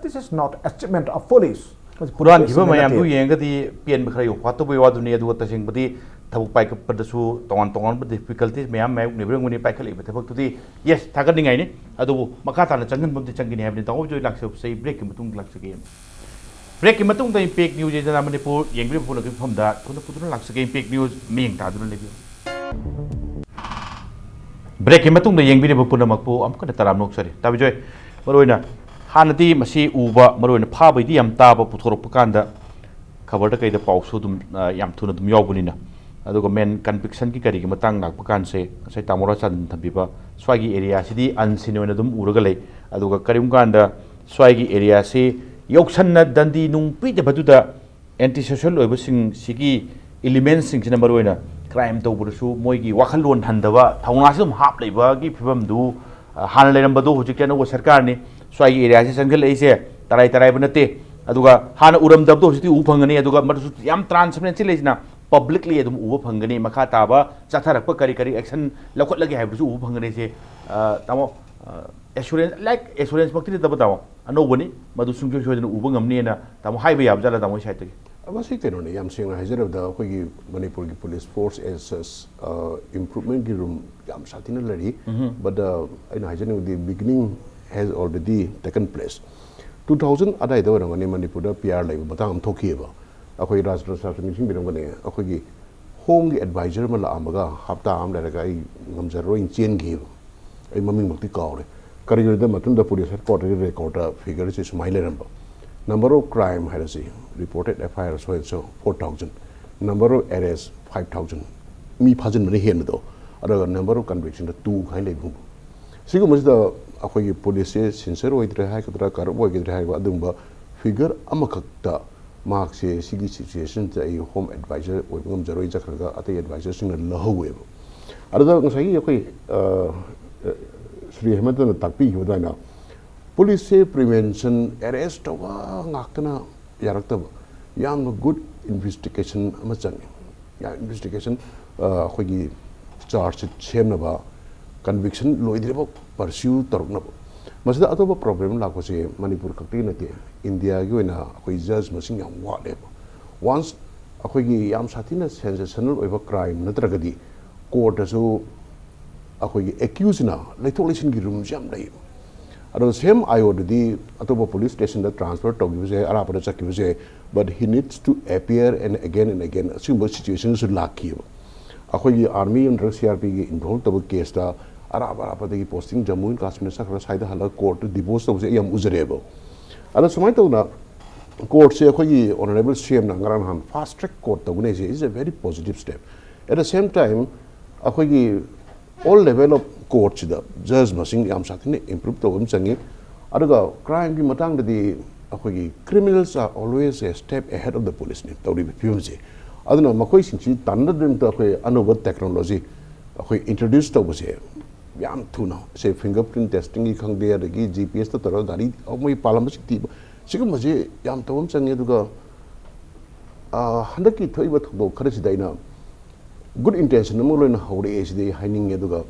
this is not achievement of police. ꯍꯨꯔꯥꯟꯈꯤꯕ ꯃꯌꯥꯝꯗꯨ ꯌꯦꯡꯉꯒꯗꯤ ꯄꯦꯟꯕ ꯈꯔ ꯌꯣꯛꯐꯥꯠꯇꯕꯒꯤ ꯋꯥꯗꯨꯅꯤ꯫ ꯑꯗꯨꯒ ꯇꯁꯦꯡꯕꯗꯤ ꯊꯕꯛ ꯄꯥꯏꯈꯠꯄꯗꯁꯨ ꯇꯣꯉꯥꯟ ꯇꯣꯉꯥꯟꯕ ꯗꯤꯐꯤꯀꯜꯇꯤꯁ ꯃꯌꯥꯝ ꯃꯥꯌꯣꯛꯅꯕ ꯑꯣꯏꯔꯝꯒꯅꯤ ꯄꯥꯏꯈꯠꯂꯛꯏꯕ ꯊꯕꯛꯇꯨꯗꯤ꯫ ꯌꯦꯁ, ꯊꯥꯒꯠꯅꯤꯡꯉꯥꯏꯅꯤ꯫ ꯑꯗꯨꯕꯨ ꯃꯈꯥ ꯇꯥꯅ ꯆꯪꯍꯟꯕ ꯑꯃꯗꯤ ꯆꯪꯒꯅꯤ ꯍꯥꯏꯕꯅꯤ꯫ ꯇꯥꯃꯣ ꯕꯤꯖꯣꯏ, ꯂꯥꯛꯆꯕꯁꯦ ꯑꯩ ꯕ꯭ꯔꯦꯛꯀꯤ ꯃꯇꯨꯡꯗ ꯂꯥꯛꯆꯒꯦ꯫ ꯕ꯭ꯔꯦꯛꯀꯤ ꯃꯇꯨꯡꯗ ꯏꯝꯄꯦꯛ ꯅ꯭ꯌꯨꯁ ꯌꯦꯡꯗꯅ ꯃꯅꯤꯄꯨꯔ ꯌꯦꯡꯕꯤꯔꯤꯕ ꯄꯨꯝꯅꯃꯛꯀꯤ ꯃꯐꯝꯗ ꯊꯨꯅ ꯄꯨꯗꯨꯅ ꯂꯥꯛꯆꯒꯦ꯫ ꯏꯝꯄꯦꯛ ꯅ꯭ꯌꯨꯁ ꯃꯤꯠꯌꯦꯡ ꯇꯥꯗꯨꯅ ꯂꯩꯕꯤꯌꯨ꯫ ꯕ꯭ꯔꯦꯛꯀꯤ ꯃꯇꯨꯡꯗ ꯌꯦꯡꯕꯤꯔꯤꯕ ꯄꯨꯝꯅꯃꯛꯄꯨ ꯑꯃꯨꯛ ꯍꯟꯅ ꯇꯔꯥꯝꯅ ꯑꯣꯛꯆꯔꯤ꯫ ꯇꯥꯕꯤꯖꯣꯏ, ꯃꯔꯨꯑꯣꯏꯅ ꯍꯥꯟꯅꯗꯤ ꯃꯁꯤ ꯎꯕ, ꯃꯔꯨꯑꯣꯏꯅ ꯐꯥꯕꯩꯗꯤ ꯌꯥꯝ ꯇꯥꯕ, ꯄꯨꯊꯣꯔꯛꯄ ꯀꯥꯟꯗ ꯈꯕꯔꯗ ꯀꯩꯗ ꯄꯥꯎꯁꯨ ꯑꯗꯨꯝ, ꯑ, ꯌꯥꯝ ꯊꯨꯅ ꯑꯗꯨꯝ ꯌꯥꯎꯕꯅꯤꯅ꯫ ꯑꯗꯨꯒ ꯃꯦꯟ ꯀꯟꯚꯤꯛꯁꯟꯒꯤ ꯀꯔꯤꯒꯤ ꯃꯇꯥꯡ ꯂꯥꯛꯄ ꯀꯥꯟꯁꯦ, ꯉꯁꯥꯏ ꯇꯥꯃꯣ ꯔꯥꯖꯆꯟꯗ꯭ꯔꯅ ꯊꯝꯕꯤꯕ ꯁ꯭ꯋꯥꯏꯒꯤ ꯑꯦꯔꯤꯌꯥꯁꯤꯗꯤ ꯑꯟꯁꯤꯟ ꯑꯣꯏꯅ ꯑꯗꯨꯝ ꯎꯔꯒ ꯂꯩ꯫ ꯑꯗꯨꯒ ꯀꯔꯤꯒꯨꯝꯕ ꯀꯥꯟꯗ ꯁ꯭ꯋꯥꯏꯒꯤ ꯑꯦꯔꯤꯌꯥꯁꯤ ꯌꯧꯁꯟꯅ ꯗꯟꯗꯤ ꯅꯨꯡ ꯄꯤꯗꯕꯗꯨꯗ ꯑꯦꯟꯇꯤ ꯁꯣꯁꯤꯌꯦꯜ ꯑꯣꯏꯕꯁꯤꯡꯁꯤꯒꯤ ꯏꯂꯤꯃꯦꯟꯁꯤꯡꯁꯤꯅ ꯃꯔꯨꯑꯣꯏꯅ ꯀ꯭ꯔꯥꯏꯝ ꯇꯧꯕꯗꯁꯨ ꯃꯣꯏꯒꯤ ꯋꯥꯈꯜꯂꯣꯟ ꯍꯟꯗꯕ ꯊꯧꯅꯥꯁꯤ ꯑꯗꯨꯝ ꯍꯥꯞ ꯂꯩꯕꯒꯤ ꯐꯤꯕꯝꯗꯨ, ꯑ, ꯍꯥꯟꯅ ꯂꯩꯔꯝꯕꯗꯣ ꯍꯧꯖꯤꯛꯇꯤ ꯑꯅꯧꯕ ꯁꯔꯀꯥꯔꯅꯤ ꯁ꯭ꯋꯥꯏꯒꯤ ꯑꯦꯔꯤꯌꯥꯁꯤ ꯆꯪꯁꯤꯜꯂꯛꯏꯁꯦ, ꯇꯔꯥꯏ ꯇꯔꯥꯏꯕ ꯅꯠꯇꯦ꯫ ꯑꯗꯨꯒ ꯍꯥꯟꯅ ꯎꯔꯝꯗꯕꯗꯣ ꯍꯧꯖꯤꯛꯇꯤ ꯎꯕ ꯐꯪꯒꯅꯤ꯫ ꯑꯗꯨꯒ ꯃꯗꯨꯁꯨ ꯌꯥꯝ ꯇ꯭ꯔꯥꯟꯁꯄꯔꯦꯟꯁꯤ ꯂꯩꯁꯤꯅ ꯄꯕ꯭ꯂꯤꯛꯂꯤ ꯑꯗꯨꯝ ꯎꯕ ꯐꯪꯒꯅꯤ꯫ ꯃꯈꯥ ꯇꯥꯕ ꯆꯠꯊꯔꯛꯄ ꯀꯔꯤ ꯀꯔꯤ ꯑꯦꯛꯁꯟ ꯂꯧꯈꯠꯂꯒꯦ ꯍꯥꯏꯕꯗꯨꯁꯨ ꯎꯕ ꯐꯪꯒꯅꯤ꯫ ꯁꯦ, ꯑ, ꯇꯥꯃꯣ, ꯑ, ꯑꯦꯁꯨꯔꯦꯟꯁ, ꯂꯥꯏꯛ ꯑꯦꯁꯨꯔꯦꯟꯁꯃꯛꯇꯤ ꯅꯠꯇꯕ ꯇꯥꯃꯣ, ꯑꯅꯧꯕꯅꯤ, ꯃꯗꯨ ꯁꯨꯡꯁꯣꯏ ꯁꯣꯏꯗꯅ ꯎꯕ ꯉꯝꯅꯤꯅ ꯇꯥꯃꯣ ꯍꯥꯏꯕ ꯌꯥꯕ ꯖꯥꯠꯂ ꯇꯥꯃꯣ ꯁꯥꯏꯠꯇꯒꯤ? ꯃꯁꯤ ꯀꯩꯅꯣꯅꯦ, ꯌꯥꯝ ꯁꯦꯡꯅ ꯍꯥꯏꯖꯔꯕꯗ ꯑꯩꯈꯣꯏꯒꯤ ꯃꯅꯤꯄꯨꯔꯒꯤ ꯄꯨꯂꯤꯁ ꯐꯣꯔꯁ ꯑꯦꯁ ꯁꯁ ꯏꯝꯄ꯭ꯔꯨꯚꯃꯦꯟꯒꯤ ꯔꯨꯝ ꯌꯥꯝ ꯁꯥꯊꯤꯅ ꯂꯩꯔꯤ꯫ ꯎꯝꯍꯨꯝ꯫ But, ꯑ, ꯑꯩꯅ ꯍꯥꯏꯖꯅꯤꯡꯕꯗꯤ beginning has already taken place. Two thousand ꯑꯗꯥꯏꯗ ꯑꯣꯏꯔꯝꯒꯅꯤ ꯃꯅꯤꯄꯨꯔꯗ ꯄꯤ ꯑꯥꯔ ꯂꯩꯕ ꯃꯇꯥꯡ ꯑꯃ ꯊꯣꯛꯈꯤꯑꯕ꯫ ꯑꯩꯈꯣꯏ ꯔꯥꯖ ꯔꯥꯖ ꯅꯤꯡꯁꯤꯡꯕꯤꯔꯝꯒꯅꯤ, ꯑꯩꯈꯣꯏꯒꯤ ꯍꯣꯝꯒꯤ ꯑꯦꯗꯚꯥꯏꯖꯔ ꯑꯃ ꯂꯥꯛꯑꯝꯃꯒ ꯍꯞꯇꯥ ꯑꯃ ꯂꯩꯔꯒ ꯑꯩ ꯉꯝꯖꯔꯔꯣꯏꯅ ꯆꯦꯟꯈꯤꯑꯕ꯫ ꯑꯩ ꯃꯃꯤꯡꯃꯛꯇꯤ ꯀꯥꯎꯔꯦ꯫ ꯀꯔꯤꯒꯤꯅꯣꯗ ꯃꯇꯨꯡꯗ ꯄꯨꯂꯤꯁ ꯍꯦꯗ ꯀ꯭ꯋꯥꯇꯔꯒꯤ ꯔꯦꯀꯣꯔꯗ ꯐꯤꯒꯔꯁꯤ ꯁꯨꯃꯥꯏꯅ ꯂꯩꯔꯝꯕ: number of crime ꯍꯥꯏꯔꯁꯤ, reported F I R so and so, four thousand, number of arrest, five thousand, ꯃꯤ ꯐꯥꯖꯤꯟꯕꯅ ꯍꯦꯟꯕꯗꯣ, ꯑꯗꯨꯒ number of convictionꯗ two ꯍꯥꯏꯅ ꯂꯩꯕꯒꯨꯝꯕ꯫ ꯁꯤꯒꯨꯝꯕꯁꯤꯗ ꯑꯩꯈꯣꯏꯒꯤ ꯄꯨꯂꯤꯁꯁꯦ ꯁꯤꯟꯁꯤꯌꯔ ꯑꯣꯏꯗ꯭ꯔꯦ ꯍꯥꯏꯒꯗ꯭ꯔꯥ, ꯀꯔꯞ ꯑꯣꯏꯒꯗ꯭ꯔꯦ ꯍꯥꯏꯕ ꯑꯗꯨꯒꯨꯝꯕ ꯐꯤꯒꯔ ꯑꯃꯈꯛꯇ ꯃꯍꯥꯛꯁꯦ ꯁꯤꯒꯤ ꯁꯤꯆꯨꯋꯦꯁꯟꯁꯤꯗ ꯑꯩ ꯍꯣꯝ ꯑꯦꯗꯚꯥꯏꯖꯔ ꯑꯣꯏꯕ ꯉꯝꯖꯔꯣꯏ ꯆꯠꯈ꯭ꯔꯒ ꯑꯇꯩ ꯑꯦꯗꯚꯥꯏꯖꯔꯁꯤꯡꯅ ꯂꯧꯍꯧꯋꯦꯕ꯫ ꯑꯗꯨꯗ ꯉꯁꯥꯏꯒꯤ ꯑꯩꯈꯣꯏ, ꯑ, ꯁ꯭ꯔꯤ ꯍꯦꯃꯟꯇꯅ ꯇꯥꯛꯄꯤꯈꯤꯕ ꯑꯗꯨꯃꯥꯏꯅ ꯄꯨꯂꯤꯁꯁꯦ ꯄ꯭ꯔꯤꯚꯦꯟꯁꯟ, ꯑꯦꯔꯦꯁ ꯇꯧꯕ ꯉꯥꯛꯇꯅ ꯌꯥꯔꯛꯇꯕ, ꯌꯥꯝꯅ ꯒꯨꯗ ꯏꯟꯚꯦꯁꯇꯤꯒꯦꯁꯟ ꯑꯃ ꯆꯪꯉꯤ꯫ ꯏꯟꯚꯦꯁꯇꯤꯒꯦꯁꯟ, ꯑꯩꯈꯣꯏꯒꯤ ꯆꯥꯔꯖ ꯁꯤꯠ ꯁꯦꯝꯅꯕ, ꯀꯟꯚꯤꯛꯁꯟ ꯂꯣꯏꯗ꯭ꯔꯤꯕ ꯄꯔꯁ꯭ꯌꯨ ꯇꯧꯔꯛꯅꯕ꯫ ꯃꯁꯤꯗ ꯑꯇꯣꯞꯄ ꯄ꯭ꯔꯣꯕ꯭ꯂꯦꯝ ꯂꯥꯛꯄꯁꯦ ꯃꯅꯤꯄꯨꯔ ꯈꯛꯇꯒꯤ ꯅꯠꯇꯦ, ꯏꯟꯗꯤꯌꯥꯒꯤ ꯑꯣꯏꯅ ꯑꯩꯈꯣꯏ ꯖꯖ ꯃꯁꯤꯡ ꯌꯥꯝ ꯋꯥꯠꯂꯦꯕ꯫ ꯋꯥꯟꯁ ꯑꯩꯈꯣꯏꯒꯤ ꯌꯥꯝ ꯁꯥꯊꯤꯅ ꯁꯦꯟꯁꯦꯁꯅꯦꯜ ꯑꯣꯏꯕ ꯀ꯭ꯔꯥꯏꯝ ꯅꯠꯇ꯭ꯔꯒꯗꯤ ꯀꯣꯔꯠꯇꯁꯨ ꯑꯩꯈꯣꯏꯒꯤ ꯑꯦꯀ꯭ꯌꯨꯁꯁꯤꯅ ꯂꯩꯊꯣꯛ ꯂꯩꯁꯤꯟꯒꯤ ꯔꯨꯝꯁꯦ ꯌꯥꯝ ꯂꯩꯌꯦꯕ꯫ ꯑꯗꯣ ꯁꯦꯝ ꯑꯥꯏ ꯑꯣꯗꯗꯤ ꯑꯇꯣꯞꯄ ꯄꯨꯂꯤꯁ ꯁ꯭ꯇꯦꯁꯟꯗ ꯇ꯭ꯔꯥꯟꯁꯐꯔ ꯇꯧꯈꯤꯕꯁꯦ, ꯑꯔꯥꯞꯄꯗ ꯆꯠꯈꯤꯕꯁꯦ, but he needs to appear and again and again ꯑꯁꯤꯒꯨꯝꯕ ꯁꯤꯆꯨꯋꯦꯁꯟꯁꯨ ꯂꯥꯛꯈꯤꯑꯕ꯫ ꯑꯩꯈꯣꯏꯒꯤ ꯑꯥꯔꯃꯤ ꯅꯠꯇ꯭ꯔꯒ ꯁꯤ ꯑꯥꯔ ꯄꯤꯒꯤ ꯏꯟꯚꯣꯜꯕ ꯇꯧꯕ ꯀꯦꯁꯇ ꯑꯔꯥꯞ ꯑꯔꯥꯞꯄꯗꯒꯤ ꯄꯣꯁꯇꯤꯡ ꯖꯃꯨ ꯑꯦꯟ ꯀꯥꯁꯃꯤꯔ ꯆꯠꯈ꯭ꯔꯒ ꯁ꯭ꯋꯥꯏꯗ ꯍꯜꯂꯒ ꯀꯣꯔꯠꯇ ꯗꯤꯄꯣꯁ ꯇꯧꯕꯁꯦ ꯑꯩ ꯌꯥꯝ ꯎꯖꯔꯦꯕ꯫ ꯑꯗꯣ ꯁꯨꯃꯥꯏꯅ ꯇꯧꯗꯅ ꯀꯣꯔꯠꯁꯦ ꯑꯩꯈꯣꯏꯒꯤ ꯑꯣꯅꯔꯦꯕꯜ ꯁꯤ ꯑꯦꯝꯅ ꯉꯔꯥꯡ ꯅꯍꯥꯟ ꯐꯥꯁ ꯇ꯭ꯔꯦꯛ ꯀꯣꯔꯠ ꯇꯧꯒꯅꯤ ꯍꯥꯏꯁꯦ is a very positive step. At the same time ꯑꯩꯈꯣꯏꯒꯤ all level of courtꯁꯤꯗ ꯖꯖ ꯃꯁꯤꯡ ꯌꯥꯝ ꯁꯥꯊꯤꯅ ꯏꯝꯄ꯭ꯔꯨꯞ ꯇꯧꯕ ꯑꯃ ꯆꯪꯉꯤ꯫ ꯑꯗꯨꯒ ꯀ꯭ꯔꯥꯏꯝꯒꯤ ꯃꯇꯥꯡꯗꯗꯤ ꯑꯩꯈꯣꯏꯒꯤ criminals are always a step ahead of the policeꯅꯤ ꯇꯧꯔꯤꯕ ꯐꯤꯕꯝꯁꯦ꯫ ꯑꯗꯨꯅ ꯃꯈꯣꯏꯁꯤꯡꯁꯤ ꯇꯥꯟꯅꯗ꯭ꯔꯤꯉꯩꯗ ꯑꯩꯈꯣꯏ ꯑꯅꯧꯕ ꯇꯦꯛꯅꯣꯂꯣꯖꯤ ꯑꯩꯈꯣꯏ ꯏꯟꯇ꯭ꯔꯣꯗ꯭ꯌꯨꯁ ꯇꯧꯕꯁꯦ ꯌꯥꯝ ꯊꯨꯅ, ꯁꯦ ꯐꯤꯡꯒꯔ ꯄ꯭ꯔꯤꯟ ꯇꯦꯁꯇꯤꯡꯒꯤ ꯈꯪꯗꯦ, ꯑꯗꯒꯤ ꯖꯤ ꯄꯤ ꯑꯦꯁꯇ ꯇꯧꯔꯒ ꯒꯥꯔꯤ ꯃꯣꯏ ꯄꯥꯜꯂꯝꯕꯁꯤꯡ ꯊꯤꯕ, ꯁꯤꯒꯨꯝꯕꯁꯤ ꯌꯥꯝ ꯇꯧꯕ ꯑꯃ ꯆꯪꯉꯤ꯫ ꯑꯗꯨꯒ ꯍꯟꯗꯛꯀꯤ ꯊꯣꯛꯏꯕ ꯊꯧꯗꯣꯛ ꯈꯔꯁꯤꯗ ꯑꯩꯅ ꯒꯨꯗ ꯏꯟꯇꯦꯟꯁꯟ ꯑꯃ ꯂꯣꯏꯅ ꯍꯧꯔꯛꯑꯦ ꯁꯤꯗꯤ ꯑꯩ ꯍꯥꯏꯅꯤꯡꯉꯦ꯫ ꯑꯗꯨꯒ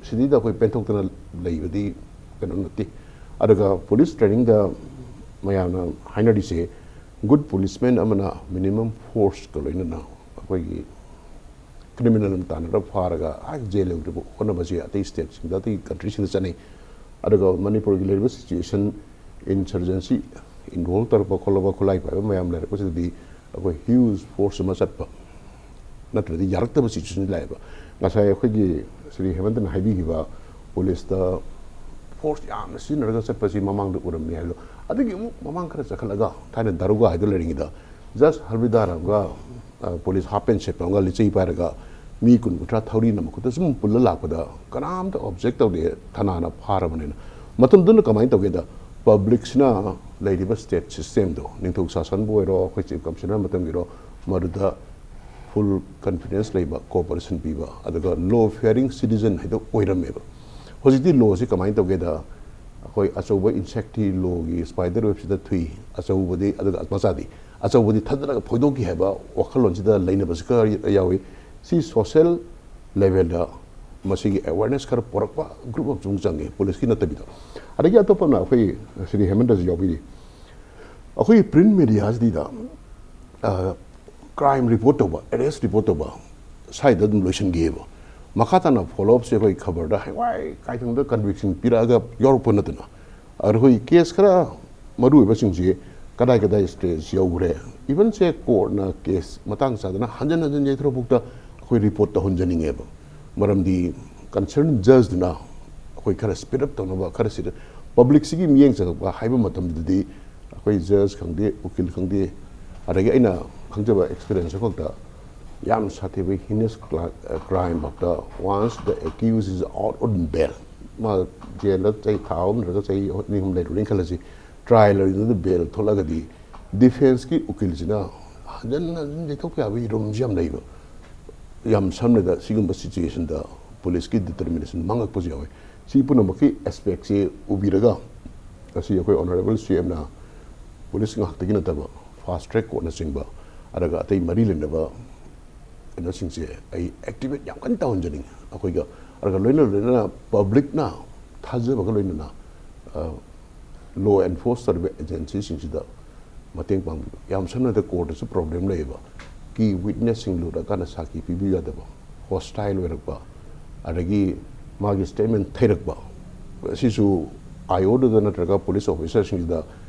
ꯁꯤꯗꯩꯗ ꯑꯩꯈꯣꯏ ꯄꯦꯟꯊꯣꯛꯇꯅ ꯂꯩꯕꯗꯤ ꯀꯩꯅꯣ ꯅꯠꯇꯦ꯫ ꯑꯗꯨꯒ ꯄꯨꯂꯤꯁ ꯇ꯭ꯔꯦꯅꯤꯡꯗ ꯃꯌꯥꯝꯅ ꯍꯥꯏꯅꯔꯤꯁꯦ, ꯒꯨꯗ ꯄꯨꯂꯤꯁꯃꯦꯟ ꯑꯃꯅ ꯃꯤꯅꯤꯃꯝ ꯐꯣꯔꯁꯀ ꯂꯣꯏꯅꯅ ꯑꯩꯈꯣꯏꯒꯤ ꯀ꯭ꯔꯤꯃꯤꯅꯦꯜ ꯑꯃ ꯇꯥꯟꯅꯔꯒ ꯐꯥꯔꯒ ꯑꯥ ꯖꯦꯜ ꯌꯧꯗ꯭ꯔꯤꯕ ꯍꯣꯠꯅꯕꯁꯦ ꯑꯇꯩ ꯁ꯭ꯇꯦꯠꯁꯤꯡꯗ, ꯑꯇꯩ ꯀꯟꯇ꯭ꯔꯤꯁꯤꯡꯗ ꯆꯠꯅꯩ꯫ ꯑꯗꯨꯒ ꯃꯅꯤꯄꯨꯔꯒꯤ ꯂꯩꯔꯤꯕ ꯁꯤꯆꯨꯋꯦꯁꯟ, ꯏꯟꯁꯔꯖꯦꯟꯁꯤ ꯏꯟꯚꯣꯜꯕ ꯇꯧꯔꯛꯄ ꯈꯣꯠꯂꯛꯄ, ꯈꯨꯠꯂꯥꯏ ꯄꯥꯏꯕ ꯃꯌꯥꯝ ꯂꯩꯔꯛꯄꯁꯤꯗꯗꯤ ꯑꯩꯈꯣꯏ ꯍ꯭ꯌꯨꯖ ꯐꯣꯔꯁ ꯑꯃ ꯆꯠꯄ ꯅꯠꯇ꯭ꯔꯗꯤ ꯌꯥꯔꯛꯇꯕ ꯁꯤꯆꯨꯋꯦꯁꯟ ꯂꯥꯛꯑꯦꯕ꯫ ꯉꯁꯥꯏ ꯑꯩꯈꯣꯏꯒꯤ ꯁ꯭ꯔꯤ ꯍꯦꯃꯟꯇꯅ ꯍꯥꯏꯕꯤꯈꯤꯕ ꯄꯨꯂꯤꯁꯇ ꯐꯣꯔꯁ ꯌꯥꯝꯅ ꯁꯤꯖꯤꯟꯅꯔꯒ ꯆꯠꯄꯁꯤ ꯃꯃꯥꯡꯗ ꯎꯔꯝꯃꯤ ꯍꯥꯏꯕꯗꯣ, ꯑꯗꯨꯒꯤ ꯑꯃꯨꯛ ꯃꯃꯥꯡ ꯈꯔ ꯆꯠꯈꯠꯂꯒ ꯊꯥꯏꯅ ꯗꯥꯔꯨꯒꯥ ꯍꯥꯏꯗꯣ ꯂꯩꯔꯤꯉꯩꯗ ꯖꯁ ꯍꯜꯕꯤꯗꯥꯔ ꯑꯃꯒ, ꯑ, ꯄꯨꯂꯤꯁ ꯍꯥꯞ ꯄꯦꯟ ꯁꯦꯠꯄ ꯑꯃꯒ ꯂꯤꯆꯩ ꯄꯥꯏꯔꯒ ꯃꯤ ꯀꯨꯟ ꯀꯨꯟꯊ꯭ꯔꯥ ꯊꯧꯔꯤꯅ ꯃꯈꯨꯠꯇ ꯁꯨꯝ ꯄꯨꯜꯂ ꯂꯥꯛꯄꯗ ꯀꯅꯥꯝꯇ ꯑꯣꯕꯖꯦꯛ ꯇꯧꯗꯦ, ꯊꯅꯥꯅ ꯐꯥꯔꯕꯅꯤꯅ꯫ ꯃꯇꯝꯗꯨꯅ ꯀꯃꯥꯏꯅ ꯇꯧꯒꯦꯗ, ꯄꯕ꯭ꯂꯤꯛꯁꯤꯅ ꯂꯩꯔꯤꯕ ꯁ꯭ꯇꯦꯠ ꯁꯤꯁꯇꯦꯝꯗꯣ, ꯅꯤꯡꯊꯧ ꯁꯥꯁꯟꯕꯨ ꯑꯣꯏꯔꯣ, ꯑꯩꯈꯣꯏ ꯆꯤꯐ ꯀꯃꯤꯁꯅꯔ ꯃꯇꯝꯒꯤꯔꯣ, ꯃꯗꯨꯗ ꯐꯨꯜ ꯀꯟꯐꯤꯗꯦꯟꯁ ꯂꯩꯕ, ꯀꯣꯑꯣꯄꯔꯦꯁꯟ ꯄꯤꯕ, ꯑꯗꯨꯒ ꯂꯣ ꯐꯤꯌꯥꯔꯤꯡ ꯁꯤꯇꯤꯖꯟ ꯍꯥꯏꯗꯣ ꯑꯣꯏꯔꯝꯃꯦꯕ꯫ ꯍꯧꯖꯤꯛꯇꯤ ꯂꯣꯁꯤ ꯀꯃꯥꯏꯅ ꯇꯧꯒꯦꯗ, ꯑꯩꯈꯣꯏ ꯑꯆꯧꯕ ꯏꯟꯁꯦꯛꯇꯤ ꯂꯣꯒꯤ ꯁ꯭ꯄꯥꯏꯗꯔ ꯋꯦꯕꯁꯤꯗ ꯊꯨꯏ, ꯑꯆꯧꯕꯗꯤ, ꯑꯗꯨꯒ ꯃꯆꯥꯗꯤ꯫ ꯑꯆꯧꯕꯗꯤ ꯊꯥꯗꯔꯒ ꯐꯣꯏꯗꯣꯛꯈꯤ ꯍꯥꯏꯕ ꯋꯥꯈꯜꯂꯣꯟꯁꯤꯗ ꯂꯩꯅꯕꯁꯨ ꯈꯔ ꯌꯥꯎꯏ꯫ ꯁꯤ social levelꯗ ꯃꯁꯤꯒꯤ awareness ꯈꯔ ꯄꯨꯔꯛꯄ group ꯑꯃꯁꯨ ꯑꯃꯨꯛ ꯆꯪꯉꯤ, policeꯀꯤ ꯅꯠꯇꯕꯤꯗ꯫ ꯑꯗꯒꯤ ꯑꯇꯣꯞꯄ ꯑꯃꯅ ꯑꯩꯈꯣꯏ ꯁ꯭ꯔꯤ ꯍꯦꯃꯟꯇꯁꯨ ꯌꯥꯎꯕꯤꯔꯤ꯫ ꯑꯩꯈꯣꯏꯒꯤ print mediaꯁꯤꯗ crime report ꯇꯧꯕ, arrest report ꯇꯧꯕ, ꯁ꯭ꯋꯥꯏꯗ ꯑꯗꯨꯝ ꯂꯣꯏꯁꯤꯟꯈꯤꯑꯕ꯫ ꯃꯈꯥ ꯇꯥꯅ follow-upꯁꯦ ꯑꯩꯈꯣꯏ ꯈꯕꯔꯗ ꯍꯌꯦꯡꯋꯥꯏ ꯀꯥꯏꯊꯪꯗ conviction ꯄꯤꯔꯛꯑꯒ ꯌꯥꯎꯔꯛꯄ ꯅꯠꯇꯅ, ꯑꯗꯣ ꯑꯩꯈꯣꯏ case ꯈꯔ ꯃꯔꯨ ꯑꯣꯏꯕꯁꯤꯡꯁꯤ ꯀꯗꯥꯏ ꯀꯗꯥꯏ stage ꯌꯧꯈ꯭ꯔꯦ, even ꯁꯦ courtꯅ case ꯃꯇꯥꯡ ꯆꯥꯗꯅ ꯍꯟꯖꯤꯟ ꯍꯟꯖꯤꯟ ꯌꯩꯊꯣꯔꯛꯄ ꯐꯥꯎꯗ ꯑꯩꯈꯣꯏ report ꯇꯧꯍꯟꯖꯅꯤꯡꯉꯦꯕ꯫ ꯃꯔꯝꯗꯤ concerned judgeꯗꯨꯅ ꯑꯩꯈꯣꯏ ꯈꯔ speed up ꯇꯧꯅꯕ, ꯈꯔ ꯁꯤꯗ publicꯁꯤꯒꯤ ꯃꯤꯠꯌꯦꯡ ꯆꯪꯉꯛꯄ ꯍꯥꯏꯕ ꯃꯇꯝꯗꯗꯤ ꯑꯩꯈꯣꯏ judge ꯈꯪꯗꯦ, ꯎꯀꯤꯜ ꯈꯪꯗꯦ, ꯑꯗꯒꯤ ꯑꯩꯅ ꯈꯪꯖꯕ experience ꯈꯛꯇ ꯌꯥꯝ ꯁꯥꯊꯤꯕ heinous cla-, crime ꯐꯥꯎꯗ, once the accused is out on bail, ꯃꯥ jailꯗ ꯆꯍꯤ ꯊꯥ ꯑꯍꯨꯝ ꯅꯠꯇ꯭ꯔꯒ ꯆꯍꯤ ꯑꯅꯤ ꯑꯍꯨꯝ ꯂꯩꯔꯨꯔꯦꯅ ꯈꯜꯂꯁꯤ, trial ꯂꯩꯔꯤꯉꯩꯗ bail ꯊꯣꯛꯂꯛꯑꯒꯗꯤ defenceꯀꯤ ꯎꯀꯤꯜꯁꯤꯅ ꯍꯟꯖꯟ ꯍꯟꯖꯟ ꯌꯩꯊꯣꯛꯄ ꯌꯥꯕꯒꯤ roomꯁꯤ ꯌꯥꯝ ꯂꯩꯕ꯫ ꯌꯥꯝ ꯁꯝꯅꯗ ꯁꯤꯒꯨꯝꯕ situationꯗ policeꯀꯤ determination ꯃꯥꯡꯉꯛꯄꯁꯨ ꯌꯥꯎꯋꯤ꯫ ꯁꯤ ꯄꯨꯝꯅꯃꯛꯀꯤ aspectꯁꯦ ꯎꯕꯤꯔꯒ ꯉꯁꯤ ꯑꯩꯈꯣꯏ honourable CMꯅ police ꯉꯥꯛꯇꯒꯤ ꯅꯠꯇꯕ fast track courtꯅꯆꯤꯡꯕ, ꯑꯗꯨꯒ ꯑꯇꯩ ꯃꯔꯤ ꯂꯩꯅꯕ ꯀꯩꯅꯣꯁꯤꯡꯁꯦ ꯑꯩ activate ꯌꯥꯝ ꯀꯟꯅ ꯇꯧꯍꯟꯖꯅꯤꯡꯉꯤ꯫ ꯑꯩꯈꯣꯏꯒ, ꯑꯗꯨꯒ ꯂꯣꯏꯅ ꯂꯣꯏꯅꯅ publicꯅ ꯊꯥꯖꯕꯒ ꯂꯣꯏꯅꯅ, ꯑ, law enforce ꯇꯧꯔꯤꯕ agencyꯁꯤꯡꯁꯤꯗ ꯃꯇꯦꯡ ꯄꯥꯡꯕꯤꯕ꯫ ꯌꯥꯝ ꯁꯝꯅ ꯍꯥꯏꯔꯕꯗ courtꯇꯁꯨ problem ꯂꯩꯌꯦꯕ꯫ Key witnessꯁꯤꯡ ꯂꯨꯔꯀꯥꯟꯗ ꯁꯥꯈꯤ ꯄꯤꯕꯤꯌꯨ ꯌꯥꯗꯕ, hostile ꯑꯣꯏꯔꯛꯄ, ꯑꯗꯒꯤ ꯃꯥꯒꯤ statement ꯊꯩꯔꯛꯄ, ꯑꯁꯤꯁꯨ IOꯗꯨꯗ ꯅꯠꯇ꯭ꯔꯒ police officerꯁꯤꯡꯁꯤꯗ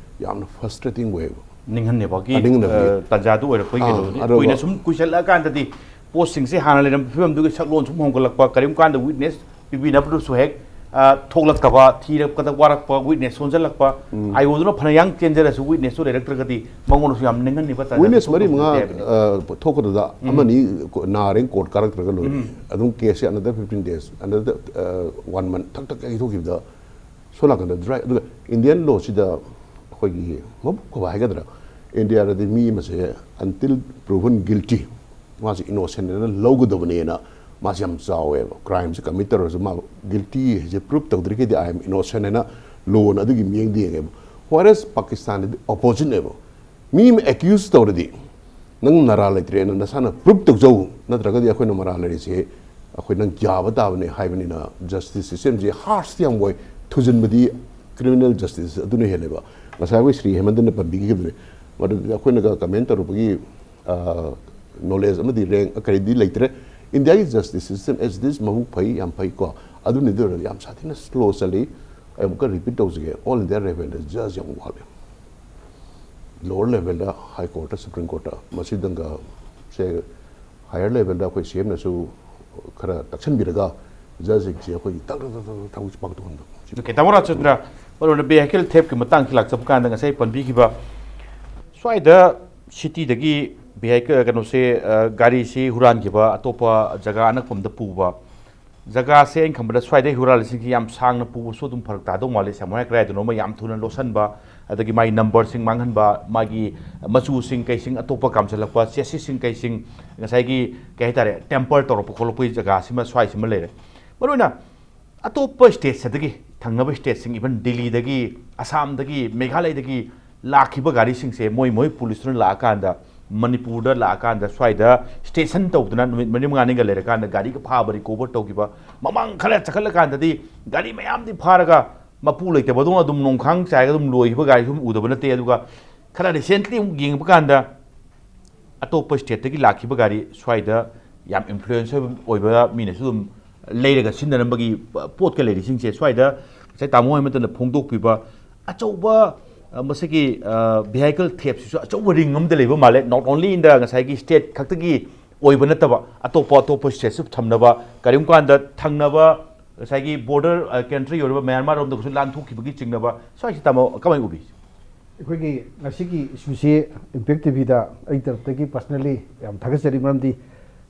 ꯌꯥꯝꯅ frustrating ꯑꯣꯏꯌꯦꯕ꯫ ꯅꯤꯡꯍꯟꯅꯕꯒꯤ ꯅꯤꯡꯍꯟꯅꯕꯒꯤ꯫ ꯑ, ꯇꯥꯟꯖꯥꯗꯨ ꯑꯣꯏꯔꯛꯄꯒꯤ ꯑꯥ, ꯀꯩꯅꯣꯗꯨꯅꯤ꯫ ꯑꯗꯨꯒ ꯀꯨꯏꯅ ꯁꯨꯝ ꯀꯨꯏꯁꯜꯂꯛꯑꯀꯥꯟꯗꯗꯤ ꯄꯣꯠꯁꯤꯡꯁꯦ ꯍꯥꯟꯅ ꯂꯩꯔꯝꯕ ꯐꯤꯕꯝꯗꯨꯒꯤ ꯁꯛꯂꯣꯟ ꯁꯨꯝ ꯍꯣꯡꯒꯠꯂꯛꯄ, ꯀꯔꯤꯒꯨꯝ ꯀꯥꯟꯗ witness ꯄꯤꯕꯤꯅꯕꯗꯨꯁꯨ ꯍꯦꯛ, ꯑ, ꯊꯣꯛꯂꯛꯇꯕ, ꯊꯤꯔꯛꯄꯗ ꯋꯥꯔꯛꯄ, witness ꯁꯣꯟꯖꯜꯂꯛꯄ, IOꯗꯨꯅ ꯐꯅ ꯌꯥꯡ ꯆꯦꯟꯖꯔꯁꯨ witnessꯇꯨ ꯂꯩꯔꯛꯇ꯭ꯔꯒꯗꯤ ꯃꯉꯣꯟꯗꯁꯨ ꯌꯥꯝ ꯅꯤꯡꯍꯟꯅꯕ ꯇꯥꯟꯖꯥ Witness ꯃꯔꯤ ꯊꯣꯛꯄ ꯃꯉꯥ ꯍꯥꯏꯕꯅꯤ꯫ ꯑ, ꯊꯣꯛꯀꯗꯨꯗ ꯑꯃꯅꯤ ꯅꯥꯔꯦ, court ꯀꯥꯔꯛꯇ꯭ꯔꯒ ꯂꯣꯏꯔꯦ꯫ ꯑꯗꯨꯝ caseꯁꯦ another fifteen days, another, ꯑ, one month ꯊꯛ ꯊꯛ ꯀꯩ ꯊꯣꯛꯈꯤꯕꯗ ꯁꯣꯝ ꯅꯥꯀꯟꯗ dry꯫ ꯑꯗꯨꯒ Indian lawꯁꯤꯗ ꯑꯩꯈꯣꯏꯒꯤ ꯃꯕꯨꯛ ꯐꯕ ꯍꯥꯏꯒꯗ꯭ꯔꯥ, Indiaꯗꯗꯤ ꯃꯤ ꯑꯃꯁꯦ until proven guilty ꯃꯥꯁꯦ innocent ꯍꯥꯏꯅ ꯂꯧꯒꯗꯕꯅꯦꯅ ꯃꯥꯁꯦ ꯌꯥꯝ ꯆꯥꯎꯋꯦꯕ꯫ Crimeꯁꯦ commit ꯇꯧꯔꯁꯨ ꯃꯥ guilty ꯍꯥꯏꯁꯦ prove ꯇꯧꯗ꯭ꯔꯤꯈꯩꯗꯤ I am innocent ꯍꯥꯏꯅ lawꯅ ꯑꯗꯨꯒꯤ ꯃꯤꯠꯌꯦꯡꯗ ꯌꯦꯡꯉꯦꯕ꯫ Whereas Pakistanꯗꯗꯤ oppositeꯅꯦꯕ꯫ ꯃꯤ ꯑꯃ ꯑꯦꯀ꯭ꯌꯨꯁ ꯇꯧꯔꯗꯤ, ꯅꯪ ꯅꯔꯥ ꯂꯩꯇ꯭ꯔꯦꯅ ꯅꯁꯥꯅ ꯄ꯭ꯔꯨꯞ ꯇꯧꯖꯧ, ꯅꯠꯇ꯭ꯔꯒꯗꯤ ꯑꯩꯈꯣꯏꯅ ꯃꯔꯥ ꯂꯩꯔꯤꯁꯦ ꯑꯩꯈꯣꯏ ꯅꯪ ꯌꯥꯕ ꯇꯥꯕꯅꯦ ꯍꯥꯏꯕꯅꯤꯅ, ꯖꯁꯇꯤꯁ ꯁꯤꯁꯇꯦꯝꯁꯦ ꯍꯥꯔꯁꯇꯤ ꯌꯥꯝ ꯑꯣꯏ꯫ ꯊꯨꯖꯤꯟꯕꯗꯤ ꯀ꯭ꯔꯤꯃꯤꯅꯦꯜ ꯖꯁꯇꯤꯁ ꯑꯗꯨꯅ ꯍꯦꯜꯂꯦꯕ꯫ ꯉꯁꯥꯏ ꯑꯩꯈꯣꯏ ꯁ꯭ꯔꯤ ꯍꯦꯃꯟꯇꯅ ꯄꯟꯕꯤꯈꯤꯕꯗꯨꯅꯦ, ꯃꯗꯨꯗꯤ ꯑꯩꯈꯣꯏꯅꯒ ꯀꯃꯦꯟ ꯇꯧꯔꯨꯕꯒꯤ ꯅꯣꯂꯦꯖ ꯑꯃꯗꯤ ꯔꯦꯡ ꯀꯔꯤꯗꯤ ꯂꯩꯇ꯭ꯔꯦ꯫ ꯏꯟꯗꯤꯌꯥꯒꯤ justice system S it is ꯃꯕꯨꯛ ꯐꯩ, ꯌꯥꯝ ꯐꯩꯀꯣ꯫ ꯑꯗꯨꯅꯤꯗꯨ ꯑꯣꯏꯔꯒ ꯌꯥꯝ ꯁꯥꯊꯤꯅ ꯁ꯭ꯂꯣ ꯆꯠꯂꯤ꯫ ꯑꯩ ꯑꯃꯨꯛꯀ ꯔꯤꯄꯤꯠ ꯇꯧꯖꯒꯦ, ꯑꯣꯜ ꯏꯟꯗꯤꯌꯥ ꯂꯦꯚꯦꯜꯗ ꯖꯁ ꯌꯥꯝ ꯋꯥꯠꯂꯦ꯫ ꯂꯣꯋꯔ ꯂꯦꯚꯦꯜꯗ ꯍꯥꯏ ꯀꯣꯔꯠꯇ, ꯁꯨꯄ꯭ꯔꯤꯝ ꯀꯣꯔꯠꯇ, ꯃꯁꯤꯗꯪꯒꯁꯦ ꯍꯥꯏꯌꯔ ꯂꯦꯚꯦꯜꯗ ꯑꯩꯈꯣꯏ ꯁꯤ ꯑꯦꯝꯅꯁꯨ ꯈꯔ ꯇꯛꯁꯟꯕꯤꯔꯒ ꯖꯁꯁꯤꯡꯁꯦ ꯑꯩꯈꯣꯏꯒꯤ ꯇꯛ ꯇꯛ ꯇꯛ ꯇꯛ ꯊꯕꯛꯁꯦ ꯄꯥꯡꯊꯣꯛꯍꯟꯕ꯫ ꯁꯤ ꯑꯣꯀꯦ, ꯇꯥꯃꯣ ꯔꯥꯖꯆꯟꯗ꯭ꯔ, ꯃꯔꯨ ꯑꯣꯏꯅ ꯚꯦꯍꯤꯀꯜ ꯊꯦꯞꯀꯤ ꯃꯇꯥꯡꯁꯤ ꯂꯥꯛꯆꯕ ꯀꯥꯟꯗ ꯉꯁꯥꯏ ꯄꯟꯕꯤꯈꯤꯕ ꯁ꯭ꯋꯥꯏꯗ ꯁꯤꯇꯤꯗꯒꯤ ꯚꯦꯍꯤꯀꯜ ꯀꯩꯅꯣꯁꯦ, ꯑ, ꯒꯥꯔꯤꯁꯤ ꯍꯨꯔꯥꯟꯈꯤꯕ ꯑꯇꯣꯞꯄ ꯖꯒꯥ ꯑꯅꯛꯄ ꯑꯃꯗ ꯄꯨꯕ, ꯖꯒꯥꯁꯦ ꯑꯩꯅ ꯈꯟꯕꯗ ꯁ꯭ꯋꯥꯏꯗꯩ ꯍꯨꯔꯥꯜꯂꯤꯁꯤꯡꯁꯤ ꯌꯥꯝ ꯁꯥꯡꯅ ꯄꯨꯕꯁꯨ ꯑꯗꯨꯝ ꯐꯔꯛ ꯇꯥꯗꯧ ꯃꯥꯜꯂꯤ꯫ ꯁꯃꯥꯏꯅ ꯀꯗꯥꯏꯗꯅꯣꯃ ꯌꯥꯝ ꯊꯨꯅ ꯂꯣꯠꯁꯟꯕ, ꯑꯗꯒꯤ ꯃꯥꯒꯤ ꯅꯝꯕꯔꯁꯤꯡ ꯃꯥꯡꯍꯟꯕ, ꯃꯥꯒꯤ ꯃꯆꯨꯁꯤꯡ ꯀꯩꯁꯤꯡ ꯑꯇꯣꯞꯄ ꯀꯥꯝꯁꯤꯜꯂꯛꯄ, ꯆꯦꯁꯤꯁꯁꯤꯡ ꯀꯩꯁꯤꯡ ꯉꯁꯥꯏꯒꯤ ꯀꯩ ꯍꯥꯏꯇꯥꯔꯦ, ꯇꯦꯝꯄꯔ ꯇꯧꯔꯛꯄ ꯈꯣꯠꯂꯛꯄꯒꯤ ꯖꯒꯥꯁꯤꯃ ꯁ꯭ꯋꯥꯏꯁꯤꯃ ꯂꯩꯔꯦ꯫ ꯃꯔꯨꯑꯣꯏꯅ ꯑꯇꯣꯞꯄ ꯁ꯭ꯇꯦꯠꯁꯤꯗꯒꯤ, ꯊꯪꯅꯕ ꯁ꯭ꯇꯦꯠꯁꯤꯡ, ꯏꯚꯟ ꯗꯤꯜꯂꯤꯗꯒꯤ, ꯑꯁꯥꯝꯗꯒꯤ, ꯃꯦꯘꯥꯂꯌꯗꯒꯤ ꯂꯥꯛꯈꯤꯕ ꯒꯥꯔꯤꯁꯤꯡꯁꯦ ꯃꯣꯏ ꯃꯣꯏ ꯄꯨꯂꯤꯁꯇꯨꯅ ꯂꯥꯛꯑꯀꯥꯟꯗ, ꯃꯅꯤꯄꯨꯔꯗ ꯂꯥꯛꯑꯀꯥꯟꯗ ꯁ꯭ꯋꯥꯏꯗ ꯁ꯭ꯇꯦꯁꯟ ꯇꯧꯗꯅ ꯅꯨꯃꯤꯠ ꯃꯔꯤ ꯃꯉꯥꯅꯤꯒ ꯂꯩꯔꯀꯥꯟꯗ ꯒꯥꯔꯤꯒ ꯐꯥꯕ ꯔꯤꯀꯣꯚꯔ ꯇꯧꯈꯤꯕ, ꯃꯃꯥꯡ ꯈꯔ ꯆꯈꯠꯂꯀꯥꯟꯗꯗꯤ ꯒꯥꯔꯤ ꯃꯌꯥꯝꯗꯤ ꯐꯥꯔꯒ ꯃꯄꯨ ꯂꯩꯇꯕꯗꯧꯅ ꯑꯗꯨꯝ ꯅꯣꯡꯈꯥꯡ ꯆꯥꯏꯔꯒ ꯑꯗꯨꯝ ꯂꯣꯏꯈꯤꯕ ꯒꯥꯔꯤ ꯁꯨꯝ ꯎꯗꯕ ꯅꯠꯇꯦ꯫ ꯑꯗꯨꯒ ꯈꯔ ꯔꯤꯁꯦꯟꯠꯂꯤ ꯑꯃꯨꯛ ꯌꯦꯡꯕ ꯀꯥꯟꯗ ꯑꯇꯣꯞꯄ ꯁ꯭ꯇꯦꯠꯇꯒꯤ ꯂꯥꯛꯈꯤꯕ ꯒꯥꯔꯤ ꯁ꯭ꯋꯥꯏꯗ ꯌꯥꯝ ꯏꯟꯐ꯭ꯂꯨꯌꯦꯟꯁ ꯑꯣꯏꯕ ꯃꯤꯅꯁꯨ ꯑꯗꯨꯝ ꯂꯩꯔꯒ ꯁꯤꯖꯤꯟꯅꯔꯝꯕꯒꯤ ꯄꯣꯠꯀ ꯂꯩꯔꯤꯁꯤꯡꯁꯦ ꯁ꯭ꯋꯥꯏꯗ ꯉꯁꯥꯏ ꯇꯥꯃꯣ ꯍꯣꯏ ꯃꯇꯝꯗ ꯐꯣꯡꯗꯣꯛꯄꯤꯕ ꯑꯆꯧꯕ, ꯑ, ꯃꯁꯤꯒꯤ, ꯑ, ꯚꯦꯍꯤꯀꯜ ꯊꯦꯞꯁꯤꯁꯨ ꯑꯆꯧꯕ ꯔꯤꯡ ꯑꯃꯗ ꯂꯩꯕ ꯃꯥꯜꯂꯦ꯫ Not only in the ꯉꯁꯥꯏꯒꯤ ꯁ꯭ꯇꯦꯠ ꯈꯛꯇꯒꯤ ꯑꯣꯏꯕ ꯅꯠꯇꯕ ꯑꯇꯣꯞꯄ ꯑꯇꯣꯞꯄ ꯁ꯭ꯇꯦꯠꯁꯨ ꯊꯝꯅꯕ, ꯀꯔꯤꯒꯨꯝꯕ ꯀꯥꯟꯗ ꯊꯪꯅꯕ ꯉꯁꯥꯏꯒꯤ ꯕꯣꯔꯗꯔ, ꯑ, ꯀꯟꯇ꯭ꯔꯤ ꯑꯣꯏꯔꯤꯕ ꯃ꯭ꯌꯥꯟꯃꯥꯔ ꯔꯣꯝꯗꯒꯁꯨ ꯂꯥꯟꯊꯣꯛꯈꯤꯕꯒꯤ ꯆꯤꯡꯅꯕ, ꯁ꯭ꯋꯥꯏꯁꯤ ꯇꯥꯃꯣ ꯀꯃꯥꯏꯅ ꯎꯕꯤ? ꯑꯩꯈꯣꯏꯒꯤ ꯉꯁꯤꯒꯤ ꯏꯁꯨꯁꯤ ꯏꯝꯄꯦꯛ ꯇꯤ ꯚꯤꯗ ꯑꯩ ꯇꯔꯞꯇꯒꯤ ꯄꯔꯁꯅꯦꯜꯂꯤ ꯌꯥꯝ ꯊꯥꯒꯠꯆꯔꯤ꯫ ꯃꯔꯝꯗꯤ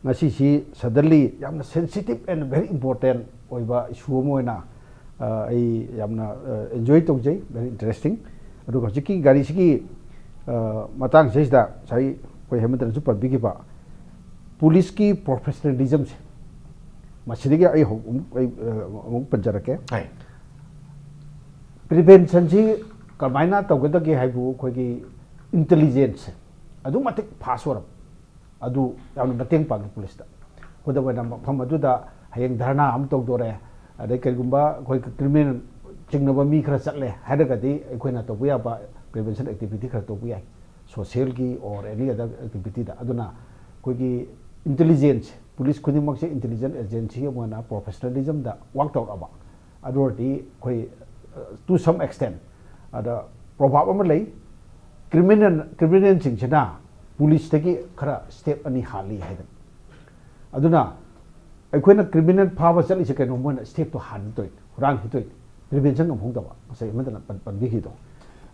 ꯉꯁꯤꯁꯤ ꯁꯗꯟꯂꯤ ꯌꯥꯝꯅ ꯁꯦꯟꯁꯤꯇꯤꯞ ꯑꯦꯟ ꯚꯦꯔꯤ ꯏꯝꯄꯣꯔꯇꯦꯟ ꯑꯣꯏꯕ ꯏꯁꯨ ꯑꯃ ꯑꯣꯏꯅ, ꯑ, ꯑꯩ ꯌꯥꯝꯅ, ꯑ, ꯑꯦꯟꯖꯣꯏ ꯇꯧꯖꯩ, ꯚꯦꯔꯤ ꯏꯟꯇꯔꯦꯁꯇꯤꯡ꯫ ꯑꯗꯨꯒ ꯍꯧꯖꯤꯛꯀꯤ ꯒꯥꯔꯤꯁꯤꯒꯤ, ꯑ, ꯃꯇꯥꯡꯁꯤꯗꯩꯁꯤꯗ ꯉꯁꯥꯏ ꯑꯩꯈꯣꯏ ꯍꯦꯃꯟꯇꯅꯁꯨ ꯄꯟꯕꯤꯈꯤꯕ ꯄꯨꯂꯤꯁꯀꯤ ꯄ꯭ꯔꯣꯐꯦꯁꯅꯦꯂꯤꯖꯝꯁꯦ, ꯃꯁꯤꯗꯒꯤ ꯑꯩ ꯍꯧ-, ꯑꯃꯨꯛ, ꯑꯩ, ꯑ, ꯑꯃꯨꯛ ꯄꯟꯖꯔꯛꯀꯦ꯫ ꯍꯥꯏ꯫ ꯄ꯭ꯔꯤꯚꯦꯟꯁꯟꯁꯤ ꯀꯃꯥꯏꯅ ꯇꯧꯒꯗꯒꯦ ꯍꯥꯏꯕꯨ ꯑꯩꯈꯣꯏꯒꯤ ꯏꯟꯇꯦꯂꯤꯖꯦꯟꯁꯁꯦ ꯑꯗꯨꯛ ꯃꯇꯤꯛ ꯐꯥꯁ ꯑꯣꯏꯔꯕ, ꯑꯗꯨ ꯌꯥꯝꯅ ꯃꯇꯦꯡ ꯄꯥꯡꯉꯤ ꯄꯨꯂꯤꯁꯇ꯫ ꯈꯨꯗꯝ ꯑꯣꯏꯅ, ꯃꯐꯝ ꯑꯗꯨꯗ ꯍꯌꯦꯡ ꯙꯔꯅꯥ ꯑꯃ ꯇꯧꯗꯣꯔꯦ, ꯑꯗꯩ ꯀꯔꯤꯒꯨꯝꯕ ꯑꯩꯈꯣꯏ ꯀ꯭ꯔꯤꯃꯤꯅꯦꯜ ꯆꯤꯡꯅꯕ ꯃꯤ ꯈꯔ ꯆꯠꯂꯦ ꯍꯥꯏꯔꯒꯗꯤ, ꯑꯩꯈꯣꯏꯅ ꯇꯧꯕ ꯌꯥꯕ ꯄ꯭ꯔꯤꯚꯦꯟꯁꯟ ꯑꯦꯛꯇꯤꯚꯤꯇꯤ ꯈꯔ ꯇꯧꯕ ꯌꯥꯏ, ꯁꯣꯁꯤꯌꯦꯜꯒꯤ ꯑꯣꯔ ꯑꯦꯅꯤ ꯑꯗꯔ ꯑꯦꯛꯇꯤꯚꯤꯇꯤꯗ꯫ ꯑꯗꯨꯅ ꯑꯩꯈꯣꯏꯒꯤ ꯏꯟꯇꯦꯂꯤꯖꯦꯟꯁ, ꯄꯨꯂꯤꯁ ꯈꯨꯗꯤꯡꯃꯛꯁꯦ ꯏꯟꯇꯦꯂꯤꯖꯦꯟꯁ ꯑꯦꯖꯦꯟꯁꯤ ꯑꯃ ꯑꯣꯏꯅ ꯄ꯭ꯔꯣꯐꯦꯁꯅꯦꯂꯤꯖꯝꯗ ꯋꯥꯛ ꯇꯧꯔꯛꯑꯕ, ꯑꯗꯨ ꯑꯣꯏꯔꯗꯤ ꯑꯩꯈꯣꯏ, ꯇꯨ ꯁꯝ ꯑꯦꯛꯁꯇꯦꯟ, ꯑꯗ ꯄ꯭ꯔꯣꯚꯥꯕ ꯑꯃ ꯂꯩ, ꯀ꯭ꯔꯤꯃꯤꯅꯦꯜ ꯀ꯭ꯔꯤꯃꯤꯅꯦꯜꯁꯤꯡꯁꯤꯅ ꯄꯨꯂꯤꯁꯇꯒꯤ ꯈꯔ ꯁ꯭ꯇꯦꯞ ꯑꯅꯤ ꯍꯥꯜꯂꯤ ꯍꯥꯏꯗꯅ꯫ ꯑꯗꯨꯅ ꯑꯩꯈꯣꯏꯅ ꯀ꯭ꯔꯤꯃꯤꯅꯦꯜ ꯐꯥꯕ ꯆꯠꯂꯤꯁꯦ ꯀꯩꯅꯣ, ꯃꯣꯏꯅ ꯁ꯭ꯇꯦꯞꯇꯣ ꯍꯥꯟꯈꯤꯗꯣꯏꯅꯤ, ꯍꯨꯔꯥꯟꯈꯤꯗꯣꯏꯅꯤ, ꯄ꯭ꯔꯤꯚꯦꯟꯁꯟ ꯉꯝꯍꯧꯗꯕ, ꯉꯁꯥꯏ ꯑꯃꯗꯅ ꯄꯟ- ꯄꯟꯕꯤꯈꯤꯗꯣ꯫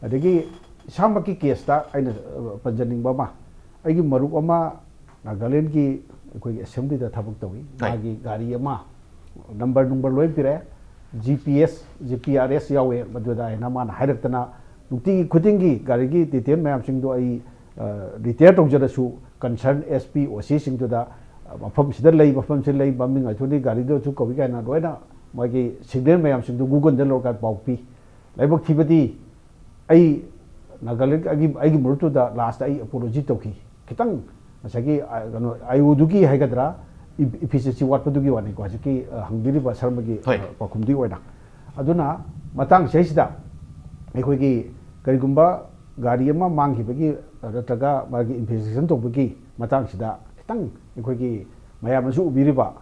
ꯑꯗꯒꯤ ꯏꯁꯥꯃꯛꯀꯤ ꯀꯦꯁꯇ ꯑꯩꯅ ꯑ, ꯄꯟꯖꯅꯤꯡꯕ ꯑꯃ, ꯑꯩꯒꯤ ꯃꯔꯨꯞ ꯑꯃ ꯅꯥꯒꯥꯂꯦꯟꯒꯤ ꯑꯩꯈꯣꯏꯒꯤ ꯑꯦꯁꯦꯝꯕ꯭ꯂꯤꯗ ꯊꯕꯛ ꯇꯧꯏ꯫ ꯍꯣꯏ꯫ ꯃꯥꯒꯤ ꯒꯥꯔꯤ ꯑꯃ, ꯅꯝꯕꯔ ꯅꯨꯡꯕꯔ ꯂꯣꯏ ꯄꯤꯔꯛꯑꯦ, G P S, G P R S ꯌꯥꯎꯋꯦ ꯃꯗꯨꯗ ꯍꯥꯏꯅ ꯃꯥꯅ ꯍꯥꯏꯔꯛꯇꯅ, ꯅꯨꯡꯇꯤꯒꯤ ꯈꯨꯗꯤꯡꯒꯤ ꯒꯥꯔꯤꯒꯤ ꯗꯤꯇꯦꯜ ꯃꯌꯥꯝꯁꯤꯡꯗꯣ ꯑꯩ, ꯑ, ꯔꯤꯇꯥꯌꯔ ꯇꯧꯖꯔꯁꯨ, ꯀꯟꯁꯔꯟ ꯑꯦꯁ ꯄꯤ, ꯑꯣ ꯁꯤꯁꯤꯡꯗꯨꯗ, ꯑ, ꯃꯐꯝꯁꯤꯗ ꯂꯩ, ꯃꯐꯝꯁꯤ ꯂꯩ, ꯃꯃꯤꯡ ꯑꯗꯨꯅꯤ, ꯒꯥꯔꯤꯗꯨꯁꯨ ꯀꯧꯏ ꯀꯥꯏꯅ ꯂꯣꯏꯅ ꯃꯥꯒꯤ ꯁꯤꯒꯅꯦꯜ ꯃꯌꯥꯝꯁꯤꯡꯗꯨ ꯒꯨꯒꯜꯗ ꯂꯧꯔꯒ ꯄꯥꯎ ꯄꯤ꯫ ꯂꯥꯏꯕꯛ ꯊꯤꯕꯗꯤ ꯑꯩ ꯅꯥꯒꯥꯂꯦꯟ, ꯑꯩꯒꯤ, ꯑꯩꯒꯤ ꯃꯔꯨꯞꯇꯨꯗ ꯂꯥꯁꯇ ꯑꯩ ꯑꯦꯄꯣꯂꯣꯖꯤ ꯇꯧꯈꯤ꯫ ꯈꯤꯇꯪ ꯉꯁꯥꯏꯒꯤ, ꯑ, ꯀꯩꯅꯣ, ꯑꯥꯏ ꯑꯣꯗꯨꯒꯤ ꯍꯥꯏꯒꯗ꯭ꯔꯥ, ꯏ-, ꯏꯐꯤꯁꯤꯑꯦꯟꯁꯤ ꯋꯥꯠꯄꯗꯨꯒꯤ ꯋꯥꯅꯤꯀꯣ, ꯍꯧꯖꯤꯛꯀꯤ, ꯑ, ꯍꯪꯕꯤꯔꯤꯕ ꯁꯔꯃꯒꯤ, ꯍꯣꯏ꯫ ꯑ, ꯄꯥꯎꯈꯨꯝꯗꯨꯒꯤ ꯑꯣꯏꯅ꯫ ꯑꯗꯨꯅ ꯃꯇꯥꯡꯁꯤ ꯍꯩꯁꯤꯗ ꯑꯩꯈꯣꯏꯒꯤ ꯀꯔꯤꯒꯨꯝꯕ ꯒꯥꯔꯤ ꯑꯃ ꯃꯥꯡꯈꯤꯕꯒꯤ, ꯑ, ꯅꯠꯇ꯭ꯔꯒ ꯃꯥꯒꯤ ꯏꯟꯚꯦꯁꯇꯤꯒꯦꯁꯟ ꯇꯧꯕꯒꯤ ꯃꯇꯥꯡꯁꯤꯗ ꯈꯤꯇꯪ ꯑꯩꯈꯣꯏꯒꯤ ꯃꯌꯥꯝꯅꯁꯨ ꯎꯕꯤꯔꯤꯕ,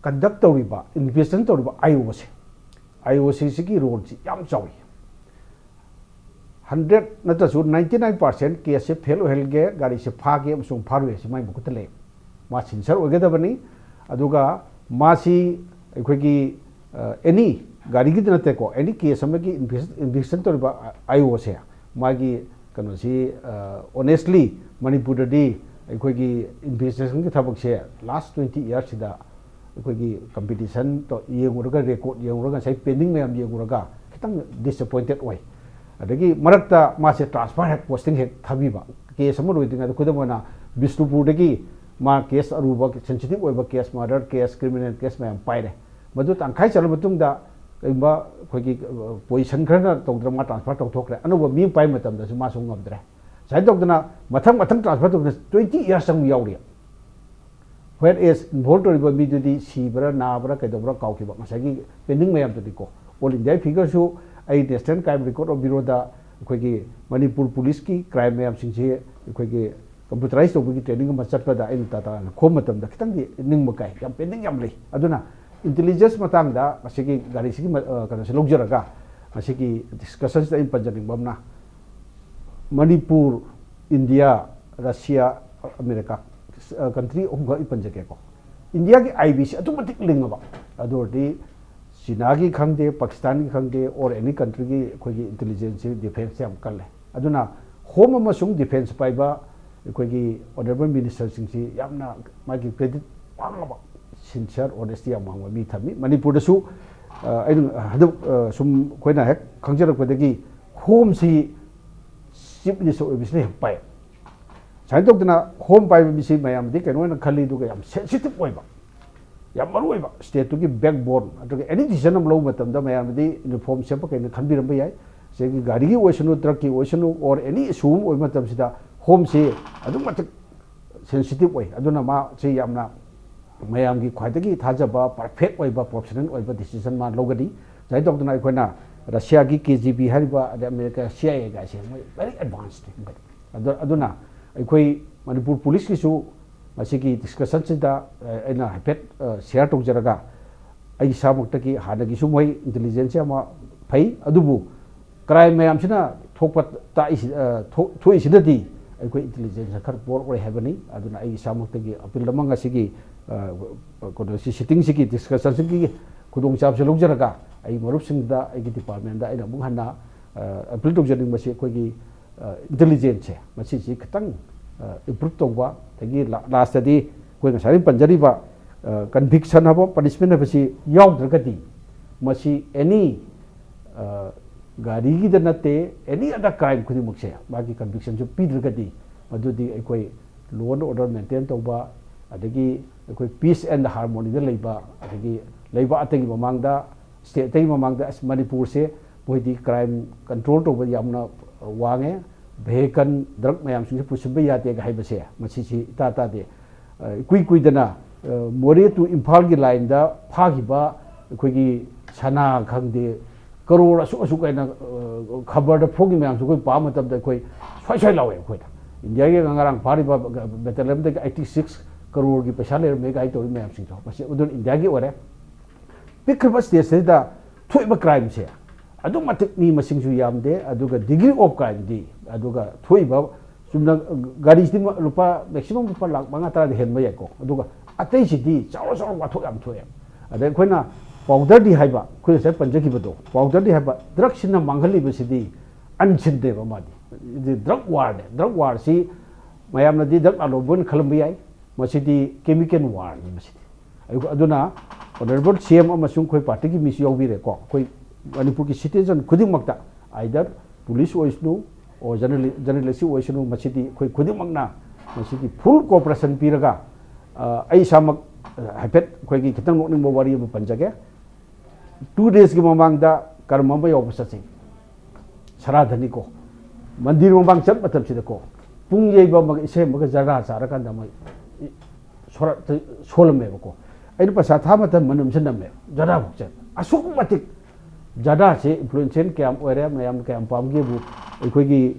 ꯀꯟꯗꯛ ꯇꯧꯔꯤꯕ, ꯏꯟꯚꯦꯁꯇꯤꯒꯦꯁꯟ ꯇꯧꯔꯤꯕ ꯑꯥꯏ ꯑꯣꯁꯦ, ꯑꯥꯏ ꯑꯣ ꯁꯤꯁꯤꯒꯤ ꯔꯣꯜꯁꯤ ꯌꯥꯝ ꯆꯥꯎꯏ꯫ ꯍꯟꯗ꯭ꯔꯦꯠ ꯅꯠꯇ꯭ꯔꯁꯨ ꯅꯥꯏꯟꯇꯤ ꯅꯥꯏꯟ ꯄꯥꯔꯁꯦꯟ ꯀꯦꯁꯁꯦ ꯐꯦꯜ ꯑꯣꯏꯍꯜꯒꯦ, ꯒꯥꯔꯤꯁꯦ ꯐꯥꯒꯦ ꯑꯃꯁꯨꯡ ꯐꯥꯔꯣꯏ ꯍꯥꯏꯁꯦ ꯃꯥꯏ ꯃꯈꯨꯠꯇ ꯂꯩ꯫ ꯃꯥ ꯁꯤꯟꯁꯔ ꯑꯣꯏꯒꯗꯕꯅꯤ꯫ ꯑꯗꯨꯒ ꯃꯥꯁꯤ ꯑꯩꯈꯣꯏꯒꯤ, ꯑ, ꯑꯦꯅꯤ ꯒꯥꯔꯤꯒꯤꯗ ꯅꯠꯇꯦꯀꯣ, ꯑꯦꯅꯤ ꯀꯦꯁ ꯑꯃꯒꯤ ꯏꯟꯚꯦꯁ-, ꯏꯟꯚꯦꯁꯇꯤꯒꯦꯁꯟ ꯇꯧꯔꯤꯕ ꯑꯥꯏ ꯑꯣꯁꯦ, ꯃꯥꯒꯤ ꯀꯩꯅꯣꯁꯤ, ꯑ, ꯑꯣꯅꯦꯁꯂꯤ ꯃꯅꯤꯄꯨꯔꯗꯗꯤ ꯑꯩꯈꯣꯏꯒꯤ ꯏꯟꯚꯦꯁꯇꯤꯒꯦꯁꯟꯒꯤ ꯊꯕꯛꯁꯦ ꯂꯥꯁ ꯇ꯭ꯋꯦꯟꯇꯤ ꯏꯌꯥꯔꯁꯤꯗ ꯑꯩꯈꯣꯏꯒꯤ ꯀꯝꯄꯤꯇꯤꯁꯟ ꯇꯧ-, ꯌꯦꯡꯉꯨꯔꯒ, ꯔꯦꯀꯣꯔꯠ ꯌꯦꯡꯉꯨꯔꯒ, ꯉꯁꯥꯏ ꯄꯦꯟꯗꯤꯡ ꯃꯌꯥꯝ ꯌꯦꯡꯉꯨꯔꯒ ꯈꯤꯇꯪ ꯗꯤꯁꯑꯄꯣꯏꯟꯇꯦꯠ ꯑꯣꯏ꯫ ꯑꯗꯒꯤ ꯃꯔꯛꯇ ꯃꯥꯁꯦ ꯇ꯭ꯔꯥꯟꯁꯐꯔ ꯍꯦꯛ, ꯄꯣꯁꯇꯤꯡ ꯍꯦꯛ ꯊꯥꯕꯤꯕ, ꯀꯦꯁ ꯑꯃ ꯂꯣꯏꯗ꯭ꯔꯤꯉꯩꯗ꯫ ꯈꯨꯗꯝ ꯑꯣꯏꯅ, ꯕꯤꯁꯅꯨꯄꯨꯔꯗꯒꯤ ꯃꯥ ꯀꯦꯁ ꯑꯔꯨꯕ, ꯁꯦꯟꯁꯤꯇꯤꯚ ꯑꯣꯏꯕ ꯀꯦꯁ, ꯃꯔꯗꯔ ꯀꯦꯁ, ꯀ꯭ꯔꯤꯃꯤꯅꯦꯜ ꯀꯦꯁ ꯃꯌꯥꯝ ꯄꯥꯏꯔꯦ꯫ ꯃꯗꯨ ꯇꯪꯈꯥꯏ ꯆꯠꯂ ꯃꯇꯨꯡꯗ ꯀꯔꯤꯒꯨꯝꯕ ꯑꯩꯈꯣꯏꯒꯤ, ꯑ, ꯄꯣꯖꯤꯁꯟ ꯈꯔꯅ ꯇꯧꯗꯅ ꯃꯥ ꯇ꯭ꯔꯥꯟꯁꯐꯔ ꯇꯧꯊꯣꯛꯈ꯭ꯔꯦ꯫ ꯑꯅꯧꯕ ꯃꯤ ꯑꯃ ꯄꯥꯏꯕ ꯃꯇꯝꯗꯁꯨ ꯃꯥꯁꯨ ꯉꯝꯗ꯭ꯔꯦ꯫ ꯁꯨꯃꯥꯏꯅ ꯇꯧꯗꯅ ꯃꯊꯪ ꯃꯊꯪ transfer ꯇꯧꯗꯅ twenty years ꯆꯪꯕ ꯌꯥꯎꯔꯤ꯫ Whereas involve ꯇꯧꯔꯤꯕ ꯃꯤꯗꯨꯗꯤ ꯁꯤꯕ꯭ꯔꯥ, ꯅꯥꯕ꯭ꯔꯥ, ꯀꯩꯗꯧꯕ꯭ꯔꯥ ꯀꯥꯎꯈꯤꯕ, ꯉꯁꯥꯏꯒꯤ pending ꯃꯌꯥꯝꯗꯨꯗꯤꯀꯣ꯫ All India figureꯁꯨ ꯑꯩ National Crime Record of Bureauꯗ ꯑꯩꯈꯣꯏꯒꯤ ꯃꯅꯤꯄꯨꯔ ꯄꯨꯂꯤꯁꯀꯤ crime ꯃꯌꯥꯝꯁꯤꯡꯁꯤ ꯑꯩꯈꯣꯏꯒꯤ computerize ꯇꯧꯕꯒꯤ training ꯑꯃ ꯆꯠꯄꯗ ꯑꯩꯅ data ꯈꯣꯝꯕ ꯃꯇꯝꯗ ꯈꯤꯇꯪꯗꯤ ꯅꯤꯡꯕ ꯀꯥꯏ, ꯌꯥꯝ pending ꯌꯥꯝ ꯂꯩ꯫ ꯑꯗꯨꯅ intelligence ꯃꯇꯥꯡꯗ ꯉꯁꯤꯒꯤ ꯒꯥꯔꯤꯁꯤꯒꯤ ꯃ-, ꯑ, ꯀꯩꯅꯣꯁꯦ ꯂꯧꯖꯔꯒ ꯉꯁꯤꯒꯤ discussionꯁꯤꯗ ꯑꯩꯅ ꯄꯟꯖꯅꯤꯡꯕ ꯑꯃꯅ, ꯃꯅꯤꯄꯨꯔ, ꯏꯟꯗꯤꯌꯥ, ꯔꯁꯤꯌꯥ, ꯑꯃꯦꯔꯤꯀꯥ, ꯑ, country ꯑꯍꯨꯝꯈꯛ ꯑꯩ ꯄꯟꯖꯒꯦꯀꯣ꯫ ꯏꯟꯗꯤꯌꯥꯒꯤ ꯑꯥꯏ ꯕꯤꯁꯤ ꯑꯗꯨꯛ ꯃꯇꯤꯛ ꯂꯤꯡꯉꯕ, ꯑꯗꯨ ꯑꯣꯏꯔꯗꯤ ꯆꯤꯅꯥꯒꯤ ꯈꯪꯗꯦ, ꯄꯥꯀꯤꯁꯇꯥꯟꯒꯤ ꯈꯪꯗꯦ, or any countryꯒꯤ ꯑꯩꯈꯣꯏꯒꯤ intelligenceꯁꯤ defenceꯁꯦ ꯌꯥꯝ ꯀꯜꯂꯦ꯫ ꯑꯗꯨꯅ home ꯑꯃꯁꯨꯡ defence ꯄꯥꯏꯕ ꯑꯩꯈꯣꯏꯒꯤ honourable ministerꯁꯤꯡꯁꯤ ꯌꯥꯝꯅ ꯃꯥꯒꯤ credit ꯋꯥꯡꯉꯕ, sincere, honesty ꯌꯥꯝ ꯋꯥꯡꯕ ꯃꯤ ꯊꯝꯃꯤ꯫ ꯃꯅꯤꯄꯨꯔꯗꯁꯨ, ꯑ, ꯑꯩꯅ ꯍꯟꯗꯛ, ꯑ, ꯁꯨꯝ ꯑꯩꯈꯣꯏꯅ ꯍꯦꯛ ꯈꯪꯖꯔꯛꯄꯗꯒꯤ homeꯁꯤ chief minister ꯑꯣꯏꯕꯁꯤꯅ ꯍꯦꯛ ꯄꯥꯏ꯫ ꯁꯨꯃꯥꯏꯅ ꯇꯧꯗꯅ home ꯄꯥꯏꯕ ꯃꯤꯁꯤ ꯃꯌꯥꯝꯗꯤ ꯀꯩꯅꯣ ꯑꯣꯏꯅ ꯈꯜꯂꯤ, ꯑꯗꯨꯒ ꯌꯥꯝ sensitive ꯑꯣꯏꯕ, ꯌꯥꯝ ꯃꯔꯨ ꯑꯣꯏꯕ stateꯇꯨꯒꯤ backbone, ꯑꯗꯨꯒ any decision ꯑꯃ ꯂꯧꯕ ꯃꯇꯝꯗ ꯃꯌꯥꯝꯗꯤ uniform ꯁꯦꯠꯄ ꯀꯩꯅ ꯈꯟꯕꯤꯔꯝꯕ ꯌꯥꯏ꯫ ꯉꯁꯥꯏꯒꯤ ꯒꯥꯔꯤꯒꯤ ꯑꯣꯏꯁꯅꯨ, truckꯀꯤ ꯑꯣꯏꯁꯅꯨ, or any issue ꯑꯃ ꯑꯣꯏꯕ ꯃꯇꯝꯁꯤꯗ homeꯁꯤ ꯑꯗꯨꯛ ꯃꯇꯤꯛ sensitive ꯑꯣꯏ꯫ ꯑꯗꯨꯅ ꯃꯥꯁꯤ ꯌꯥꯝꯅ ꯃꯌꯥꯝꯒꯤ ꯈ꯭ꯋꯥꯏꯗꯒꯤ ꯊꯥꯖꯕ, perfect ꯑꯣꯏꯕ, professional ꯑꯣꯏꯕ decision ꯃꯥ ꯂꯧꯒꯅꯤ꯫ ꯁꯨꯃꯥꯏꯅ ꯇꯧꯗꯅ ꯑꯩꯈꯣꯏꯅ ꯔꯁꯤꯌꯥꯒꯤ ꯀꯦ ꯖꯤ ꯕꯤ ꯍꯥꯏꯔꯤꯕ, ꯑꯗꯩ ꯑꯃꯦꯔꯤꯀꯥ ꯁꯤ ꯑꯥꯏ ꯑꯦꯒꯥꯏꯁꯦ ꯃꯣꯏ very advanced ꯅꯤ꯫ ꯑꯗꯨ-, ꯑꯗꯨꯅ ꯑꯩꯈꯣꯏ ꯃꯅꯤꯄꯨꯔ ꯄꯨꯂꯤꯁꯀꯤꯁꯨ ꯃꯁꯤꯒꯤ discussionꯁꯤꯗ, ꯑ, ꯑꯩꯅ ꯍꯥꯏꯐꯦꯠ, ꯑ, share ꯇꯧꯖꯔꯒ, ꯑꯩ ꯏꯁꯥꯃꯛꯇꯒꯤ ꯍꯥꯟꯅꯒꯤꯁꯨ ꯃꯣꯏ intelligence ꯑꯃ ꯐꯩ, ꯑꯗꯨꯕꯨ crime ꯃꯌꯥꯝꯁꯤꯅ ꯊꯣꯛꯄ ꯇꯥꯛꯏꯁꯤ-, ꯑ, ꯊꯣꯛ-, ꯊꯣꯛꯏꯁꯤꯅꯗꯤ ꯑꯩꯈꯣꯏ intelligence ꯈꯔ poor ꯑꯣꯏ ꯍꯥꯏꯕꯅꯤ꯫ ꯑꯗꯨꯅ ꯑꯩ ꯏꯁꯥꯃꯛꯇꯒꯤ appeal ꯑꯃ ꯉꯁꯤꯒꯤ, ꯑ, ꯀꯩꯅꯣꯁꯤ, sittingꯁꯤꯒꯤ discussionꯁꯤꯒꯤ ꯈꯨꯗꯣꯡꯆꯥꯕꯁꯤ ꯂꯧꯖꯔꯒ ꯑꯩ ꯃꯔꯨꯞꯁꯤꯡꯗ, ꯑꯩꯒꯤ departmentꯗ ꯑꯩꯅ ꯑꯃꯨꯛ ꯍꯟꯅ, ꯑ, appeal ꯇꯧꯖꯅꯤꯡꯕꯁꯤ ꯑꯩꯈꯣꯏꯒꯤ, ꯑ, intelligenceꯁꯦ ꯃꯁꯤꯁꯤ ꯈꯤꯇꯪ, ꯑ, improve ꯇꯧꯕ, ꯑꯗꯒꯤ ꯂꯥ-, lastꯇꯗꯤ ꯑꯩꯈꯣꯏ ꯉꯁꯥꯏ ꯄꯟꯖꯔꯤꯕ, ꯑ, conviction ꯍꯥꯏꯕ, punishment ꯍꯥꯏꯕꯁꯤ ꯌꯥꯎꯗ꯭ꯔꯒꯗꯤ ꯃꯁꯤ any, ꯑ, ꯒꯥꯔꯤꯒꯤꯗ ꯅꯠꯇꯦ, any other crime ꯈꯨꯗꯤꯡꯃꯛꯁꯦ ꯃꯥꯒꯤ convictionꯁꯨ ꯄꯤꯗ꯭ꯔꯒꯗꯤ ꯃꯗꯨꯗꯤ ꯑꯩꯈꯣꯏ law and order maintain ꯇꯧꯕ, ꯑꯗꯒꯤ ꯑꯩꯈꯣꯏ peace and harmonyꯗ ꯂꯩꯕ, ꯑꯗꯒꯤ ꯂꯩꯕꯥꯛ ꯑꯇꯩꯒꯤ ꯃꯃꯥꯡꯗ, state ꯑꯇꯩꯒꯤ ꯃꯃꯥꯡꯗ ꯑꯁ ꯃꯅꯤꯄꯨꯔꯁꯦ ꯃꯣꯏꯗꯤ crime control ꯇꯧꯕ ꯌꯥꯝꯅ ꯋꯥꯡꯉꯦ, ꯚꯦꯍꯤꯀꯜ, ꯗ꯭ꯔꯒ ꯃꯌꯥꯝꯁꯤꯡꯁꯦ ꯄꯨꯁꯤꯟꯕ ꯌꯥꯗꯦꯒ ꯍꯥꯏꯕꯁꯦ, ꯃꯁꯤꯁꯤ ꯏꯇꯥ ꯇꯥꯗꯦ꯫ ꯑ, ꯏꯀꯨꯏ ꯀꯨꯏꯗꯅ, ꯑ, ꯃꯣꯔꯦ to ꯏꯝꯐꯥꯜꯒꯤ ꯂꯥꯏꯟꯗ ꯐꯥꯈꯤꯕ ꯑꯩꯈꯣꯏꯒꯤ ꯁꯅꯥ ꯈꯪꯗꯦ, ꯀꯔꯣꯔ ꯑꯁꯨꯛ ꯑꯁꯨꯛ ꯍꯥꯏꯅ, ꯑ, ꯈꯕꯔꯗ ꯐꯣꯡꯈꯤ ꯃꯌꯥꯝꯁꯨ ꯑꯩꯈꯣꯏ ꯄꯥꯕ ꯃꯇꯝꯗ ꯑꯩꯈꯣꯏ ꯁ꯭ꯋꯥꯏ ꯁ꯭ꯋꯥꯏ ꯂꯥꯎꯋꯦ꯫ ꯑꯩꯈꯣꯏꯗ ꯏꯟꯗꯤꯌꯥꯒꯤ ꯉꯔꯥꯡ ꯐꯥꯔꯤꯕ ꯕꯦꯇꯦꯂꯤꯌꯝꯗꯒꯤ ꯑꯩꯠꯇꯤ ꯁꯤꯛꯁ ꯀꯔꯣꯔꯒꯤ ꯄꯩꯁꯥ ꯂꯩꯔꯝꯃꯦ ꯀꯥꯏꯅ ꯇꯧꯔꯤ ꯃꯌꯥꯝꯁꯤꯡꯗꯣ, ꯃꯁꯤ ꯑꯗꯨꯅ ꯏꯟꯗꯤꯌꯥꯒꯤ ꯑꯣꯏꯔꯦ꯫ ꯄꯤꯛꯈ꯭ꯔꯕ ꯁ꯭ꯇꯦꯠꯁꯤꯗ ꯊꯣꯛꯏꯕ ꯀ꯭ꯔꯥꯏꯝꯁꯦ ꯑꯗꯨꯛ ꯃꯇꯤꯛ ꯃꯤ ꯃꯁꯤꯡꯁꯨ ꯌꯥꯝꯗꯦ, ꯑꯗꯨꯒ ꯗꯤꯒ꯭ꯔꯤ ꯑꯣꯐ ꯀ꯭ꯔꯥꯏꯝꯗꯤ, ꯑꯗꯨꯒ ꯊꯣꯛꯏꯕ ꯆꯨꯝꯅ ꯒꯥꯔꯤꯁꯤꯗꯤ ꯂꯨꯄꯥ, ꯃꯦꯛꯁꯤꯃꯝ ꯂꯨꯄꯥ ꯂꯥꯛ ꯃꯉꯥ ꯇꯔꯥꯗꯤ ꯍꯦꯟꯕ ꯌꯥꯏꯀꯣ, ꯑꯗꯨꯒ ꯑꯇꯩꯁꯤꯗꯤ ꯆꯥꯎꯔ ꯆꯥꯎꯔ ꯋꯥꯊꯣꯛ ꯌꯥꯝ ꯊꯣꯛꯑꯦ꯫ ꯑꯗꯩ ꯑꯩꯈꯣꯏꯅ ꯄꯥꯎꯗꯔꯗꯤ ꯍꯥꯏꯕ, ꯑꯩꯈꯣꯏ ꯉꯁꯥꯏ ꯄꯟꯖꯈꯤꯕꯗꯣ, ꯄꯥꯎꯗꯔꯗꯤ ꯍꯥꯏꯕ, ꯗ꯭ꯔꯒꯁꯤꯅ ꯃꯥꯡꯍꯜꯂꯤꯕꯁꯤꯗꯤ ꯑꯟꯁꯤꯟꯗꯦꯕ꯫ ꯃꯥꯗꯤ ꯗ꯭ꯔꯒ ꯋꯥꯔꯅꯦ꯫ ꯗ꯭ꯔꯒ ꯋꯥꯔꯁꯤ ꯃꯌꯥꯝꯅꯗꯤ ꯗ꯭ꯔꯒ ꯂꯥꯂꯣꯟꯕ ꯑꯣꯏꯅ ꯈꯜꯂꯝꯕ ꯌꯥꯏ, ꯃꯁꯤꯗꯤ ꯀꯦꯃꯤꯀꯦꯜ ꯋꯥꯔꯅꯤ ꯃꯁꯤꯗꯤ꯫ ꯑꯩꯈꯣꯏ, ꯑꯗꯨꯅ ꯑꯣꯅꯔꯦꯕꯜ ꯁꯤ ꯑꯦꯝ ꯑꯃꯁꯨꯡ ꯑꯩꯈꯣꯏ ꯄꯥꯔꯇꯤꯒꯤ ꯃꯤꯁꯨ ꯌꯥꯎꯕꯤꯔꯦꯀꯣ, ꯑꯩꯈꯣꯏ ꯃꯅꯤꯄꯨꯔꯒꯤ ꯁꯤꯇꯤꯖꯟ ꯈꯨꯗꯤꯡꯃꯛꯇ, ꯑꯥꯏꯗꯔ ꯄꯨꯂꯤꯁ ꯑꯣꯏꯁꯅꯨ, ꯑꯣ ꯖꯔꯅꯦꯂꯤ-, ꯖꯔꯅꯦꯂꯤꯁ ꯑꯣꯏꯁꯅꯨ, ꯃꯁꯤꯗꯤ ꯑꯩꯈꯣꯏ ꯈꯨꯗꯤꯡꯃꯛꯅ ꯃꯁꯤꯒꯤ ꯐꯨꯜ ꯀꯣꯑꯣꯄꯔꯦꯁꯟ ꯄꯤꯔꯒ, ꯑ, ꯑꯩ ꯏꯁꯥꯃꯛ ꯍꯥꯏꯐꯦꯠ ꯑꯩꯈꯣꯏꯒꯤ ꯈꯤꯇꯪ ꯅꯣꯛꯅꯤꯡꯕ ꯋꯥꯔꯤ ꯑꯃ ꯄꯟꯖꯒꯦ꯫ ꯇꯨ ꯗꯦꯖꯀꯤ ꯃꯃꯥꯡꯗ ꯀꯔꯝ ꯑꯃ ꯌꯥꯎꯕ ꯆꯠꯁꯤ, ꯁꯔꯥꯙꯅꯤꯀꯣ, ꯃꯟꯗꯤꯔ ꯃꯃꯥꯡ ꯆꯠ ꯃꯇꯝꯁꯤꯗꯀꯣ, ꯄꯨꯡ ꯌꯩꯕ ꯑꯃꯒ ꯏꯁꯩ ꯑꯃꯒ ꯖꯔꯗꯥ ꯆꯥꯔꯀꯥꯟꯗ ꯃꯣꯏ ꯁꯣꯔꯥꯠꯇ ꯁꯣꯜꯂꯝꯃꯦꯕꯀꯣ꯫ ꯑꯩꯅ ꯄꯩꯁꯥ ꯊꯥ ꯃꯇꯝ ꯃꯅꯝꯁꯦ ꯅꯝꯃꯦ, ꯖꯔꯗꯥꯐꯥꯎ ꯆꯠ꯫ ꯑꯁꯨꯛꯀꯤ ꯃꯇꯤꯛ ꯖꯔꯗꯥꯁꯦ ꯏꯟꯐ꯭ꯂꯨꯌꯦꯟꯁꯤꯌꯦꯜ ꯀꯌꯥꯝ ꯑꯣꯏꯔꯦ, ꯃꯌꯥꯝ ꯀꯌꯥꯝ ꯄꯥꯝꯒꯦꯕꯨ, ꯑꯩꯈꯣꯏꯒꯤ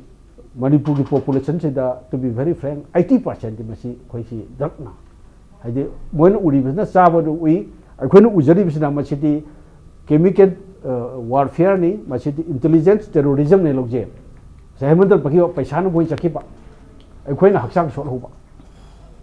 ꯃꯅꯤꯄꯨꯔꯒꯤ ꯄꯣꯄꯨꯂꯦꯁꯟꯁꯤꯗ, to be very frank, eighty ꯄꯥꯔꯁꯦꯟꯗꯤ ꯃꯁꯤ ꯑꯩꯈꯣꯏꯁꯤ ꯗ꯭ꯔꯒꯅ, ꯍꯥꯏꯗꯤ ꯃꯣꯏꯅ ꯎꯔꯤꯕꯁꯤꯅ ꯆꯥꯕꯗꯨ ꯎꯏ, ꯑꯩꯈꯣꯏꯅ ꯎꯖꯔꯤꯕꯁꯤꯅ ꯃꯁꯤꯗꯤ ꯀꯦꯃꯤꯀꯦꯜ ꯋꯥꯔꯐꯤꯌꯔꯅꯤ, ꯃꯁꯤꯗꯤ ꯏꯟꯇꯦꯂꯤꯖꯦꯟꯁ ꯇꯦꯔꯣꯔꯤꯖꯝꯅꯤ ꯂꯧꯖꯩ꯫ ꯉꯁꯥꯏ ꯍꯦꯃꯟꯇꯅ ꯄꯟꯈꯤꯕ ꯄꯩꯁꯥꯅ ꯃꯣꯏ ꯆꯠꯈꯤꯕ, ꯑꯩꯈꯣꯏꯅ ꯍꯛꯆꯥꯡ ꯁꯣꯛꯍꯧꯕ꯫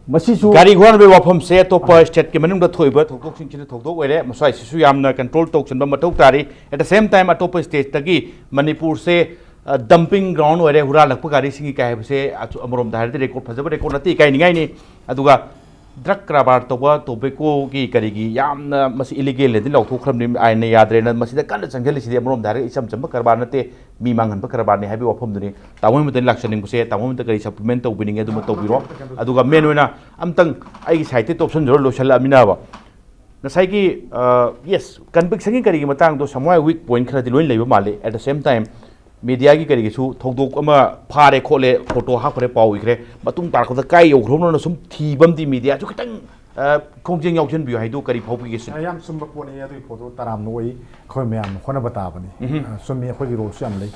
ꯃꯁꯤꯁꯨ ꯒꯥꯔꯤ ꯍꯨꯔꯥꯟꯕꯒꯤ ꯋꯥꯐꯝꯁꯦ ꯑꯇꯣꯞꯄ ꯁ꯭ꯇꯦꯠꯀꯤ ꯃꯅꯨꯡꯗ ꯊꯣꯛꯏꯕ ꯊꯧꯗꯣꯛꯁꯤꯡꯁꯤꯅ ꯊꯧꯗꯣꯛ ꯑꯣꯏꯔꯦ, ꯃꯁ꯭ꯋꯥꯏꯁꯤꯁꯨ ꯌꯥꯝꯅ ꯀꯟꯇ꯭ꯔꯣꯜ ꯇꯧꯁꯤꯟꯕ ꯃꯊꯧ ꯇꯥꯔꯤ꯫ At the same time, ꯑꯇꯣꯞꯄ ꯁ꯭ꯇꯦꯠꯇꯒꯤ ꯃꯅꯤꯄꯨꯔꯁꯦ, ꯑ, ꯗꯝꯄꯤꯡ ꯒ꯭ꯔꯥꯎꯟ ꯑꯣꯏꯔꯦ, ꯍꯨꯔꯥꯜꯂꯛꯄ ꯒꯥꯔꯤꯁꯤꯡꯒꯤ ꯀꯥꯏ ꯍꯥꯏꯕꯁꯦ ꯑꯆꯨ-, ꯑꯃꯔꯣꯝꯗ ꯍꯥꯏꯔꯗꯤ ꯔꯦꯀꯣꯔꯗ ꯐꯖꯕ ꯔꯦꯀꯣꯔꯗ ꯅꯠꯇꯦ, ꯏꯀꯥꯏꯅꯤꯡꯉꯥꯏꯅꯤ꯫ ꯑꯗꯨꯒ ꯗ꯭ꯔꯒ ꯀꯔꯕꯥꯔ ꯇꯧꯕ, ꯇꯣꯕꯦꯀꯣꯒꯤ ꯀꯔꯤꯒꯤ ꯌꯥꯝꯅ ꯃꯁꯤ ꯏꯂꯤꯒꯦꯜꯅꯗꯤ ꯂꯥꯎꯊꯣꯛꯈ꯭ꯔꯕꯅꯤ, ꯑꯥꯏꯟꯅ ꯌꯥꯗ꯭ꯔꯦꯅ꯫ ꯃꯁꯤꯗ ꯀꯟꯅ ꯆꯪꯁꯤꯜꯂꯤꯁꯤꯗꯤ ꯑꯃꯔꯣꯝꯗ ꯍꯥꯏꯔꯒ ꯏꯆꯝ ꯆꯝꯕ ꯀꯔꯕꯥꯔ ꯅꯠꯇꯦ, ꯃꯤ ꯃꯥꯡꯍꯟꯕ ꯀꯔꯕꯥꯔꯅꯤ ꯍꯥꯏꯕꯒꯤ ꯋꯥꯐꯝꯗꯨꯅꯤ꯫ ꯇꯥꯃꯣ ꯍꯣꯏ ꯃꯇꯝꯗ ꯂꯥꯛꯆꯅꯤꯡꯕꯁꯦ, ꯇꯥꯃꯣ ꯍꯣꯏ ꯃꯇꯝꯗ ꯀꯔꯤ ꯁꯄ꯭ꯂꯤꯃꯦꯟ ꯇꯧꯕꯤꯅꯤꯡꯉꯦ ꯑꯗꯨꯃ ꯇꯧꯕꯤꯔꯣ꯫ ꯑꯗꯨꯒ ꯃꯦꯟ ꯑꯣꯏꯅ ꯑꯝꯇꯪ ꯑꯩꯒꯤ ꯁꯥꯏꯠꯇꯒꯤ ꯇꯣꯞꯁꯟꯖꯔ ꯂꯣꯏꯁꯤꯜꯂꯛꯑꯃꯤꯅꯕ꯫ ꯉꯁꯥꯏꯒꯤ, ꯑ, ꯌꯦꯁ, ꯀꯟꯚꯤꯛꯁꯟꯒꯤ ꯀꯔꯤꯒꯤ ꯃꯇꯥꯡꯗꯣ somewhere weak point ꯈꯔꯗꯤ ꯂꯣꯏꯅ ꯂꯩꯕ ꯃꯥꯜꯂꯤ꯫ At the same time, ꯃꯦꯗꯤꯌꯥꯒꯤ ꯀꯔꯤꯒꯤꯁꯨ ꯊꯧꯗꯣꯛ ꯑꯃ ꯐꯥꯔꯦ ꯈꯣꯠꯂꯦ, ꯐꯣꯇꯣ ꯍꯥꯞꯈ꯭ꯔꯦ, ꯄꯥꯎ ꯏꯈ꯭ꯔꯦ, ꯃꯇꯨꯡ ꯇꯥꯔꯛꯄꯗ ꯀꯥꯏ ꯌꯧꯈ꯭ꯔꯕꯅꯣꯅ ꯁꯨꯝ ꯊꯤꯕ ꯑꯃꯗꯤ ꯃꯦꯗꯤꯌꯥꯁꯨ ꯈꯤꯇꯪ, ꯑ, ꯈꯣꯡꯖꯦꯜ ꯌꯥꯎꯁꯤꯟꯕꯤꯌꯨ ꯍꯥꯏꯗꯨ ꯀꯔꯤ ꯐꯥꯎꯕꯤꯒꯦ ꯁꯤꯅꯤ? ꯑ, ꯌꯥꯝ ꯆꯨꯝꯕ ꯄꯣꯠꯅꯤ꯫ ꯑꯗꯨꯒꯤ ꯄꯣꯠꯇꯣ ꯇꯔꯥꯝꯅ ꯑꯣꯏ, ꯑꯩꯈꯣꯏ ꯃꯌꯥꯝꯅ ꯍꯣꯠꯅꯕ ꯇꯥꯕꯅꯤ꯫ ꯎꯝꯍꯨꯝ꯫ ꯑ, ꯆꯨꯝꯃꯤ, ꯑꯩꯈꯣꯏꯒꯤ ꯔꯣꯜꯁꯨ ꯌꯥꯝ ꯂꯩ꯫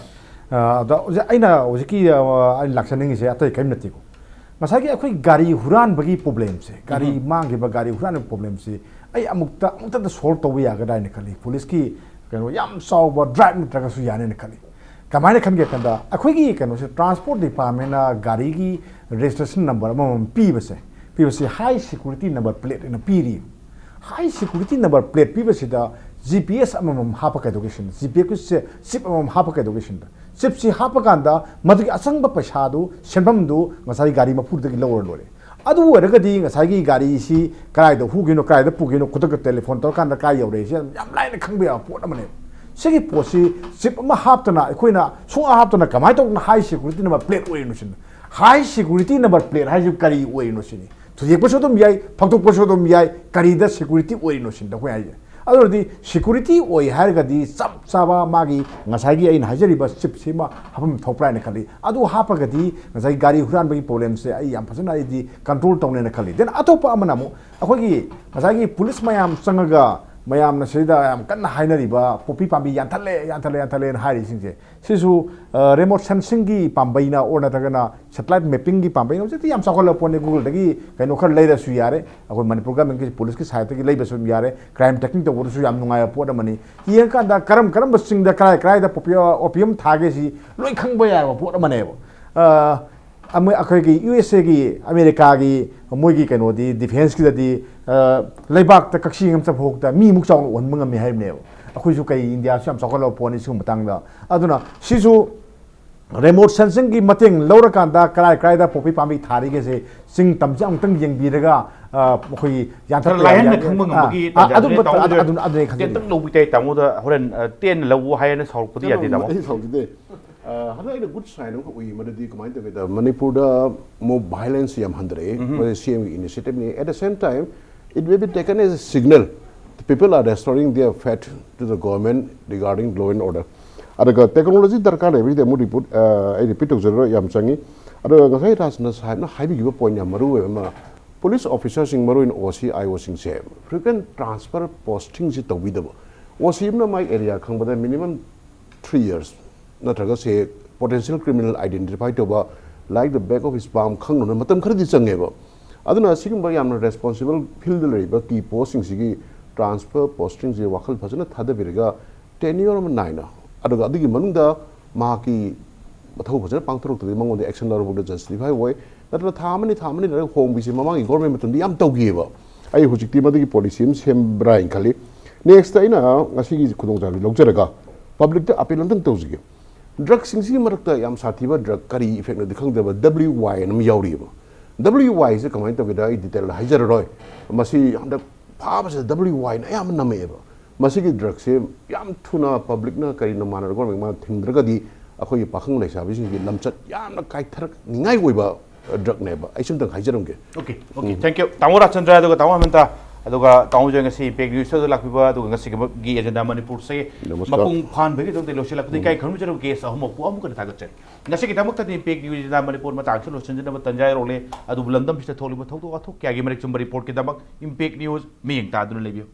ꯑ, ꯑꯗ ꯍꯧꯖꯤꯛ ꯑꯩꯅ ꯍꯧꯖꯤꯛꯀꯤ, ꯑ, ꯑꯩꯅ ꯂꯥꯛꯆꯅꯤꯡꯉꯤꯁꯦ ꯑꯇꯩ ꯀꯔꯤꯝ ꯅꯠꯇꯦꯀꯣ꯫ ꯉꯁꯥꯏꯒꯤ ꯑꯩꯈꯣꯏ ꯒꯥꯔꯤ ꯍꯨꯔꯥꯟꯕꯒꯤ ꯄ꯭ꯔꯣꯕ꯭ꯂꯦꯝꯁꯦ, ꯒꯥꯔꯤ ꯎꯝꯍꯨꯝ꯫ ꯃꯥꯡꯈꯤꯕ, ꯒꯥꯔꯤ ꯍꯨꯔꯥꯟꯕꯒꯤ ꯄ꯭ꯔꯣꯕ꯭ꯂꯦꯝꯁꯦ ꯑꯩ ꯑꯃꯨꯛꯇ, ꯑꯃꯨꯛꯇꯗ ꯁꯣꯜꯕ ꯇꯧꯕ ꯌꯥꯒꯗ꯭ꯔꯥ ꯍꯥꯏꯅ ꯈꯜꯂꯤ꯫ ꯄꯨꯂꯤꯁꯀꯤ ꯀꯩꯅꯣ ꯌꯥꯝ ꯆꯥꯎꯕ ꯗ꯭ꯔꯥꯏꯕ ꯅꯠꯇ꯭ꯔꯒꯁꯨ ꯌꯥꯅꯦꯅ ꯈꯜꯂꯤ꯫ ꯀꯃꯥꯏꯅ ꯈꯟꯒꯦ ꯍꯥꯏ ꯀꯥꯟꯗ, ꯑꯩꯈꯣꯏꯒꯤ ꯀꯩꯅꯣꯁꯦ, ꯇ꯭ꯔꯥꯟꯁꯄꯣꯔꯠ ꯗꯤꯄꯥꯔꯠꯃꯦꯟꯅ ꯒꯥꯔꯤꯒꯤ ꯔꯦꯖꯤꯁꯇ꯭ꯔꯦꯁꯟ ꯅꯝꯕꯔ ꯑꯃꯃꯝ ꯄꯤꯕꯁꯦ, ꯄꯤꯕꯁꯦ ꯍꯥꯏ ꯁꯦꯀ꯭ꯌꯨꯔꯤꯇꯤ ꯅꯝꯕꯔ ꯄ꯭ꯂꯦꯠ ꯑꯅ ꯄꯤꯔꯤ꯫ ꯍꯥꯏ ꯁꯦꯀ꯭ꯌꯨꯔꯤꯇꯤ ꯅꯝꯕꯔ ꯄ꯭ꯂꯦꯠ ꯄꯤꯕꯁꯤꯗ ꯖꯤ ꯄꯤ ꯑꯦꯁ ꯑꯃꯃꯝ ꯍꯥꯞꯄ ꯀꯩꯗꯧꯒꯦ ꯁꯤꯅꯤ꯫ ꯖꯤ ꯄꯤ ꯑꯦꯁꯁꯦ ꯆꯤꯞ ꯑꯃꯃꯝ ꯍꯥꯞꯄ ꯀꯩꯗꯧꯒꯦ ꯁꯤꯅꯤ꯫ ꯆꯤꯞꯁꯤ ꯍꯥꯞꯄ ꯀꯥꯟꯗ ꯃꯗꯨꯒꯤ ꯑꯆꯪꯕ ꯄꯩꯁꯥꯗꯨ, ꯁꯦꯟꯐꯝꯗꯨ ꯉꯁꯥꯏ ꯒꯥꯔꯤ ꯃꯄꯨꯗꯒꯤ ꯂꯧꯔ ꯂꯣꯏꯔꯦ꯫ ꯑꯗꯨ ꯑꯣꯏꯔꯒꯗꯤ ꯉꯁꯥꯏꯒꯤ ꯒꯥꯔꯤꯁꯤ ꯀꯗꯥꯏꯗ ꯍꯨꯒꯤꯅꯣ, ꯀꯗꯥꯏꯗ ꯄꯨꯒꯤꯅꯣ, ꯈꯨꯗꯛꯇ ꯇꯦꯂꯤꯐꯣꯟ ꯇꯧꯔꯀꯥꯟꯗ ꯀꯥꯏ ꯌꯧꯔꯦ, ꯁꯤ ꯌꯥꯝ ꯂꯥꯏꯅ ꯈꯪꯕ ꯌꯥꯕ ꯄꯣꯠ ꯑꯃꯅꯦꯕ꯫ ꯁꯤꯒꯤ ꯄꯣꯠꯁꯤ ꯆꯤꯞ ꯑꯃ ꯍꯥꯞꯇꯅ, ꯑꯩꯈꯣꯏꯅ ꯁꯨꯡꯍꯥꯞ ꯍꯥꯞꯇꯅ ꯀꯃꯥꯏꯅ ꯇꯧꯗꯅ ꯍꯥꯏ ꯁꯦꯀ꯭ꯌꯨꯔꯤꯇꯤ ꯅꯝꯕꯔ ꯄ꯭ꯂꯦꯠ ꯑꯣꯏꯔꯤꯅꯣ ꯁꯤꯅꯤ꯫ ꯍꯥꯏ ꯁꯦꯀ꯭ꯌꯨꯔꯤꯇꯤ ꯅꯝꯕꯔ ꯄ꯭ꯂꯦꯠ ꯍꯥꯏꯁꯤ ꯀꯔꯤ ꯑꯣꯏꯔꯤꯅꯣ ꯁꯤꯅꯤ꯫ ꯊꯨꯗꯦꯛꯄꯁꯨ ꯑꯗꯨꯝ ꯌꯥꯏ, ꯐꯥꯛꯇꯣꯛꯄꯁꯨ ꯑꯗꯨꯝ ꯌꯥꯏ, ꯀꯔꯤꯗ ꯁꯦꯀ꯭ꯌꯨꯔꯤꯇꯤ ꯑꯣꯏꯔꯤꯅꯣ ꯁꯤꯅꯤꯗ ꯑꯩꯈꯣꯏ ꯍꯥꯏꯁꯦ꯫ ꯑꯗꯨ ꯑꯣꯏꯔꯗꯤ ꯁꯦꯀ꯭ꯌꯨꯔꯤꯇꯤ ꯑꯣꯏ ꯍꯥꯏꯔꯒꯗꯤ ꯆꯞ ꯆꯥꯕ ꯃꯥꯒꯤ ꯉꯁꯥꯏꯒꯤ ꯑꯩꯅ ꯍꯥꯏꯖꯔꯤꯕ ꯆꯤꯞꯁꯤꯃ ꯍꯥꯞꯐꯝ ꯊꯣꯛꯄ꯭ꯔꯥ ꯍꯥꯏꯅ ꯈꯜꯂꯤ꯫ ꯑꯗꯨ ꯍꯥꯞꯄꯒꯗꯤ ꯉꯁꯥꯏꯒꯤ ꯒꯥꯔꯤ ꯍꯨꯔꯥꯟꯕꯒꯤ ꯄ꯭ꯔꯣꯕ꯭ꯂꯦꯝꯁꯦ ꯑꯩ ꯌꯥꯝ ꯐꯖꯅ ꯑꯩꯗꯤ ꯀꯟꯇ꯭ꯔꯣꯜ ꯇꯧꯅꯦꯅ ꯈꯜꯂꯤ꯫ ꯗꯦꯟ ꯑꯇꯣꯞꯄ ꯑꯃꯅ ꯑꯃꯨꯛ ꯑꯩꯈꯣꯏꯒꯤ ꯉꯁꯥꯏꯒꯤ ꯄꯨꯂꯤꯁ ꯃꯌꯥꯝ ꯆꯪꯉꯒ ꯃꯌꯥꯝꯅ ꯁꯤꯗ ꯌꯥꯝ ꯀꯟꯅ ꯍꯥꯏꯅꯔꯤꯕ ꯄꯣꯄꯤ ꯄꯥꯝꯕꯤ ꯌꯥꯟꯊꯠꯂꯦ, ꯌꯥꯟꯊꯠꯂꯦ, ꯌꯥꯟꯊꯠꯂꯦꯅ ꯍꯥꯏꯔꯤꯁꯤꯡꯁꯦ, ꯁꯤꯁꯨ, ꯑ, ꯔꯦꯃꯣꯠ ꯁꯦꯟꯁꯤꯡꯒꯤ ꯄꯥꯝꯕꯩꯅ ꯑꯣꯔ ꯅꯠꯇ꯭ꯔꯒꯅ ꯁꯦꯇꯦꯂꯥꯏꯠ ꯃꯦꯞꯄꯤꯡꯒꯤ ꯄꯥꯝꯕꯩꯅ? ꯍꯧꯖꯤꯛꯇꯤ ꯌꯥꯝ ꯆꯥꯎꯈꯠꯂꯛꯄꯅꯦ, Google-ꯗꯒꯤ ꯀꯩꯅꯣ ꯈꯔ ꯂꯩꯔꯁꯨ ꯌꯥꯔꯦ꯫ ꯑꯩꯈꯣꯏ ꯃꯅꯤꯄꯨꯔ ꯒꯚꯔꯟꯃꯦꯟꯠꯀꯤ ꯄꯨꯂꯤꯁꯀꯤ ꯁꯥꯏꯠꯇꯒꯤ ꯂꯩꯕꯁꯨ ꯑꯗꯨꯝ ꯌꯥꯔꯦ, ꯀ꯭ꯔꯥꯏꯝ ꯇ꯭ꯔꯦꯀꯤꯡ ꯇꯧꯕꯗꯁꯨ ꯌꯥꯝ ꯅꯨꯡꯉꯥꯏꯕ ꯄꯣꯠ ꯑꯃꯅꯤ꯫ ꯌꯦꯡꯉꯀꯥꯟꯗ ꯀꯔꯝ ꯀꯔꯝꯕ ꯆꯤꯡꯗ ꯀꯔꯥꯏ ꯀꯔꯥꯏꯗ ꯄꯣꯄꯤ-, ꯑꯣꯄꯤꯌꯝ ꯊꯥꯒꯦ ꯁꯤ ꯂꯣꯏ ꯈꯪꯕ ꯌꯥꯔꯕ ꯄꯣꯠ ꯑꯃꯅꯦꯕ꯫ ꯑ, ꯑꯃ-, ꯑꯩꯈꯣꯏꯒꯤ ꯌꯨ ꯑꯦꯁ ꯑꯦꯒꯤ, ꯑꯃꯦꯔꯤꯀꯥꯒꯤ ꯃꯣꯏꯒꯤ ꯀꯩꯅꯣꯗꯤ, ꯗꯤꯐꯦꯟꯁꯀꯤꯗꯗꯤ, ꯑ, ꯂꯩꯕꯥꯛꯇ ꯀꯛꯆꯦꯡ ꯑꯃ ꯆꯠꯄ ꯐꯥꯎꯗ ꯃꯤꯃꯨꯛ ꯆꯥꯎꯅ ꯎꯍꯟꯕ ꯉꯝꯃꯤ ꯍꯥꯏꯕꯅꯦꯕ꯫ ꯑꯩꯈꯣꯏꯁꯨ ꯀꯩ, ꯏꯟꯗꯤꯌꯥꯁꯨ ꯌꯥꯝ ꯆꯥꯎꯈꯠꯂꯕ ꯄꯣꯠꯅꯤ ꯁꯤꯒꯨꯝꯕ ꯃꯇꯥꯡꯗ꯫ ꯑꯗꯨꯅ ꯁꯤꯁꯨ ꯔꯦꯃꯣꯠ ꯁꯦꯟꯁꯤꯡꯒꯤ ꯃꯇꯦꯡ ꯂꯧꯔꯀꯥꯟꯗ ꯀꯔꯥꯏ ꯀꯔꯥꯏꯗ ꯄꯣꯄꯤ ꯄꯥꯝꯕꯤ ꯊꯥꯔꯤꯒꯦꯁꯦ ꯆꯤꯡ ꯇꯝꯁꯦ ꯑꯃꯨꯛꯇꯪ ꯌꯦꯡꯕꯤꯔꯒ, ꯑ, ꯑꯩꯈꯣꯏꯒꯤ ꯌꯥꯟꯊꯠꯄ ꯈꯔ ꯂꯥꯏꯍꯟꯅ ꯌꯥꯕ, ꯈꯪꯕ ꯑ, ꯉꯝꯕꯒꯤ ꯑ, ꯇꯥꯟꯖꯥꯗꯨ ꯑꯗꯨꯝꯕ, ꯇꯥꯃꯣꯗ ꯑꯗꯨ, ꯑꯗꯨ, ꯑꯗꯨꯅꯦ ꯈꯟꯖꯅꯤꯡꯉꯤ꯫ ꯇꯦꯟꯇꯪ ꯂꯧꯕ ꯇꯥꯏ ꯇꯥꯃꯣꯗ ꯍꯣꯔꯦꯟ, ꯑ, ꯇꯦꯟꯅ ꯂꯧꯕ ꯍꯥꯏꯅ ꯁꯥꯎꯔꯛꯄꯗꯤ ꯌꯥꯗꯦ, ꯇꯥꯃꯣ꯫ ꯑꯩ ꯁꯥꯎꯈꯤꯗꯦ꯫ ꯑ, ꯍꯟꯗꯛ ꯑꯩꯅ ꯒꯨꯗ ꯁꯥꯏꯟ ꯑꯃꯈꯛ ꯎꯏ, ꯃꯗꯨꯗꯤ ꯀꯃꯥꯏꯅ ꯇꯧꯒꯦꯗ, ꯃꯅꯤꯄꯨꯔꯗ ꯃꯣ-, ꯚꯥꯏꯑꯣꯂꯦꯟꯁ ꯌꯥꯝ ꯍꯟꯊꯔꯛꯑꯦ꯫ ꯎꯝꯍꯨꯝ꯫ ꯃꯁꯤ ꯁꯤ ꯑꯦꯝꯒꯤ ꯏꯅꯤꯁꯤꯌꯦꯇꯤꯚꯅꯤ꯫ At the same time, it may be taken as a signal. The people are restoring their faith to the government regarding law and order. ꯑꯗꯨꯒ ꯇꯦꯛꯅꯣꯂꯣꯖꯤ ꯗꯔꯀꯥꯔ ꯂꯩꯕꯒꯤꯗꯤ ꯑꯃꯨꯛ ꯔꯤꯄꯣꯔꯠ ꯑꯩ ꯔꯤꯄꯤꯠ ꯇꯧꯖꯔꯔꯣꯏ, ꯌꯥꯝ ꯆꯪꯉꯤ꯫ ꯑꯗꯨꯒ ꯉꯁꯥꯏ ꯔꯥꯖꯅ ꯁꯥꯍꯦꯕꯅ ꯍꯥꯏꯕꯤꯈꯤꯕ ꯄꯣꯏꯟ ꯌꯥꯝ ꯃꯔꯨ ꯑꯣꯏꯕ ꯑꯃ, ꯄꯨꯂꯤꯁ ꯑꯣꯐꯤꯁꯥꯔꯁꯤꯡ, ꯃꯔꯨꯑꯣꯏꯅ ꯑꯣ ꯁꯤ ꯑꯥꯏ ꯑꯣꯁꯤꯡꯁꯦ ꯐ꯭ꯔꯤꯀ꯭ꯋꯦꯟ ꯇ꯭ꯔꯥꯟꯁꯐꯔ ꯄꯣꯁꯇꯤꯡꯁꯤ ꯇꯧꯕꯤꯗꯕ꯫ ꯑꯣ ꯁꯤ ꯑꯃꯅ ꯃꯥꯏ ꯑꯦꯔꯤꯌꯥ ꯈꯪꯕꯗ ꯃꯤꯅꯤꯃꯝ ꯊ꯭ꯔꯤ ꯌꯔꯁ ꯅꯠꯇ꯭ꯔꯒ ꯁꯦ ꯄꯣꯇꯦꯟꯁꯤꯌꯦꯜ ꯀ꯭ꯔꯤꯃꯤꯅꯦꯜ ꯑꯥꯏꯗꯦꯟꯇꯤꯐꯥꯏ ꯇꯧꯕ, like the back of his palm ꯈꯪꯅꯕ ꯃꯇꯝ ꯈꯔꯗꯤ ꯆꯪꯉꯦꯕ꯫ ꯑꯗꯨꯅ ꯑꯁꯤꯒꯨꯝꯕ ꯌꯥꯝꯅ ꯔꯦꯁꯄꯣꯟꯁꯤꯕꯜ ꯐꯤꯜꯗ ꯂꯩꯔꯤꯕ ꯀꯤ ꯄꯣꯁꯁꯤꯡꯁꯤꯒꯤ ꯇ꯭ꯔꯥꯟꯁꯐꯔ ꯄꯣꯁꯇꯤꯡꯁꯦ ꯋꯥꯈꯜ ꯐꯖꯅ ꯊꯥꯗꯕꯤꯔꯒ ꯇꯦꯟꯌꯣꯔ ꯑꯃ ꯅꯥꯏꯅ, ꯑꯗꯨꯒ ꯑꯗꯨꯒꯤ ꯃꯅꯨꯡꯗ ꯃꯍꯥꯛꯀꯤ ꯃꯊꯧ ꯐꯖꯅ ꯄꯥꯡꯊꯣꯔꯛꯇ꯭ꯔꯗꯤ ꯃꯉꯣꯟꯗ ꯑꯦꯛꯁꯟ ꯂꯧꯔꯕꯗ ꯖꯁꯇꯤꯐꯥꯏ ꯑꯣꯏ꯫ ꯅꯠꯇ꯭ꯔꯒ ꯊꯥ ꯑꯃꯅꯤ, ꯊꯥ ꯑꯃꯅꯤ ꯂꯩꯔꯒ ꯍꯣꯡꯕꯤꯁꯦ ꯃꯃꯥꯡꯒꯤ ꯒꯣꯔꯃꯦꯟ ꯃꯇꯝꯗ ꯌꯥꯝ ꯇꯧꯈꯤꯑꯕ꯫ ꯑꯩ ꯍꯧꯖꯤꯛꯇꯤ ꯃꯗꯨꯒꯤ ꯄꯣꯂꯤꯁꯤ ꯑꯃ ꯁꯦꯝꯕ꯭ꯔꯥ ꯍꯥꯏꯅ ꯈꯜꯂꯤ꯫ ꯅꯦꯛꯁꯇ ꯑꯩꯅ ꯉꯁꯤꯒꯤ ꯈꯨꯗꯣꯡꯆꯥꯕꯁꯤ ꯂꯧꯖꯔꯒ ꯄꯕ꯭ꯂꯤꯛꯇ ꯑꯄꯤꯜ ꯑꯝꯇꯪ ꯇꯧꯖꯒꯦ꯫ ꯗ꯭ꯔꯒꯁꯤꯡꯁꯤꯒꯤ ꯃꯔꯛꯇ ꯌꯥꯝ ꯁꯥꯊꯤꯕ ꯗ꯭ꯔꯒ, ꯀꯔꯤ ꯏꯐꯦꯛꯅꯣꯗꯤ ꯈꯪꯗꯕ, ꯗꯕ꯭ꯂꯤꯎ ꯋꯥꯏ ꯑꯅ ꯑꯃ ꯌꯥꯎꯔꯤꯑꯕ꯫ ꯗꯕ꯭ꯂꯤꯎ ꯋꯥꯏꯁꯦ ꯀꯃꯥꯏꯅ ꯇꯧꯒꯦꯗ ꯑꯩ ꯗꯤꯇꯦꯜꯗ ꯍꯥꯏꯖꯔꯔꯣꯏ꯫ ꯃꯁꯤ ꯍꯟꯗꯛ ꯐꯥꯕꯁꯤꯗ ꯗꯕ꯭ꯂꯤꯎ ꯋꯥꯏꯅ ꯑꯌꯥꯝꯕ ꯅꯝꯃꯛꯑꯦꯕ꯫ ꯃꯁꯤꯒꯤ ꯗ꯭ꯔꯒꯁꯦ ꯌꯥꯝ ꯊꯨꯅ ꯄꯕ꯭ꯂꯤꯛꯅ ꯀꯔꯤꯅꯣ ꯃꯥꯟꯅꯔ ꯒꯣꯔꯃꯦꯟ ꯃꯥꯅ ꯊꯤꯡꯗ꯭ꯔꯒꯗꯤ ꯑꯩꯈꯣꯏꯒꯤ ꯄꯥꯈꯪ ꯂꯩꯁꯥꯕꯤꯁꯤꯡꯒꯤ ꯂꯝꯆꯠ ꯌꯥꯝꯅ ꯀꯥꯏꯊꯔꯛꯅꯤꯡꯉꯥꯏ ꯑꯣꯏꯕ ꯗ꯭ꯔꯒꯅꯦꯕ꯫ ꯑꯩ ꯁꯤꯝꯇꯪ ꯍꯥꯏꯖꯔꯝꯒꯦ꯫ Okay, okay. Thank you. ꯇꯥꯃꯣ ꯔꯥꯖꯆꯟꯗ꯭ꯔ ꯑꯗꯨꯒ ꯇꯥꯃꯣ ꯍꯦꯃꯟꯇ ꯑꯗꯨꯒ ꯇꯥꯃꯣ ꯖꯣꯏ ꯉꯁꯤ ꯏꯝꯄꯦꯛ ꯅ꯭ꯌꯨꯁꯇ ꯂꯥꯛꯄꯤꯕ ꯑꯗꯨꯒ ꯉꯁꯤꯒꯤ ꯑꯦꯖꯦꯟꯗꯥ ꯃꯅꯤꯄꯨꯔꯁꯦ ꯅꯃꯁꯀꯥꯔ꯫ ꯃꯄꯨꯡ ꯐꯥꯍꯟꯕꯒꯤꯗꯃꯛꯇ ꯂꯣꯏꯁꯤꯜꯂꯛꯄꯗ ꯏꯀꯥꯏ ꯈꯪꯅꯖꯔꯨ ꯒꯦꯁ ꯑꯍꯨꯝꯃꯛꯄꯨ ꯑꯃꯨꯛꯀ ꯍꯟꯅ ꯊꯥꯒꯠꯆꯔꯤ꯫ ꯉꯁꯤꯒꯤꯗꯃꯛꯇꯗꯤ ꯏꯝꯄꯦꯛ ꯅ꯭ꯌꯨꯁ ꯑꯦꯖꯦꯟꯗꯥ ꯃꯅꯤꯄꯨꯔ ꯃꯇꯥꯡꯁꯤ ꯂꯣꯏꯁꯤꯟꯖꯅꯕ ꯇꯟꯖꯥ ꯌꯧꯔꯛꯂꯦ꯫ ꯑꯗꯨꯕꯨ ꯂꯝꯗꯝꯁꯤꯗ ꯊꯣꯛꯂꯤꯕ ꯊꯧꯗꯣꯛ ꯋꯥꯊꯣꯛ ꯀꯌꯥꯒꯤ ꯃꯔꯤꯛ ꯆꯨꯝꯕ ꯔꯤꯄꯣꯔꯠꯀꯤꯗꯃꯛ ꯏꯝꯄꯦꯛ ꯅ꯭ꯌꯨꯁ ꯃꯤꯠꯌꯦꯡ ꯇꯥꯗꯨꯅ ꯂꯩꯕꯤꯌꯨ꯫